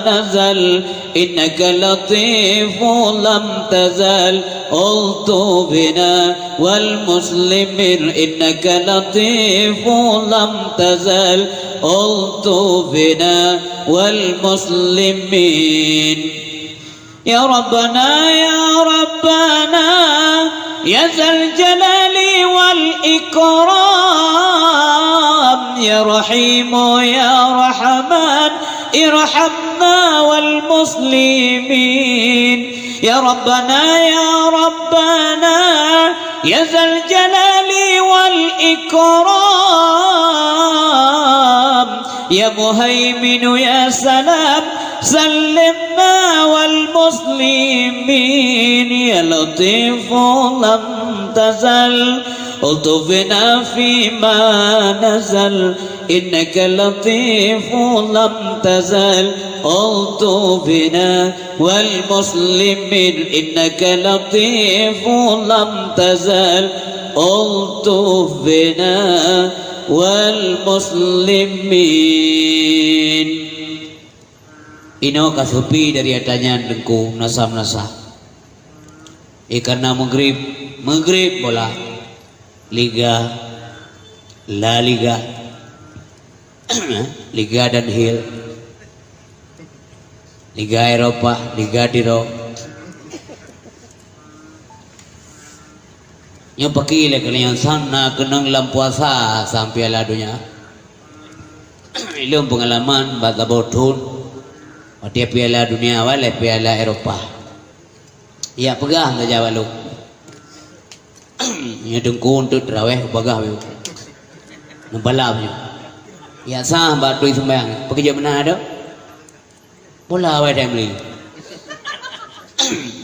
نزل، إنك لطيف لم تزل. الطف بنا والمسلمين، إنك لطيف لم تزل. الطف بنا والمسلمين. يا ربنا، يا ربنا، يا ذا الجلال والإكرام، يا رحيم، يا رحمن، ارحمنا والمسلمين. يا ربنا، يا ربنا، يا ذا الجلال والإكرام، يا مهيمن، يا سلام، سلمنا والمسلمين. يا لطيف لم تزل، الطف بنا فيما نزل، إنك لطيف لم تزل. الطف بنا والمسلمين، إنك لطيف لم تزل. الطف بنا والمسلمين. Inoe ka seupi dari ata nyan teungku, meunasah-meunasah. Eh, karena Maghrib, Maghrib bola. Liga, La Liga, Liga Dunhill, Liga Eropa, Liga Tiro. Nyoe paki lé keuneuk sang na keunong lam puasa sang Piala Dunia. Ilôn peungalaman bak saboh thon watèe Piala Dunia awai lé Piala Eropa. Ya peugah saja bak lôn. Nyoe teungku untuk terawih bagah nyoe. Neubalam nyoe. Ya sah bak tui sembahyang. Peukeujeut meunan adoe. Pula awai dai meuli.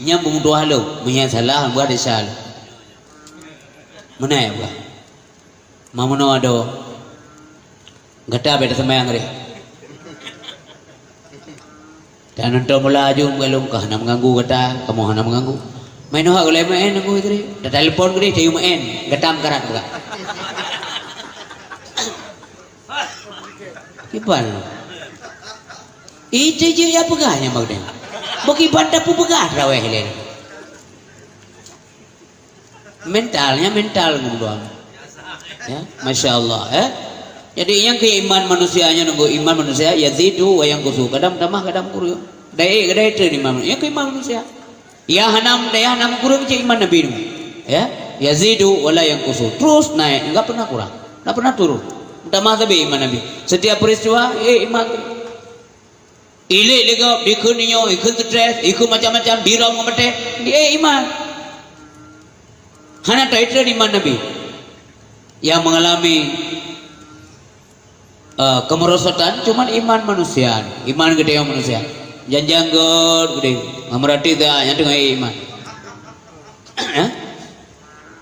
Nyang beumeutuah lôn, meunyo salah, buat desya lôn. Meunan ya, bah. Mameunoe adoe. Gata bèk taseumbahyang deh. Dan nonton bola aju meugalong ka hana meuganggu gata, kamoe hana meuganggu. Main hoa gulai main aku tadi. Dah telepon ke dia, saya main. Getam karat juga. Kiban. Itu je ya peugah nya bak dia. Bagi banda peugah raweh lain. Mentalnya mental ngon doang. Ya, masya Allah, eh. Jadi yang keiman manusianya nunggu iman manusia yazidu wa yanqusu. Kadang tambah, kadang kurang. Dai, kadang itu ni iman. Yang keiman manusia. Ya hanam, ya hanam kurang cek iman Nabi nunggu. Ya, yazidu wa la yanqusu. Terus naik, enggak pernah kurang. Enggak pernah turun. Tambah tapi iman Nabi. Setiap peristiwa, eh iman. Ilik ligop, dikheun inyo, ikheun stres, ikheun macam-macam, dirong ngon maté, di eh iman. Hana taitrön iman Nabi. Yang mengalami, eh, kemerosotan cuman iman manusia, iman geutanyoe manusia. Janjang got geude, meurati tak nyang teungoh iman. Eh?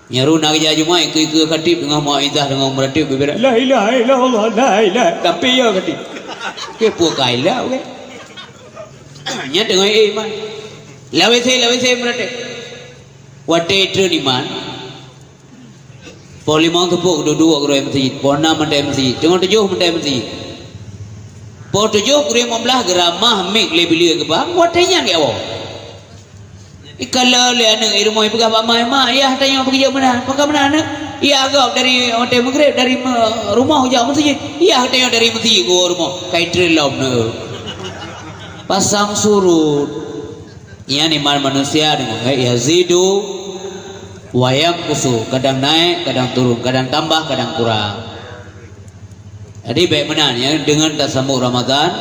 Nyaru na geujak Jumaat, ikeu-ikeu khatib deungon mauizah, deungon meuratéb bubé, "La ilaha illallah, la ilaha," tapi ya khatib. Ke puka ilah, oke. Nyan teungoh iman. Lawese, lawese meuratéb. Watée treun iman, poh limong teupok duduek keudroe meuseujid, poh nam mantong meuseujid, teungoh tujoh mantong meuseujid. Poh tujoh kureueng lima belas geuramah miet lé bileue geuba, watée nyan geuwoe. Ikalon lé aneuk i rumoh ipeugah bak ma, "Ma, yah tanyoe beugeujeue meunan." "Pakon meunan, aneuk?" "Yah gob dari watée meugreb dari me-, rumoh jak meuseujid." "Yah tanyoe dari meuseujid geuwoe rumoh." Kai treun lom neu. Pasang surut. Nyan iman manusia deungon, eh, yazidu wa yanqusu, kadang naik, kadang turun, kadang tambah, kadang kurang. Jadi baik meunan ya, dengan tasambut Ramadan,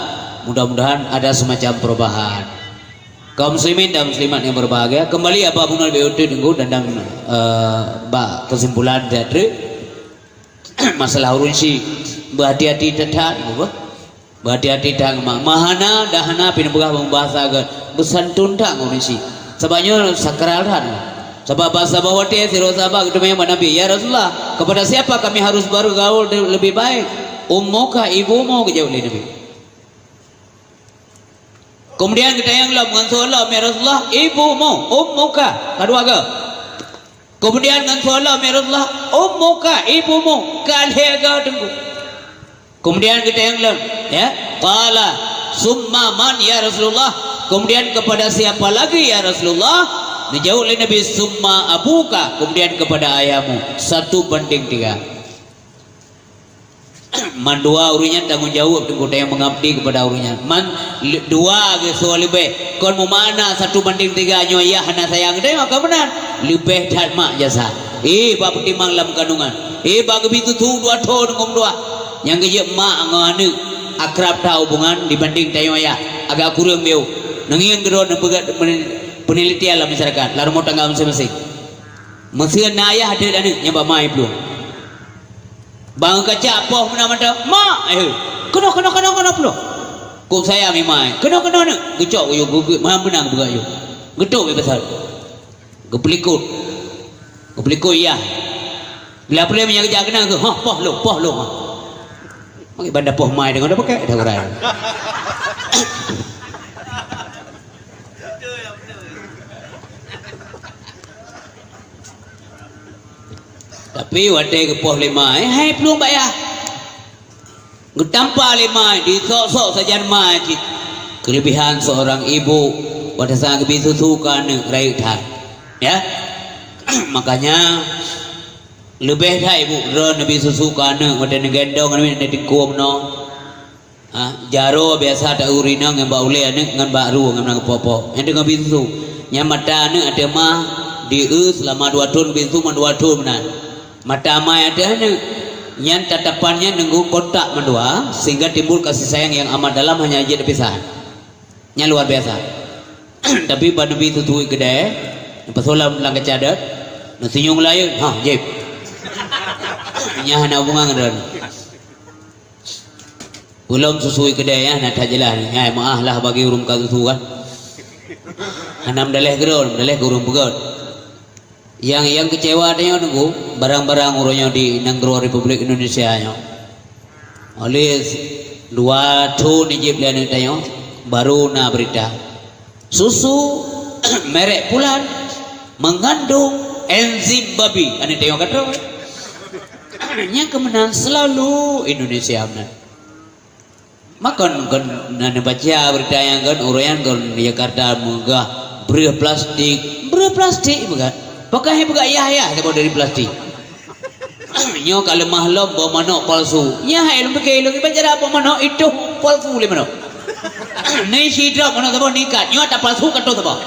mudah-mudahan ada semacam perubahan. Kaum muslimin dan muslimat yang berbahagia, kembali apa bunoe leubeh untôk nunggu dan, dan, eh, bak kesimpulan teatre masalah ureuëng syik. Berhati-hati that-that, nunggu. Berhati-hati that ma-, mahana dahana pih neupeugah bahasa agak beusantun that ngon ureuëng syik. Sabab nyoe sakral that. Sabab bahasa bahwa teh sidroe sahabat geuteumanyong bak Nabi, "Ya Rasulullah, kepada siapa kami harus bergaul de-, lebih baik? Ummuka, ibumu," geujaweueb lé Nabi. Kemudian geutanyong lom ngon soe lom, "Ya Rasulullah, ibumu, ummuka," ka dua go. Kemudian ngon soe lom, "Ya Rasulullah, ummuka, ibumu," ka lhée go teungku. Kemudian geutanyong lom, ya, qala, "Summa man, ya Rasulullah?" Kemudian kepada siapa lagi, ya Rasulullah? Dijaweueb lé Nabi, "Summa abuka," kemudian kepada ayahmu. Satu banding tiga. Man dua ureuëng nyan tanggong jaweueb teungku nyang meungabdi keupada ureuëng nyan. Man le-, dua geusoe leubeh. Kon meumakna satu banding tiga nyoe yah hana sayang teuh, maka meunan. Leubeh that mak jasa. Eh, bak peutimang lam kandungan. Eh, bak geubi tutu dua thon ngon dua. Nyang geujeuet mak ngon aneuk akrab that hubungan dibanding tanyoe yah. Agak kureueng biôh. Neungieng keudroe neupeugah penelitian lam masyarakat, lam rumoh tangga masing-masing. Meuseu na ayah deuek aneuk nyang bak ma iplueng. Bang kacak poh meunan mantong, "Mak, eh, keunoe, keunoe, keunoe, keunoe pulo." Kok sayang iman, "Keunoe, keunoe, neuk." Geucok yue, geugeut, meunan beugak yue. Geutok yue pasal. Geupeulikot. Geupeulikot yah. Bila peureulée meunyoe geujak keunan, "Hah, poh lôn, poh lôn." Mungkin banda poh mai deungon dah pakai, dah urai. Tapi watée geupoh lé ma, eh, hai plueng bak yah. Geutampa lé ma, disok-sok sajan ma cit. Kelebihan seorang ibu, watée sa geubi susu keu aneuk rayeuk that. Ya. Makanya, leubeh that ibu droe neubi susu keu aneuk, watée neugendong aneuk, neutingkue meunoe. Ha, jaroe biasa taeu rinong ngon bak ulée aneuk ngon bak ru ngon meunan geupoh-poh. Nyan teungoh bi susu. Nyan mata aneuk ateueh ma dieu seulama dua thon bi susu, man dua thon meunan. Mata ma ateueh aneuk. Nyan tatapan nyan nunggu kontak mandua sehingga timbul kasih sayang yang amat dalam hanya jeuet dipisah. Nyan luar biasa. Tapi ban neubi susu keudè, neupasoe lam, lam kaca dot, neusinyong layeuen, ha, jép. Nyan hana hubungan ngon droeneuh. Ulôn susui keudè nyan na that jeulaih nyan, hai meu'ah lah bagi ureueng ka susu kan. Hana meudaleh keudroe, meudaleh keu ureueng peugöt. Nyang, nyang keucewa tanyoe teungku, barang-barang uroe nyoe di nanggroe Republik Indonesia nyoe. Oleh dua thon jieb lé aneuk tanyoe, baru na beurita. Susu merek pulan, Mengandung enzim babi. Aneuk tayong kata. Nyang keumeunang selalu Indonesia meunan. Makon kon na neubaca berita nyang kon ureuëng kon Jakarta meugah breueh plastik, breueh plastik bukan. Pakai bukan yah-yah saboh dari plastik. Nyoe ka leumah lom boh manok palsu. Nyan hai lôn pike lôn iban cara boh manok itu palsu lé manok. Ni sidroe manok saboh nikat, nyoe tak palsu kata saboh.